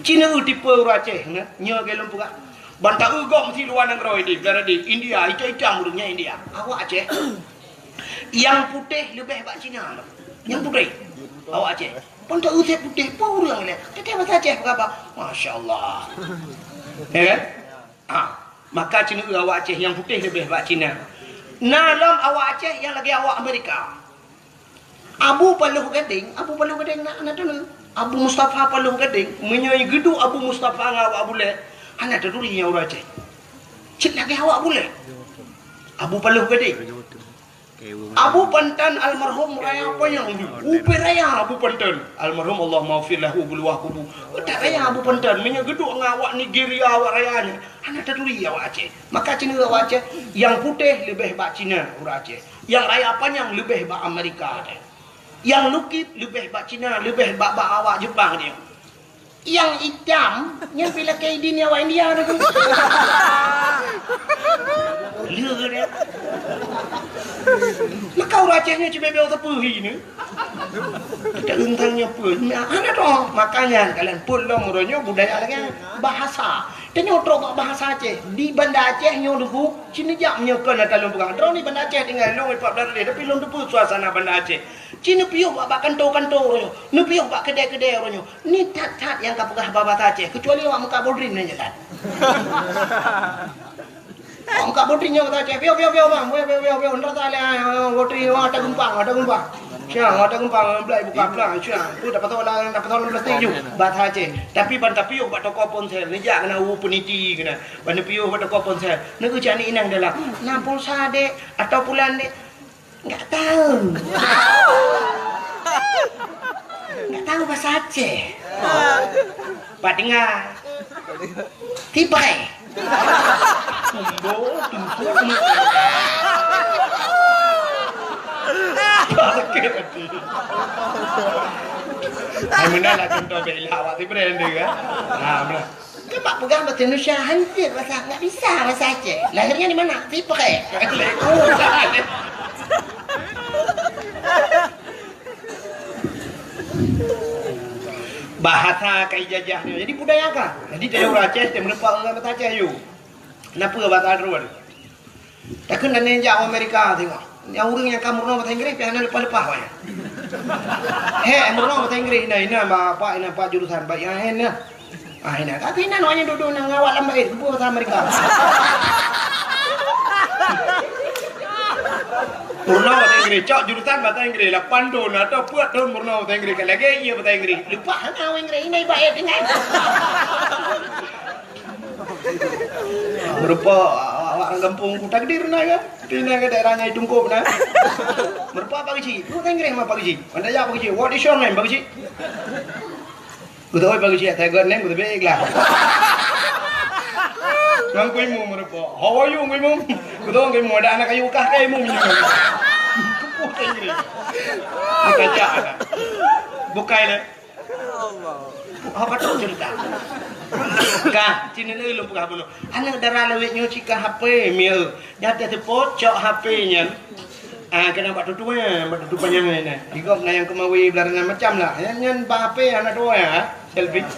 Cina eu tipe ureueng Aceh, nyoe, nyoe geuh lôn peugah. Ban taeu gob meusi luwa nanggroe di, di India, itam-itam ureueng nyan India. Awak Aceh. Nyang putéh leubeh bak Cina lom. Nyang putéh. Awak Aceh. Pun tak usah putéh pun ureueng lé. Teuntèe basa Aceh peugah, masya Allah. Ya kan? Ha. Maka Cina awak Aceh nyang putéh leubeh bak Cina. Na lom awak Aceh nyang lagèe awak Amerika. Abu Paloh Gadeng, Abu Paloh Gadeng na, na teuh. Abu Mustafa Paloh Gadeng, meunyoe geuduek Abu Mustafa ngon awak Bule, hana taturi nyang ureueng Aceh. Cit lagèe awak Bule. Abu Paloh Gadeng. Abu Pantan almarhum raya panyang, ubé raya Abu Pantan. Almarhum Allah maghfir lahu buluwah kubu. Utak raya Abu Pantan, meunyoe geuduek ngon awak Nigeria, awak raya nyan, hana taturi awak Aceh. Maka Cina awak Aceh, nyang putéh leubeh bak Cina, ureueng Aceh. Nyang raya panyang leubeh bak Amerika teuh. Nyang lukip leubeh bak Cina, leubeh bak, bak awak Jepang nyoe. Nyang itam, nyan pih lakèe idin awak India tu. Lé dia. Maka ureueng Aceh nyoe cibèe-bèe teupeu hi ni. Kita rentang nyoe peue? Nah, hana tu. Makanya kalian pun lom uroe nyoe budaya lagèe bahasa. Tanyoe trok bak bahasa Aceh. Di Banda Aceh nyoe dulu, sini jak meunyoe kon ata lôn peugah. Droeneuh di Banda Aceh tinggai lôn empat belas lé, tapi lôn teupeu suasana Banda Aceh. Ci neupiôh bak, bak kanto-kanto uroe nyoe, neupiôh bak keudè-keudè uroe nyoe. Ni that-that nyang ka peugah bahasa Aceh, keucuali awak muka bodrin nyan that. Awak muka bodrin nyan bahasa Aceh, piôh, piôh, piôh, bang, piôh, piôh, piôh, piôh, ndak salah, ah, bodrin, oh, ata geumpang, ata geumpang. Siang, ata geumpang, belai buka pelang, siang. Tu dapat tahu lah, dapat tahu plastik ju. Bahasa Aceh. Tapi ban tapiôh bak toko ponsel, neujak keunan u peniti keunan. Ban neupiôh bak toko ponsel. Neueu cak ni inong dalam. Na pulsa dek, atau pulan dek. Enggak tahu. Enggak tahu bahasa Aceh. Pak dengar. Tipai. Tumbo, tumbo, tumbo. Sakit hati. Hai, meunan lah contoh bela awak tipe dia kan. Ha, meunan. Kan bak peugah bahasa Indonesia, hancit bahasa, enggak bisa bahasa Aceh. Lahirnya di mana? Tipe. Bahasa ka ijajah nyoe. Jadi budaya ka. Jadi dari ureueng Aceh, teuh meureumpok ureueng bahasa Aceh, yuk. Kenapa bahasa Arab? Takheun dan jak Amerika tengok. Nyang ureueng nyang ka meurunoe bahasa Inggris, pih hana leupah-leupah wayah. He, meurunoe bahasa Inggris, ina, ina, Pak, ina, Pak jurusan, Pak, ya, ina. Ah, ina. Tapi ina, awaknyan duduk na ngawat lam bait, keupeue bahasa Amerika. Meurunoe bahasa Inggris, cok jurusan bahasa Inggris, lapan thon atau peuet thon meurunoe bahasa Inggris, ka lagèe iya bahasa Inggris. Leupah hana Inggris, ina ibarat dengan. Meurupa awak-awak ureueng gampông ku takdir na kan? Di na ke daerah Nyai Tungkop na. Meurupa Pak Geuchik. Lu kan ngereh ma Pak Geuchik. Anda ya Pak Geuchik. What is your name, Pak Geuchik? Ku tahu Pak Geuchik, saya god name, ku tahu ikhlas. Nang ku imu meurupa. How are you, ku imu? Ku tahu ku imu ada anak kayu kah, kayu imu. Kepuh tak ngereh. Kita cak anak. Bukai le. Oh, patut cerita. Kah, cina ni lôn peugah bunoe. Aneuk dara lawét nyoe cika H P, mieu. Nyata teupot cok H P nyan. Ah, kena bak tutu, eh, bak tutu panyang ni, nah. Di gop na nyang keumawi beularenan macam lah. Nyan, nyan bak H P aneuk dua ya, selfie.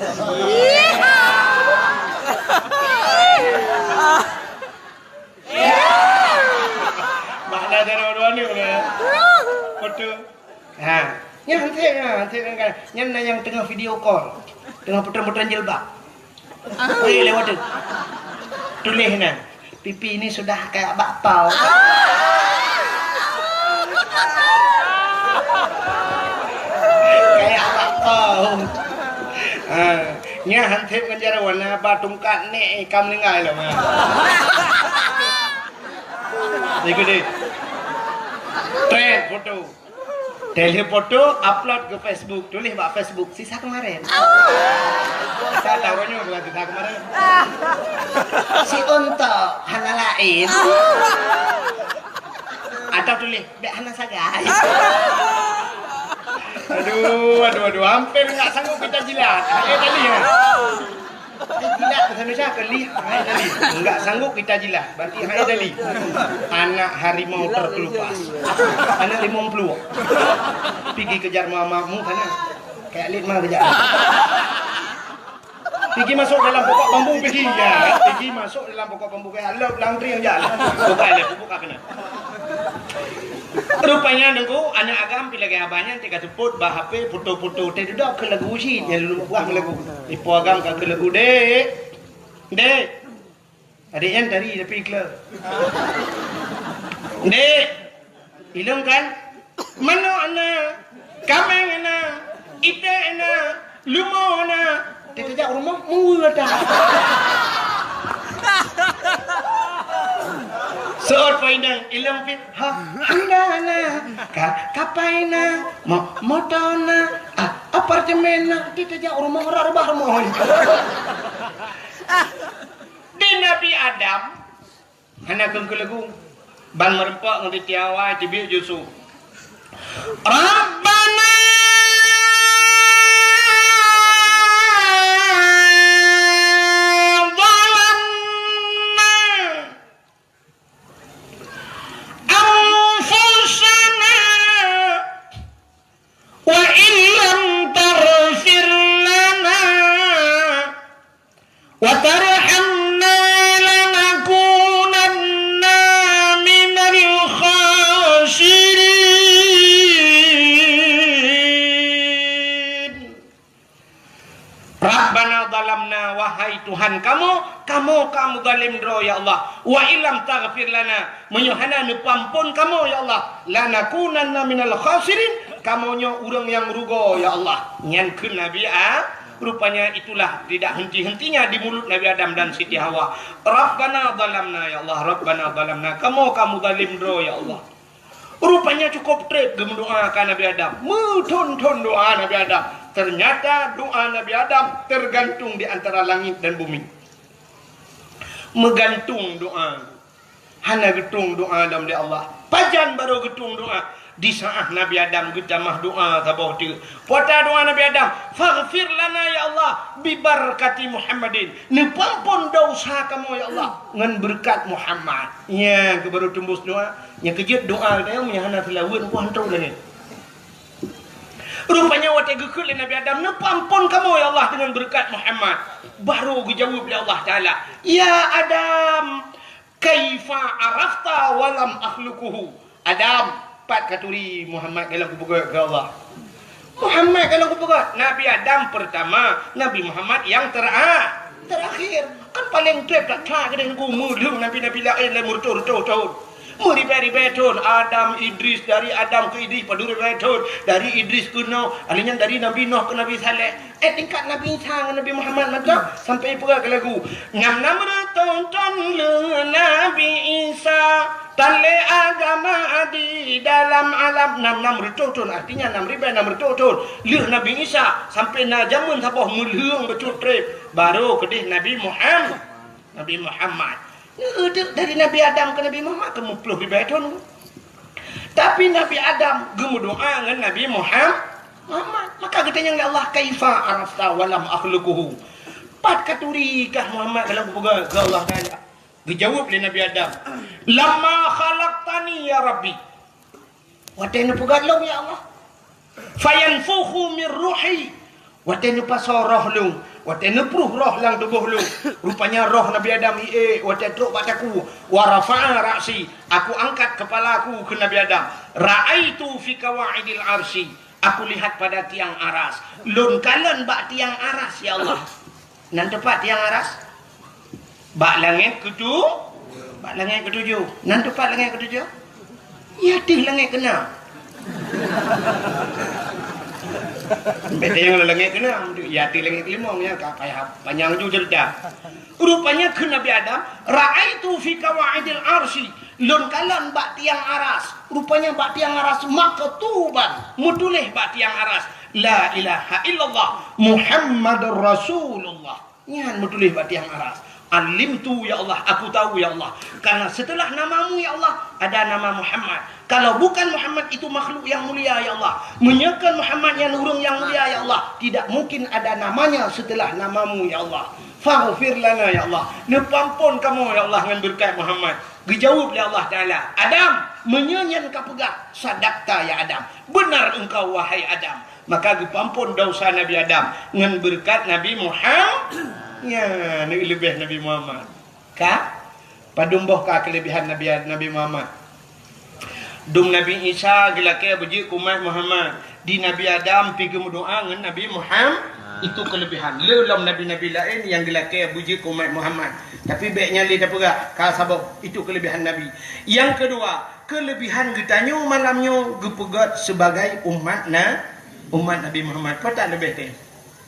Makna dara dua ni, nah. Foto. Ha, nyan hanté, ha, hanté kan. Nyan na nyang teungoh video call. Teungoh putran-putran jilbab. Weh, lewat tu. Tuléh na, "Pipi ini sudah kayak bakpao." Kayak bakpao. Ha, nyan hanté ngon jaroe na ba tungkat nek ka meuninggai lom, ha. Ikut deh. Trend foto. Teuh lheueh foto, upload ke Facebook. Tuléh bak Facebook, "Sisa kemarin." Sa tahu nyoe bukan sisa kemarin. Si Untok hana laén. Atau tuléh, "Bèk hana sagai." Aduh, aduh, aduh, hampir enggak sanggup kita jilat. Eh, tadi ya. Jilat bahasa Indonesia ke lih, hai tadi. Enggak sanggup kita jilat, berarti hai tadi. Anak harimau terkelupas. Anak limong puluh. Pigi kejar mamamu sana. Kayak lid mah kejar. Pigi masuk dalam pokok bambu, pigi. Ya, pigi masuk dalam pokok bambu kayak laut langkring aja. Buka le, buka kena. Rupanya nunggu aneuk agam pi lagèe abah nyan teuka seupôt bak H P foto-foto teuh dudoe keu lagu cit nyang lôn buah lagu. Ipo agam ka keu lagu, "Dek. Dek." Adék nyan tari tapi kleu. "Dek. Ilong kan? Manok na, kaméng na, iték na, leumo na." Teutajak u rumoh, muwe ata. Seuôt poh inong, ilong pih, ha, honda na, ka, kapai na, mo-, moto na, a, apartemen na, teutajak u rumoh, rot reubah rumoh. Di Nabi Adam, hana keuneuk keu lagu. Ban meureumpok ngon Siti Hawa, teubiet Yusuf. Rabbana zalamna anfusana wa illam taghfir lana wa tarhamna lanakunanna minal khasirin. Rabbana zalamna, wahai Tuhan kamoe, kamoe ka meuzalim droe, ya Allah. Wa illam taghfir lana, meunyoe hana neupeuamphon kamoe, ya Allah, lanakunanna minal khasirin, kamoe nyoe ureuëng nyang rugoe, ya Allah. Nyan kheun Nabi A-, rupanya itulah tidak henti-hentinya di mulut Nabi Adam dan Siti Hawa. Rabbana zalamna, ya Allah, Rabbana zalamna, kamoe ka meuzalim droe, ya Allah. Rupanya cukup treb geumeudoa ka Nabi Adam. Meuthon-thon doa Nabi Adam. Ternyata doa Nabi Adam tergantung di antara langit dan bumi. Meugantung doa. Hana geutueng doa lom lé Allah. Pajan barô geutueng doa? Di saát Nabi Adam geutamah doa saboh teuk. Peue ata doa Nabi Adam, "Faghfir lana ya Allah, bibarakati Muhammadin." Neupeuamphon desya kamoe ya Allah, ngon beureukat Muhammad. Nyan keuh barô teumbus doa. Nyang keujeuet doa geutanyoe meunyo hana seulaweuet, muphom hantom lagée. Rupanya watée geukheun lé Nabi Adam, "Neupeuamphon kamoe ya Allah deungon beureukat Muhammad." Barô geujaweueb lé Allah Taala, "Ya Adam, kaifa arafta wa lam akhluquhu?" Adam, pat katuri Muhammad golom kupeugét keu Allah? Muhammad golom kupeugét, Nabi Adam peurtama, Nabi Muhammad nyang tera-, terakhir. Kan paleng treb that-that keudeh nunggu meulheueng nabi-nabi laén lé meureutoh-reutoh thon. Meuribèe-ribèe thôn, Adam, Idris, dari Adam keu Idris padum ribèe thôn, dari Idris keu Noh, alèh nyan dari Nabi Noh keu Nabi Saleh. Eh, tingkat Nabi Isa ngon Nabi Muhammad mantong sampoe peugah keu lagu. Nam-nam reutôh thôn lheueh Nabi Isa, tan lé agama di dalam alam. Nam-nam reutôh thôn, artinya nam ribèe nam reutôh thôn lheueh Nabi Isa, sampoe na jameun saboh meulheueng bacut trép, barô keudeh Nabi Muhammad. Nabi Muhammad. Neueudeuk dari Nabi Adam keu Nabi Muhammad keu meuploh ribèe thôn. Tapi Nabi Adam geumeudoa ngon Nabi Muham-, Muhammad. Maka geutanyong lé Allah, "Kaifa arafta wa lam akhluquhu?" Pat katuri kah Muhammad kalau geupeugah keu Allah Taala? Geujaweueb lé Nabi Adam, "Lamma khalaqtani ya Rabbi." Watèe neupeugöt lôn, ya Allah. "Fayanfukhu min ruhi." Watèe neupasoe roh lôn, watèe neupruh roh lam tuboh lôn. Rupanya roh Nabi Adam iék watèe trok bak takue. "Wa rafa'a ra'si." Aku angkat kepala aku keu Nabi Adam. "Ra'aitu fi qawaidil arsy." Aku lihat pada tiang aras. Lôn kalon bak tiang aras, ya Allah. Nan teumpat tiang aras? Bak langét keutu-, bak langét keutujoh. Nan teumpat langét keutujoh? Ya, ateueh langét keunam. Beda nyang langét keunam, ya, ateueh langét keulimong, ya, ka payah panyang ju cerita. Rupanya kheun Nabi Adam, "Ra'aitu fi qawaidil arsy." Lôn kalon bak tiang aras. Rupanya bak tiang aras maktuban, meutuléh bak tiang aras, "La ilaha illallah Muhammadur Rasulullah." Nyan meutuléh bak tiang aras. "Alimtu, ya Allah, aku tahu, ya Allah. Karena setelah namamu, ya Allah, ada nama Muhammad. Kalau bukan Muhammad, itu makhluk yang mulia, ya Allah. Meunyoe kon Muhammad nyan ureuëng nyang mulia, ya Allah, tidak mungkin ada namanya setelah namamu, ya Allah. Faghfir lana, ya Allah. Neupeuampôn kamoe, ya Allah, ngon beureukat Muhammad." Geujaweueb lé Allah Taala, "Adam, meunyoe nyan kapeugah, sadaqta ya Adam. Benar engkau, wahai Adam." Maka geupeuampôn desya Nabi Adam ngon beureukat Nabi Muhammad. Ya, neuleubeh Nabi Muhammad. Ka? Padum boh ka keuleubehan Nabi, Nabi Muhammad? Dum Nabi Isa geulakée beujeuet keu umat Muhammad. Di Nabi Adam pi geumeudoa ngon Nabi Muhammad, itu keuleubehan. Le lom nabi-nabi laén nyang geulakée beujeuet keu umat Muhammad. Tapi bék nyan lé tapeugah, ka saboh, itu keuleubehan Nabi. Nyang keudua, keuleubehan geutanyoe malam nyoe geupeugét sibagai umat na-, umat Nabi Muhammad. Peue that leubeh teuh?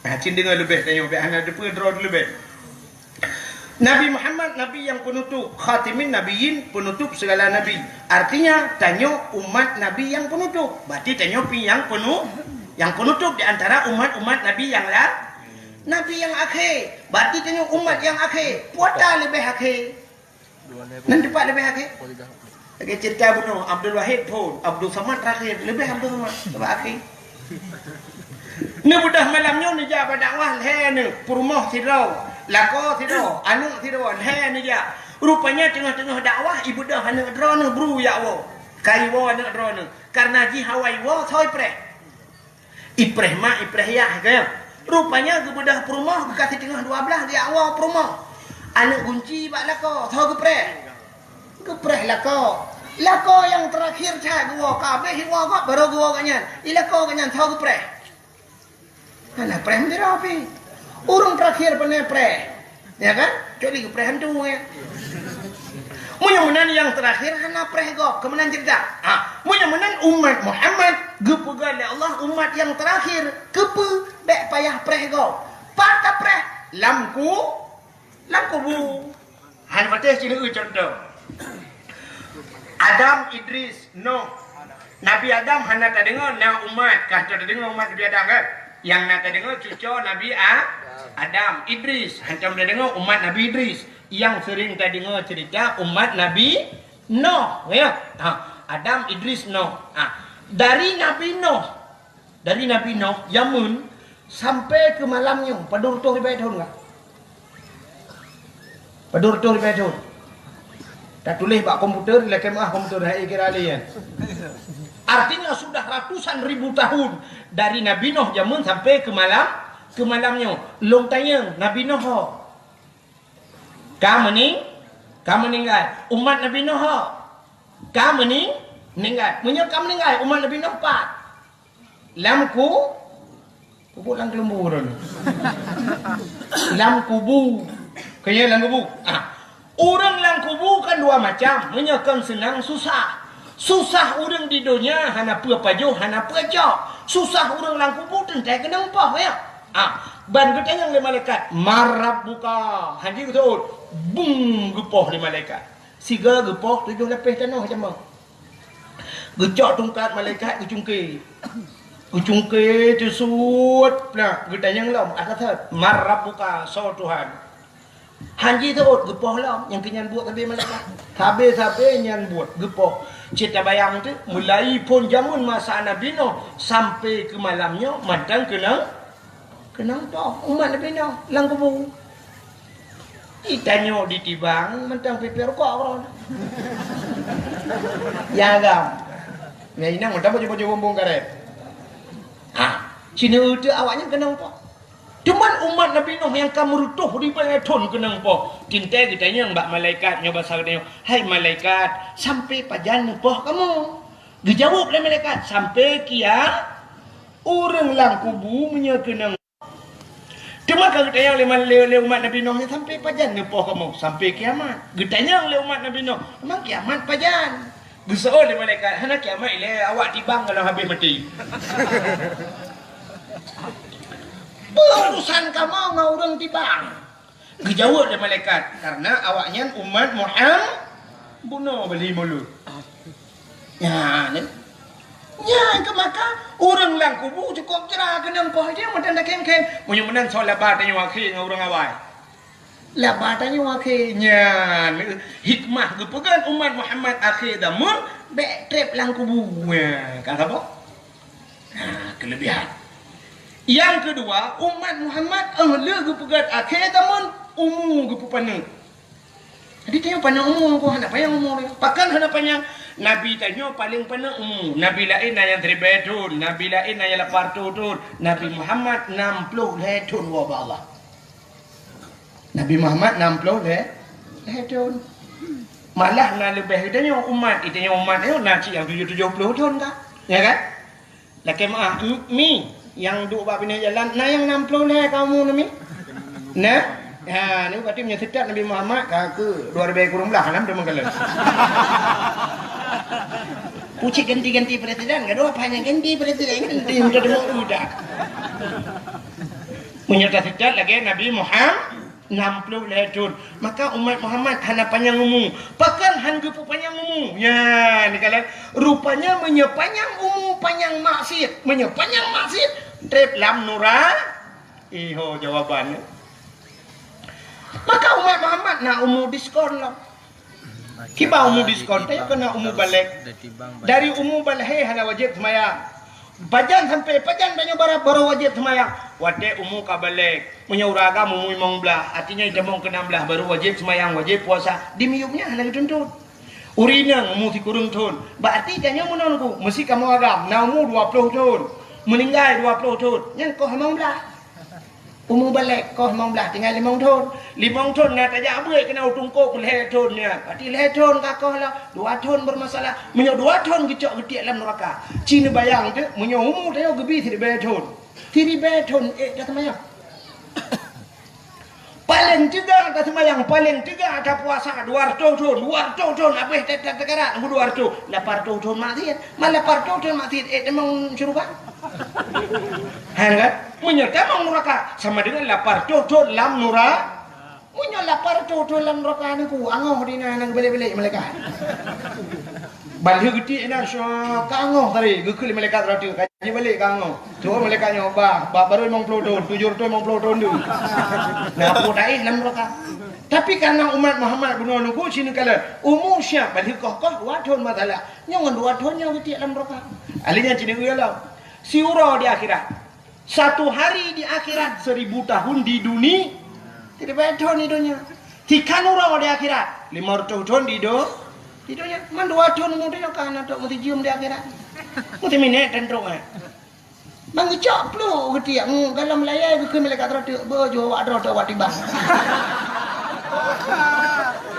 Nah, cit deungoe leubeh tanyoe, bék hana teupeue droe leubeh. Nabi Muhammad, Nabi nyang peunutôp, khatimin nabiyyin, peunutôp sigala nabi. Artinya, tanyoe umat Nabi nyang peunutôp. Berarti tanyoe pi nyang peunu-, nyang peunutôp di antara umat-umat Nabi nyang la-, Nabi nyang akhé. Berarti tanyoe umat nyang akhé. Peue that leubeh akhé? Nan teumpat leubeh akhé? Lagée cerita bunoe, Abdul Wahid phon, Abdul Samad terakhir, leubeh Abdul Samad, leubeh akhé. Neubeudôh malam nyoe neujak bak dakwah lhée neuh, peurumoh sidroe, lakoe sidroe, aneuëk sidroe, lhée neujak. Rupanya teungoh-teungoh dakwah, ibeudôh aneuëk droeneuh bru jak woe. Ka iwoe aneuëk droeneuh, kareuna jih hawa iwoe, soe ipreh. Ipreh mak, ipreh yah, kan? Rupanya geubeudôh peurumoh, geukasih teungoh dua blaih, geujak woe peurumoh. Aneuëk gunci bak lakoe, soe geupreh? Geupreh lakoe. Lakoe nyang terakhir that geuwoe, ka abéh iwoe gob, barô geuwoe gobnyan. I lakoe gobnyan, soe geupreh? Hana preh meudroe pih. Ureuëng terakhir pane preh. Ya kan? Kecuali geupreh hantu, ya. Meunyoe meunan nyang terakhir hana preh gob, keu meunan cerita. Ha, meunyoe meunan umat Muhammad geupeugah lé Allah umat nyang terakhir, keupeue bék payah preh gob? Pat tapreh? Lam ku-, lam kubu. Hana patéh sineuk contoh. Adam, Idris, Noh. Nabi Adam hana tadeungoe na umat, ka tadeungoe umat Nabi Adam kan? Nyang na tadeungoe cucoe Nabi A-, Adam, Idris, hantom tadeungoe umat Nabi Idris. Nyang sering tadeungoe cerita umat Nabi Noh, ya. Ha, Adam, Idris, Noh. Ha, dari Nabi Noh Dari Nabi Noh jameun sampai keu malam nyoe, padum reutôh ribèe thôn ka? Padum reutôh ribèe thôn. Tatuléh bak komputer, lakée meuah komputer, hai kira lé nyan. Artinya sudah ratusan ribu tahun dari Nabi Noh jameun sampai keu malam, keu malam nyoe. Lôn tanyong, Nabi Noh ho? Ka meuning-, ka meuninggai. Umat Nabi Noh ho? Ka meuning-, meuninggai. Meunyoe ka meuninggai, umat Nabi Noh pat? Lam ku-, kubu lam keulumbu droeneuh. Lam kubu. Keu nyan lam kubu. Ah. Ureuëng lam kubu kan dua macam, meunyoe kon seunang susah. Susah ureuëng di donya hana peue pajoh, hana peue cok. Susah ureuëng lam kubu teuntée keunong poh, ya. Ah, ban geutanyong lé malaikat, "Man rabbuka?" Hana geuseuôt, bung geupoh lé malaikat. Sigoe geupoh tujoh lapéh tanoh jameun. Geucok tungkat malaikat geucungké. Geucungké teusuet, nah, geutanyong lom, "Ata that, man rabbuka, soe Tuhan?" Hana jiseuôt, geupoh lom, nyang keu nyan buet sabe malaikat. Sabe-sabe nyan buet, geupoh. Cit tabayang teuk, mulai phon jameun masa Nabi Nuh sampai keu malam nyoe mantong keunong, keunong poh umat Nabi Nuh lam kubu. Itanyoe ditibang mantong pipée rukok keudroe. Ya agam. Ya inong mantong baju-baju bumbong karet. Ha, cina teuk awaknyan keunong poh. Cuman umat Nabi Nuh nyang ka meureutôh ribée thon keunong poh. Teuntée geutanyong bak malaikat nyoe basa geutanyoe, "Hai malaikat, sampai pajan neupoh kamoe?" Geujaweueb lé malaikat, "Sampai kia ureuëng lam kubu meunyoe keunong." Teuma ka geutanyong lé, lé, lé umat Nabi Nuh nyan, "Sampai pajan neupoh kamoe?" "Sampai kiamat." Geutanyong lé umat Nabi Nuh, "Memang kiamat pajan?" Geuseuôt lé malaikat, "Hana kiamat ilée, awak tibang ka lheueh habéh maté." "Peue urusan kamoe ngon ureuëng tibang?" Geujaweueb lé malaikat, "Karena awaknyan umat Muhammad." Bunoe bali mulut. Nyan, nyan keu maka ureuëng lam kubu cukôp jra keunong poh jih mantong takhém-khém. Meunyoe meunan soe laba tanyoe akhé ngon ureuëng awai. Laba tanyoe akhé nyan hikmah geupeugét umat Muhammad akhé zaman bék treb lam kubu. Nyan, ka saboh. Nah, keulebihan. Nyang keudua, umat Muhammad, eh, le geupeugét akhé zaman umu geupeupaneuk. Jadi tanyoe paneuk umu, hana panyang umu. Pakon hana panyang? Nabi tanyoe paleng paneuk umu. Nabi laén na nyang siribée thon, nabi laén na nyang lapan reutôh thon, Nabi Muhammad nam ploh lhée thon woe bak Allah. Nabi Muhammad nam ploh lhée, lhée thon. Malah na leubeh geutanyoe umat, geutanyoe umat nyoe na cit nyang tujoh, tujoh ploh thon ka. Ya kan? Lakée meuáh, mi, nyang duek bak binéh jalan, na nyang nam ploh lhée ka umu na mi? Na? Ha, ni berarti meunyoe seutôt Nabi Muhammad ka keu dua ribée kureueng blah, nam teuma kalon. Pucit ganti-ganti presiden, gadoh apa nyang ganti presiden, ganti udah deungoe udah. Meunyoe taseutôt lagée Nabi Muhammad, nam ploh lhée thon, maka umat Muhammad hana panyang umu. Pakon han geupeu panyang umu? Nyan, kalon. Rupanya meunyoe panyang umu, panyang maksiet. Meunyoe panyang maksiet, treb lam nura-, iho jawaban. Maka umat Muhammad na umu diskon lom. Kiban umu diskon, tanyoe keuneuk umu balek. Dari umu balek hana wajéb seumayang. Pajan sampai pajan tanyoe baru, baru wajéb seumayang? Watée umu ka balek. Meunyoe ureuëng agam umu limong blah, artinya itamong keu nam blah baru wajéb seumayang, wajéb puasa. Di miyueb nyan hana geutuntot. Ureuëng inong umu sikureueng thon. Berarti tanyoe meunan ku, meusi kamoe agam na umu dua ploh thon. Meuninggai dua ploh thon. Nyan koh limong blah. Umu balek koh limong blah tinggai limong thon. Limong thon na tajak beuet keunan u teungkôk lhée thon nyan. Berarti lhée thon ka koh lah, dua thon bermasalah. Meunyoe dua thon geucok geutiek lam neuraka. Ci neubayang teuk, meunyoe umu tanyoe geubi siribée thon. Siribée thon ék taseumayang. Paleng teuga taseumayang, paleng teuga tapuasa dua reutôh thon, dua reutôh thon habéh ta-, ta-, takarat ngon dua reutôh, lapan reutôh thon maksiet. Man lapan reutôh thon maksiet ék tamong syeuruga? Hán kan? Meunyoe tamong nuraka, sama dengan lapan reutôh thon lam nura-, meunyoe lapan reutôh thon lam nuraka niku, angoh di na, na geubalek-balek malaikat. Ban lheueh geutiek inan, syok, ka angoh tadi, geukheun lé malaikat seurateuk, ka jibalek ka angoh. Tuh malaikat nyoe, bah, bah, baru limong ploh thon, tujoh reutôh limong ploh thon tu. Nah, peue taéh lam nuraka. Tapi karena umat Muhammad bunoe nunggu sini kala, umu siap, ban lheueh koh-koh dua thon masalah. Nyoe ngon dua thon nyoe geutiek lam nuraka. Ahli nyan cina uya lah. Siuroe di akhirat. Satu hari di akhirat, seribu tahun di duni-, siribée thon di donya. Tikan uroe di akhirat, lima reutôh thon di do-, di donya. Man dua thon umu tanyoe ka hana trok meusijeuem di akhirat. Meusi minét tan trok, eh. Ban geucok pluek geutiek, ngu, galom layée geukheun malaikat seurateuk, beuh, jeuet awak droe teuh awak tibang.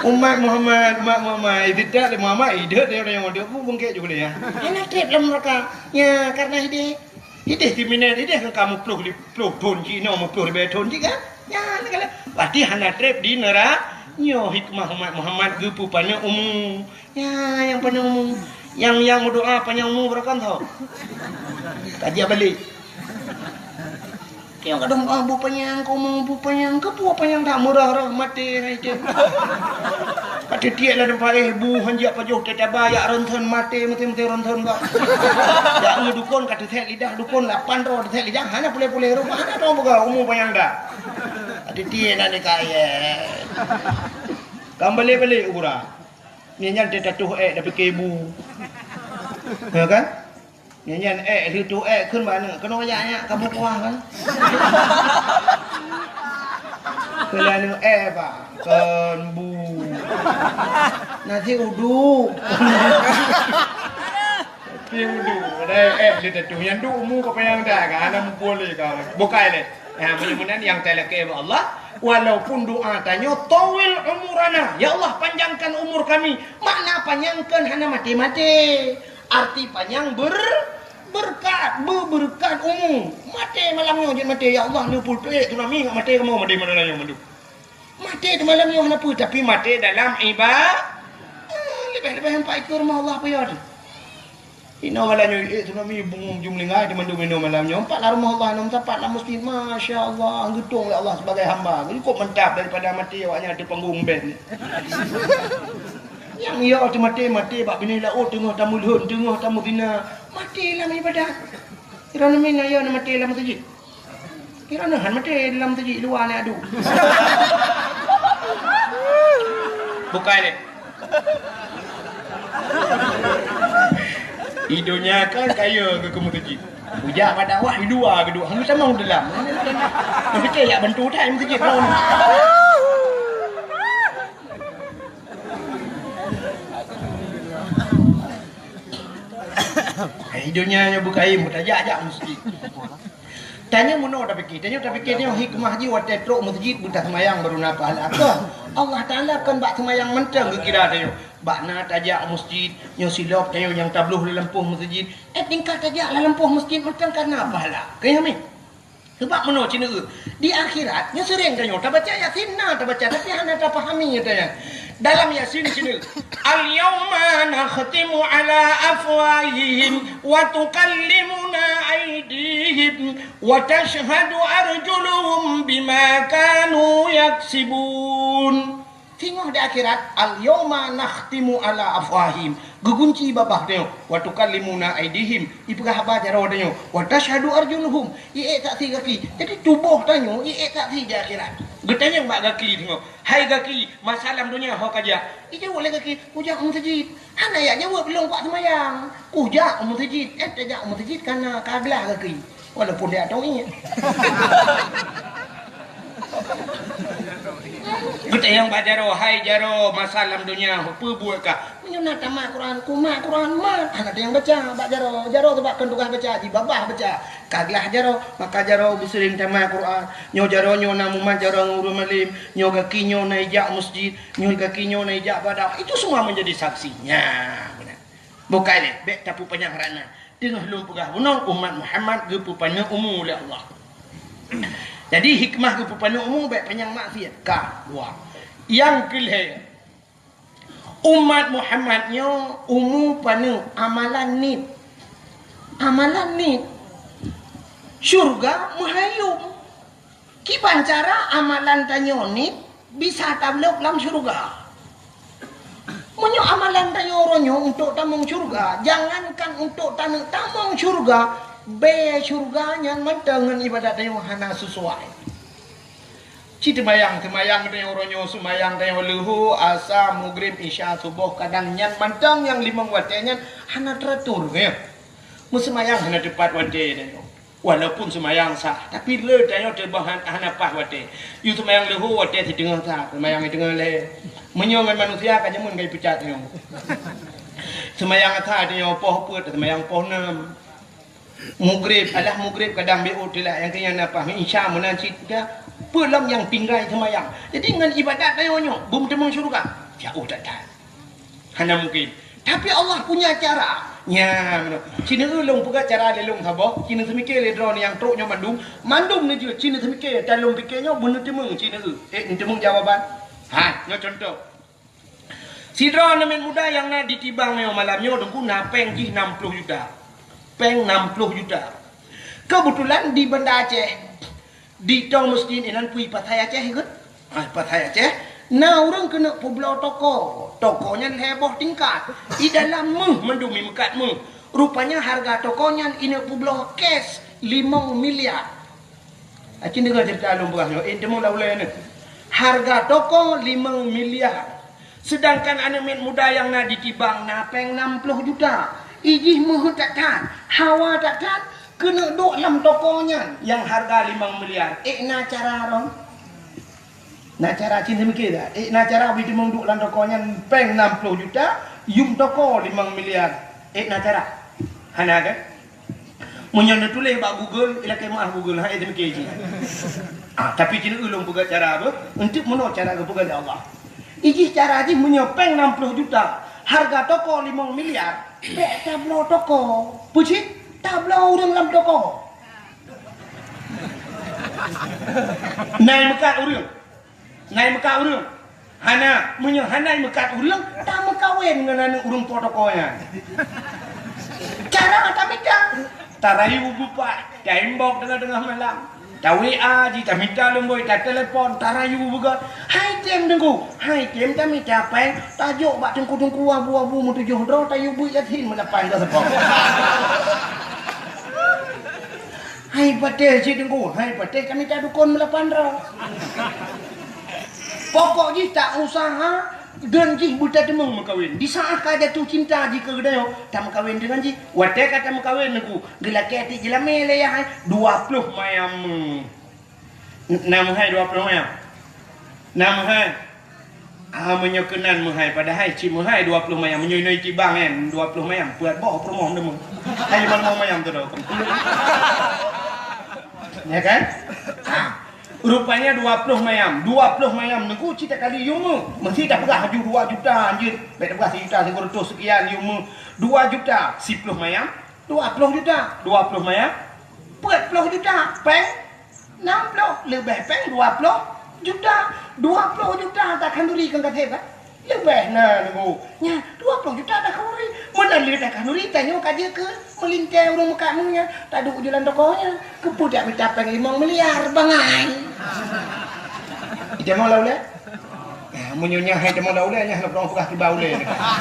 Umat Muhammad, umat Muhammad, tidak lé Muhammad, ideuet lé ureuëng nyang udeup, bu bungkek ju boleh, ya. Hana treb lam nuraka. Ya, karena ideh. Ideh timinét, ideh kan kamu ploh li-, ploh thon cit, inoe meuplôh ribée thon cit kan? Nyan kan. Berarti hana treb di nera-, Nyoe hikmah umat Muhammad geupeupaneuk umu. Ya, nyang paneuk umu. Nyang, nyang meudoa panyang umu beureukan tho. Ka jak balek. Nyang kadang, "Ah, bu panyang, kau mau bu panyang, keu bu panyang dak murah-murah maté hai teuh." Ka teutiek lam teumpat, eh, bu hanjeuet pajoh teuh taba, jak ronson maté, maté-maté ronson bak. Jak ngon dukon ka teusék lidah, dukon lapan droe teusék lidah, hana puléh-puléh rumoh, hana droe peugah umu panyang dak. Ka teutiek nan di kayèe. Ka balek-balek u gura. Nyan, nyan teuh tatuh ék dak pike bu. Ya kan? Nyan, nyan ék, lheueh tuh ék kheun bak aneuk, keunoe jak nyak kamoe kuah kan? Keu lheueh aneuk ék, Pak, kon bu. Nasi uduk. Tapi uduk, padahai ék lheueh tatuh. Nyan duek umu ka panyang dak kan, hana muphom lé ka. Bukai lé. Nah, meunyoe meunan nyang talakée bak Allah, walaupun doa tanyoe tawil umurana, "Ya Allah, panjangkan umur kami." Makna panyangkan hana maté-maté. Arti panyang ber-, berkat, be-, berkat umu. Maté malam nyoe jeuet maté, "Ya Allah, neupeutrek tsunami ngat maté kamoe, maté malam nyoe mandum." Maté di malam nyoe hana peue, tapi maté dalam iba-, ah, leubeh-leubeh empat ikeu rumoh Allah peue ya tu. Inoe malam nyoe, eh, tsunami bungong jum linggai di mandum inoe malam nyoe. Empat lam rumoh Allah, enam sapat lam masjid. Masya Allah, geutong lé Allah sebagai hamba. Cukup mantap daripada maté awak nyan di panggung band. Nyang yo teumaté, maté bak binéh laôt, teungoh tameulhon, teungoh tameuzina. Maté lam ibadat. Droeneuh mina yo na maté lam masjid. Kira neuhan maté dalam masjid luwa ni adu. Bukai lé. Di donya kan kaya ke, ke masjid. Ujak pada awak di luwa ke duk. Hang sama dalam. Fikir yak bantu tai masjid lawan. Hai, donya nyoe beukaim, tajak-jak masjid. Tanyoe meunoe tapike, tanyoe tapike nyoe hikmah jih watée trok masjid beutaseumayang baru na pahala. Keu Allah Taala kon bak seumayang mantong geukira tanyoe. Bak na tajak masjid, nyoe silop tanyoe nyang tabloh lam lampôh masjid. Eh, tingkat tajak lam lampôh masjid mantong ka na pahala. Keu nyoe mi. Sabab meunoe ceuneuk di akhirat, nyoe seuring tanyoe tabaca Yasin, na tabaca, tapi hana tapahami tanyoe. Dalam Yasin ceuneuk, "Al-yauma nakhtimu ala afwahihim wa tukallimuna aidihim wa tashhadu arjuluhum bima kanu yaksibun." Singoh di akhirat, "Al-yauma nakhtimu ala afwahihim." Geugunci babah tanyoe, "Wa tukallimuna aidihim." Ipeugah haba jaroe tanyoe, "Wa tashhadu arjuluhum." Iék saksi gaki. Jadi tuboh tanyoe iék saksi di akhirat. Geutanyong bak gaki tanyoe, "Hai gaki, masa lam donya ho kajak?" Ijaweueb lé gaki, "Kujak u meuseujid." Hana yak jaweueb lôn kuat seumayang. "Kujak u meuseujid." Eh, tajak u meuseujid kana ka glah gaki. Walaupun dia tahu ingat. Geutanyong bak jaroe, "Hai jaroe, masa lam donya peue buet kah?" "Meunyoe na tamat Quran, kumat Quran mat." Hana teunyang baca bak jaroe. Jaroe teuh bak kon tugaih baca, jibabah baca. Ka glah jaroe, maka jaroe beuseuring tamat Quran. Nyoe jaroe nyoe na mumat jaroe ngon ureuëng malém. Nyoe gaki nyoe na ijak masjid. Nyoe gaki nyoe na ijak padang. Itu semua menjadi saksi. Nya, beuna. Bukai lé, bék tapeupanyang rana. Teungoh lôn peugah bunoe, umat Muhammad geupeupaneuk umu lé Allah. Jadi, hikmah geupeupaneuk umu bék panyang maksiat. Ka, dua. Nyang keulhée, umat Muhammad nyoe umu paneuk amalan niet. Amalan niet. Syurga meuhayom. Kiban cara amalan tanyoe niet bisa tablok lam syurga. Meunyoe amalan tanyoe uroe nyoe untuk tamong syurga, jangankan untuk taneuk tamong syurga, bée syurga nyan mantong ngon ibadat tanyoe hana sesuai. Ci teumayang, teumayang tanyoe uroe nyoe, seumayang tanyoe leuhô, asa, mugrib, isya, suboh, kadang nyan mantong nyang limong watée nyan hana teratur, ya. Meuseumayang hana teupat watée tanyoe. Walaupun seumayang sah, tapi le tanyoe teubang han-, hana paih watée. Yue seumayang leuhô watée siteungoh that, seumayang siteungoh lhée. Meunyoe ngon manusia ka jameun ka jipeucat nyoe. Seumayang asa tanyoe poh peuet, seumayang poh nam. Mugrib, alah mugrib kadang B O telat nyang keu nyan na paih, isya meunan cit ka. Peue lom nyang tinggai seumayang. Jadi ngon ibadat tanyoe nyoe, beumeuteumong syeuruga. Jauh that-that. Hana mungkin. Tapi Allah punya cara. Nya, meunoe. Ci neueu lôn peugah cara lé lôn saboh, ci neuseumiké lé droeneuh nyang trok nyoe mandum, mandum neujeuet ci neuseumiké, dan lôn piké nyoe beuneuteumong ci neueu. Eh, neuteumong jawaban. Ha, nyoe contoh. Sidroe aneuk miet muda nyang na di Tibang nyoe malam nyoe, Teungku, na péng jih nam ploh juta. Péng nam ploh juta. Keubeutulan di Banda Aceh, di Tong Mesjid inan peue, Pasai Aceh, ikôt? Ah, Pasai Aceh, na ureuëng keuneuk peubloe toko. Toko nyan lhée boh tingkat. I dalam méuh, mandum i meukat méuh. Rupanya hareuga toko nyan ineuk peubloe cash limong miliar. Aci deungoe ceurita lôn peugah nyoe, eh, teumeung lam ulée nyoe. Hareuga toko limong miliar. Seudangkan aneuk miet muda nyang na di Tibang na péng nam ploh juta. I jih meuheuét that-that, hawa that-that, keuneuk duek lam toko nyan nyang hareuga limong miliar. Eh, na cara droe? Na cara cit, seumiké dak? Eh, na cara bri teumeung duek lam toko nyan péng nam ploh juta, yum toko limong miliar. Eh, na cara? Hana kan? Meunyoe neutuléh bak Google, ilakée meuáh Google, hai teumiké jih. Ah, tapi keuneuk ulôn peugah cara beuh, eunteuk meunoe cara geupeugah lé Allah. I jih cara jih meunyoe péng nam ploh juta, hareuga toko limong miliar, bék tabloe toko. Peue cit? Tabloe ureuëng lam toko. Nai meukat ureuëng. Nai meukat ureuëng? Hana. Meunyoe hana meukat ureuëng, tameukawen ngon aneuk ureuëng po toko nyan. Cara tamita. Tarayu beupat, taimbok teungoh-teungoh malam. Ta-W A jih, tamita lumboi, tatelepon, tarayu beugot. Hai tem Teungku, hai tem tamita péng, tajok bak teungku-teungku abu-abu meutujoh droe, tayue beuet Yasin meulapan droe seupôt. Hai patéh cit Teungku, hai patéh tamita dukon meulapan droe. Pokok jih ta usaha, dan jih beutateumeung meukawen. Di saát ka jatuh cinta jih keu geutanyoe, tameukawen deungon jih. Watée ka tameukawen Teungku, geulakée tiek jeulamé lé yah hai, dua ploh mayam. N-, na meuhai dua ploh mayam? Na meuhai? Ah, meunyoe keunan meuhai, padahai cit meuhai dua ploh mayam. Meunyoe inoe Tibang nyan, dua ploh mayam, peuet boh peurumoh deungoe. Hai limong mayam tu dah. Ya kan? Ah. Rupanya dua ploh mayam. Dua ploh mayam Teungku cit takali yum méuh. Meusti tapeugah laju dua juta anjeut. Bék tapeugah sijuta sikureueng reutôh seukian yum méuh. Dua juta, siploh mayam, dua ploh juta. Dua ploh mayam, peuet ploh juta. Péng nam ploh, leubeh péng dua ploh juta. Dua ploh juta takhanduri keu ka thép, eh? Leubeh na Teungku. Nya, dua ploh juta takhanduri. Meunan lé takhanduri, tanyoe ka jeuet keu meulintée ureuëng meukat méuh nyan, taduek u jalan toko nyan. Keupeue dak mita péng limong miliar, bangai. Ita mau lam ulée? Ah, meunyoe nyan hai ita mau lam ulée, nyan hana peudong peugah tiba ulée. Ha.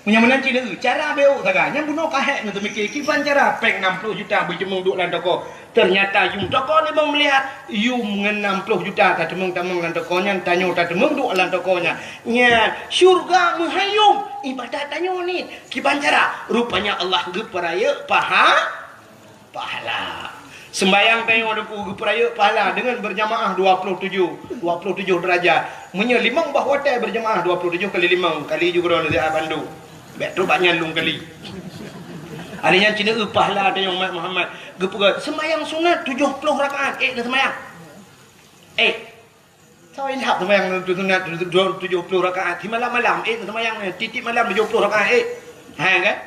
Meunyoe meunan cit, cara béuk sagai. Nyan bunoe ka hék neuteumiké kiban cara péng nam ploh juta beujeumeung duek lam toko. Teunyata yum toko limong miliar, yum ngon nam ploh juta tateumeung tamong lam toko nyan, tanyoe tateumeung duek lam toko nyan. Nyan, syeuruga meuhai yum, ibadat tanyoe niet. Kiban cara? Rupanya Allah geupeurayeuk paha-, pahala. Seumbahyang tanyoe Teungku geupeurayeuk pahala deungon beurjamaah dua ploh tujoh, dua ploh tujoh deurajat. Meunyoe limong boh watée beurjamaah dua ploh tujoh kali limong, kali ju keudroe neusiat bandum. Bék trok bak nyan lôn kali. Hari nyan cit neueu pahala tanyoe umat Muhammad. Geupeugah, seumbahyang sunat tujoh ploh rakaat, ék neuseumbahyang. Ék. Sawa indak seumayang sunat tujoh ploh rakaat, simalam-malam, eh, seumayang, eh, tiep-tiep malam tujoh ploh rakaat, eh. Ha, kan?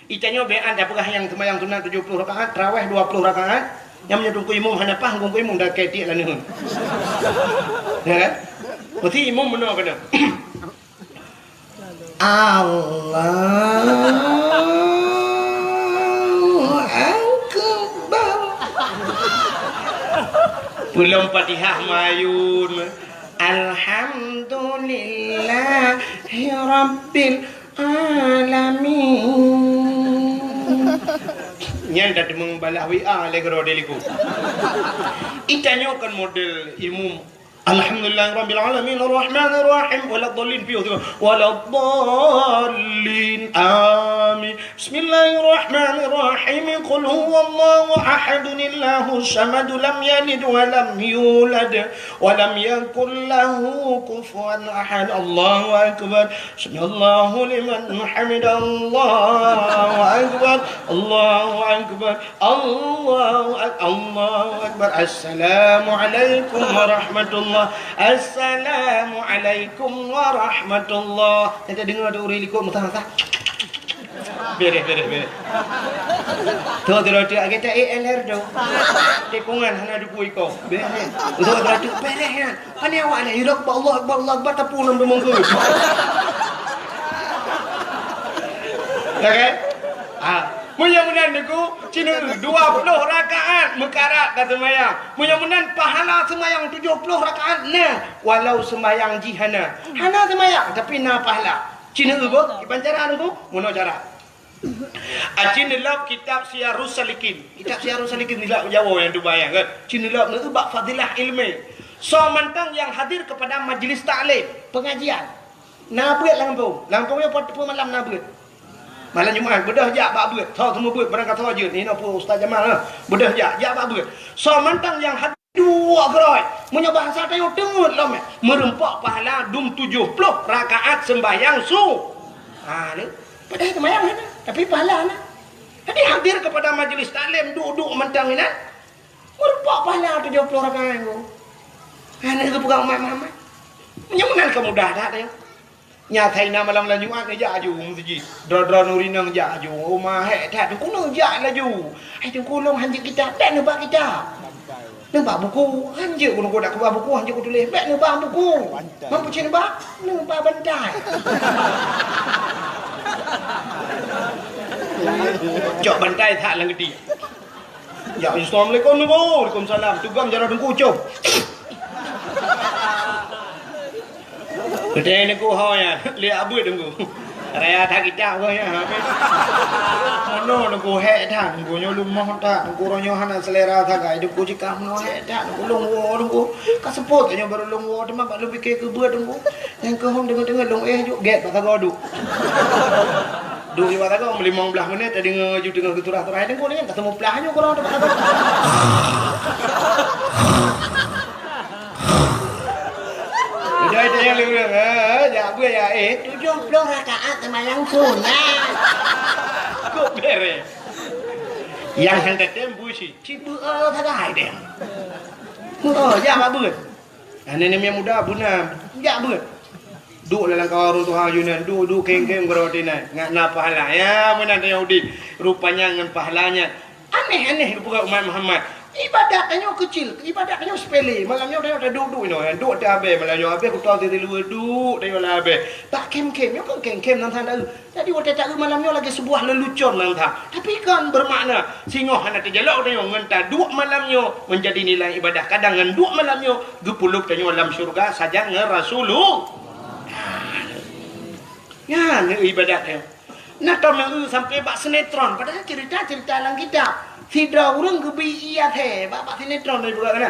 Itanyoe bèk an tapeugah nyang seumayang sunat tujoh ploh rakaat, tarawèh dua ploh rakaat, nyang meunyoe teungku imum hana paih, teungku imum dak kèe tiek laneuen. Ya, kan? Meusti imum meunoe keunoe. Allahu Akbar. Peulom Fatihah mayun. Alhamdulillahi Rabbil Alamin. Nyan dak teumeubalah W A lé keudroe di likot. Itanyoe kan model imum. Alhamdulillahirabbil alamin, arrahmanirrahim, waladdallin, piôh teuma. Waladdallin, amin. Bismillahirrahmanirrahim. Qul huwallahu ahadun, Allahus samad, lam yalid wa lam yulad, wa lam yakul lahu kufuwan ahad. Allahu akbar. Sami'allahu liman hamidah. Allahu akbar. Allahu akbar. Allahu ak-, Allahu akbar. Assalamualaikum warahmatullah. Assalamualaikum warahmatullah. Nyan tadeungoe di ureueng likot meusaha-saha. Beres, beres, beres. Tho, tho, tho, agak tak A L R tu. Tikungan hana duku iko. Beres. Tho, tho, tho, beres kan. Pane awak ni, hidup Allah Akbar, Allah Akbar, tapi ulun bermunggu. Ya kan? Ah, meunyoe meunan Teungku, cina dua puluh rakaat meukarat ka seumayang. Meunyoe meunan pahala seumayang tujoh ploh rakaat na, walau seumayang jih hana. Hana seumayang, tapi na pahala. Cina beuh, kiban cara Teungku, meunoe cara. Acin lop kitab Siyarus Salikin. Kitab Siyarus Salikin nilai Jawa nyang tubai kan. Cin lop ni bak fadilah ilmu. Soe mantong nyang hadir kepada majlis taklim, pengajian. Na beuet lam gampông. Lam gampông nyoe pat peumalam na beuet. Malam Jumat beudôh jak bak beuet. Tho semua beuet barang kata je. Ni na pun Ustaz Jamal lah. Beudôh jak, jak bak beuet. Soe mantong nyang hadir dua geurôi. Meunyoe bahasa tanyoe teungeut lom eh. Meureumpok pahala dum tujoh ploh rakaat sembahyang su. Ha ni. Padahai sembahyang hana, tapi pahala na. Jadi hadir kepada majlis taklim duduk mantong inan. Meureumpok pahala tujoh ploh rakaat nyoe. Hana geupeugah umat Muhammad. Meunyoe meunan ka mudah that nyoe. Nya Saina malam-malam Jumat neujak aju meuseujid. Droe-droe nuri nang jak aju. Uma hék that Teungku neujak laju. Hai Teungku lôn hanjeuet kitab, bèk neuba kitab. Neuba buku, hanjeuet Teungku dak kuba buku, hanjeuet kutuléh, bèk neuba buku. Bantai. Mampu cit neuba? Neuba bantai. Cok bantai that lam geuti. Ya, assalamualaikum Teungku. Waalaikumsalam. Tugam jaroe Teungku ucok. Geutanyoe Teungku ho nyan, lé abeuet Teungku. Raya that kitab keuh nyan, habéh. Meunoe Teungku hék that, Teungku nyoe leumoh that, Teungku roh nyoe hana selera sagai, Teungku cit ka meunoe hék that, Teungku lôn woe Teungku. Ka seupôt tanyoe barô lôn woe, teuma bak lôn pike keu beuet Teungku. Nyang keuh hom deungon-deungon lôn éh juk gét bak sagoe duek. Duek bak sagoe limong blaih menit, tadi ngon aju teungoh geuturah-turah, Teungku nyan ka teumuplah nyoe keudroe bak sagoe. Udah itu yang lurus, eh, jak beuet ya, eh, tujoh ploh rakaat seumayang sunat. Kok beres? Yang hang tetem busi, cibeu sagai deh. Oh, jak bak beuet. Aneuk-aneuk muda beuna, jak beuet. Duek lam kawan ureueng tuha yunan, duek-duek keng-keng beurati nyan, ngat na pahala. Ya, meunan tanyoe udép. Rupanya ngon pahala nyan. Aneh-aneh geupeugah umat Muhammad. Ibadat tanyoe keucil, ibadat tanyoe sepele. Malam nyoe tanyoe taduek-duek inoe, duek teuh abée, malam nyoe abée kutoe siti luweue duek tanyoe lam abée. Bak khem-khem, nyoe kon khem-khem nan than taeu. Jadi watée taeu malam nyoe lagée sebuah lelucon nan than. Tapi kon bermakna singoh hana teujalok tanyoe ngon taduek malam nyoe menjadi nilai ibadah. Kadang ngon duek malam nyoe geupeuleub tanyoe lam syeuruga sajan ngon Rasulullah. Nyan ibadat nyoe. Na tom nyang eu sampoe bak sinetron, padahai cerita-cerita lam kitab. Sidroe ureueng geubi ié athée bak, bak sinetron dari buka kana.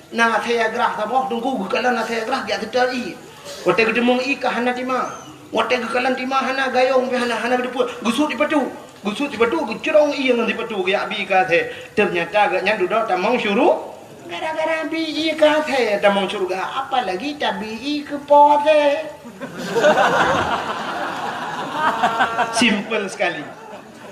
Na athée grah saboh, Teungku geukalon athée grah jak teuta ié. Watée geuteumeung ié ka hana tima. Watée geukalon tima hana, gayong pih hana, hana geuteupeue. Geusut sipatu. Geusut sipatu, geucrong ié ngon sipatu geujak bi ié keu athée. Teunyata gobnyan dudoe tamong syuru-, gara-gara bi ié keu athée tamong syeuruga, apalagi tabi ié keu po athée. Simple sekali.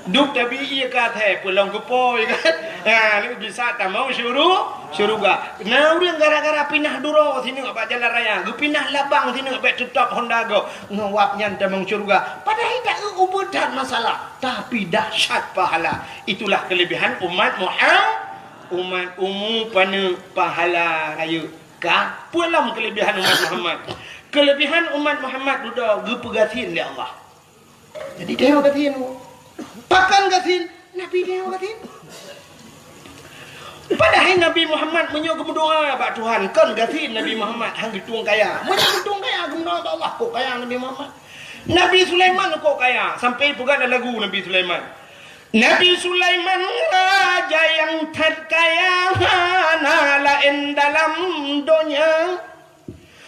Duek tabi ié keu athée, peulong keu po, ya kan? Ha, lé bisa tamong syuru-, syeuruga. Na ureueng gara-gara pinah duroe sineuk bak jalan raya, geupinah labang sineuk bèk teutap honda gob, ngon wab nyan tamong syeuruga. Padahai taeu ubeut that masalah, tapi dahsyat pahala. Itulah kelebihan umat Muhammad. Umat umu paneuk pahala rayeuk ka. Peue lom kelebihan umat Muhammad? Kelebihan umat Muhammad dudoe geupeugasien lé Allah. Jadi tanyoe gasien. Pakon gasien? Nabi tanyoe gasien. Padahai Nabi Muhammad meunyoe geumeudoa bak Tuhan, kon gasien Nabi Muhammad han geutueng kaya. Meunyoe geutueng kaya geumeudoa bak Allah, kok kaya Nabi Muhammad. Nabi Sulaiman kok kaya, sampai peugah lam lagu Nabi Sulaiman. Nabi Sulaiman raja nyang that kaya, hana laén dalam donya.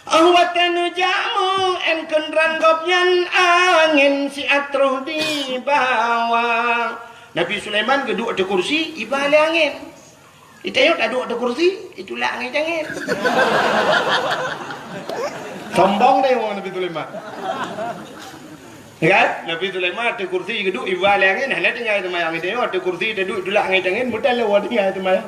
Óh watée neujak meu'én keundrang gobnyan, angén siat troh dibawa. Nabi Sulaiman geuduek ateueh kursi, iba lé angén. Di tanyoe taduek ateueh kursi, itulak angén-angén. Sombong deh ngon Nabi Sulaiman. Kan? Nabi Sulaiman ateueh kursi geuduek, iba lé angén, hana tinggai seumayang. Di tanyoe ateueh kursi taduek, itulak angén-angén, meutaleuwa tinggai seumayang.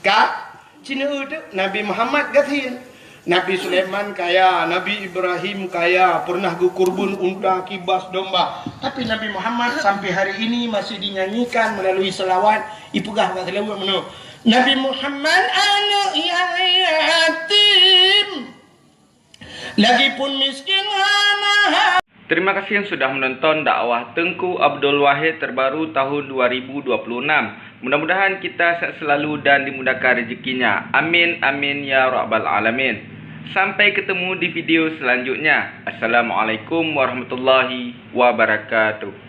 Ka? Cina eu teuk Nabi Muhammad gasien. Nabi Sulaiman kaya, Nabi Ibrahim kaya, pernah geukurban unta, kibas domba. Tapi Nabi Muhammad sampai hari ini masih dinyanyikan melalui selawat, ipeugah bak selawat meunoe. Nabi Muhammad aneuk nyang yatim, lagipun miskin hana. Terima kasih sudah menonton dakwah Teungku Abdul Wahid terbaru tahun dua ribu dua puluh enam. Mudah-mudahan kita sehat selalu dan dimudahkan rezekinya. Amin, amin, ya rabbal alamin. Sampai ketemu di video selanjutnya. Assalamualaikum warahmatullahi wabarakatuh.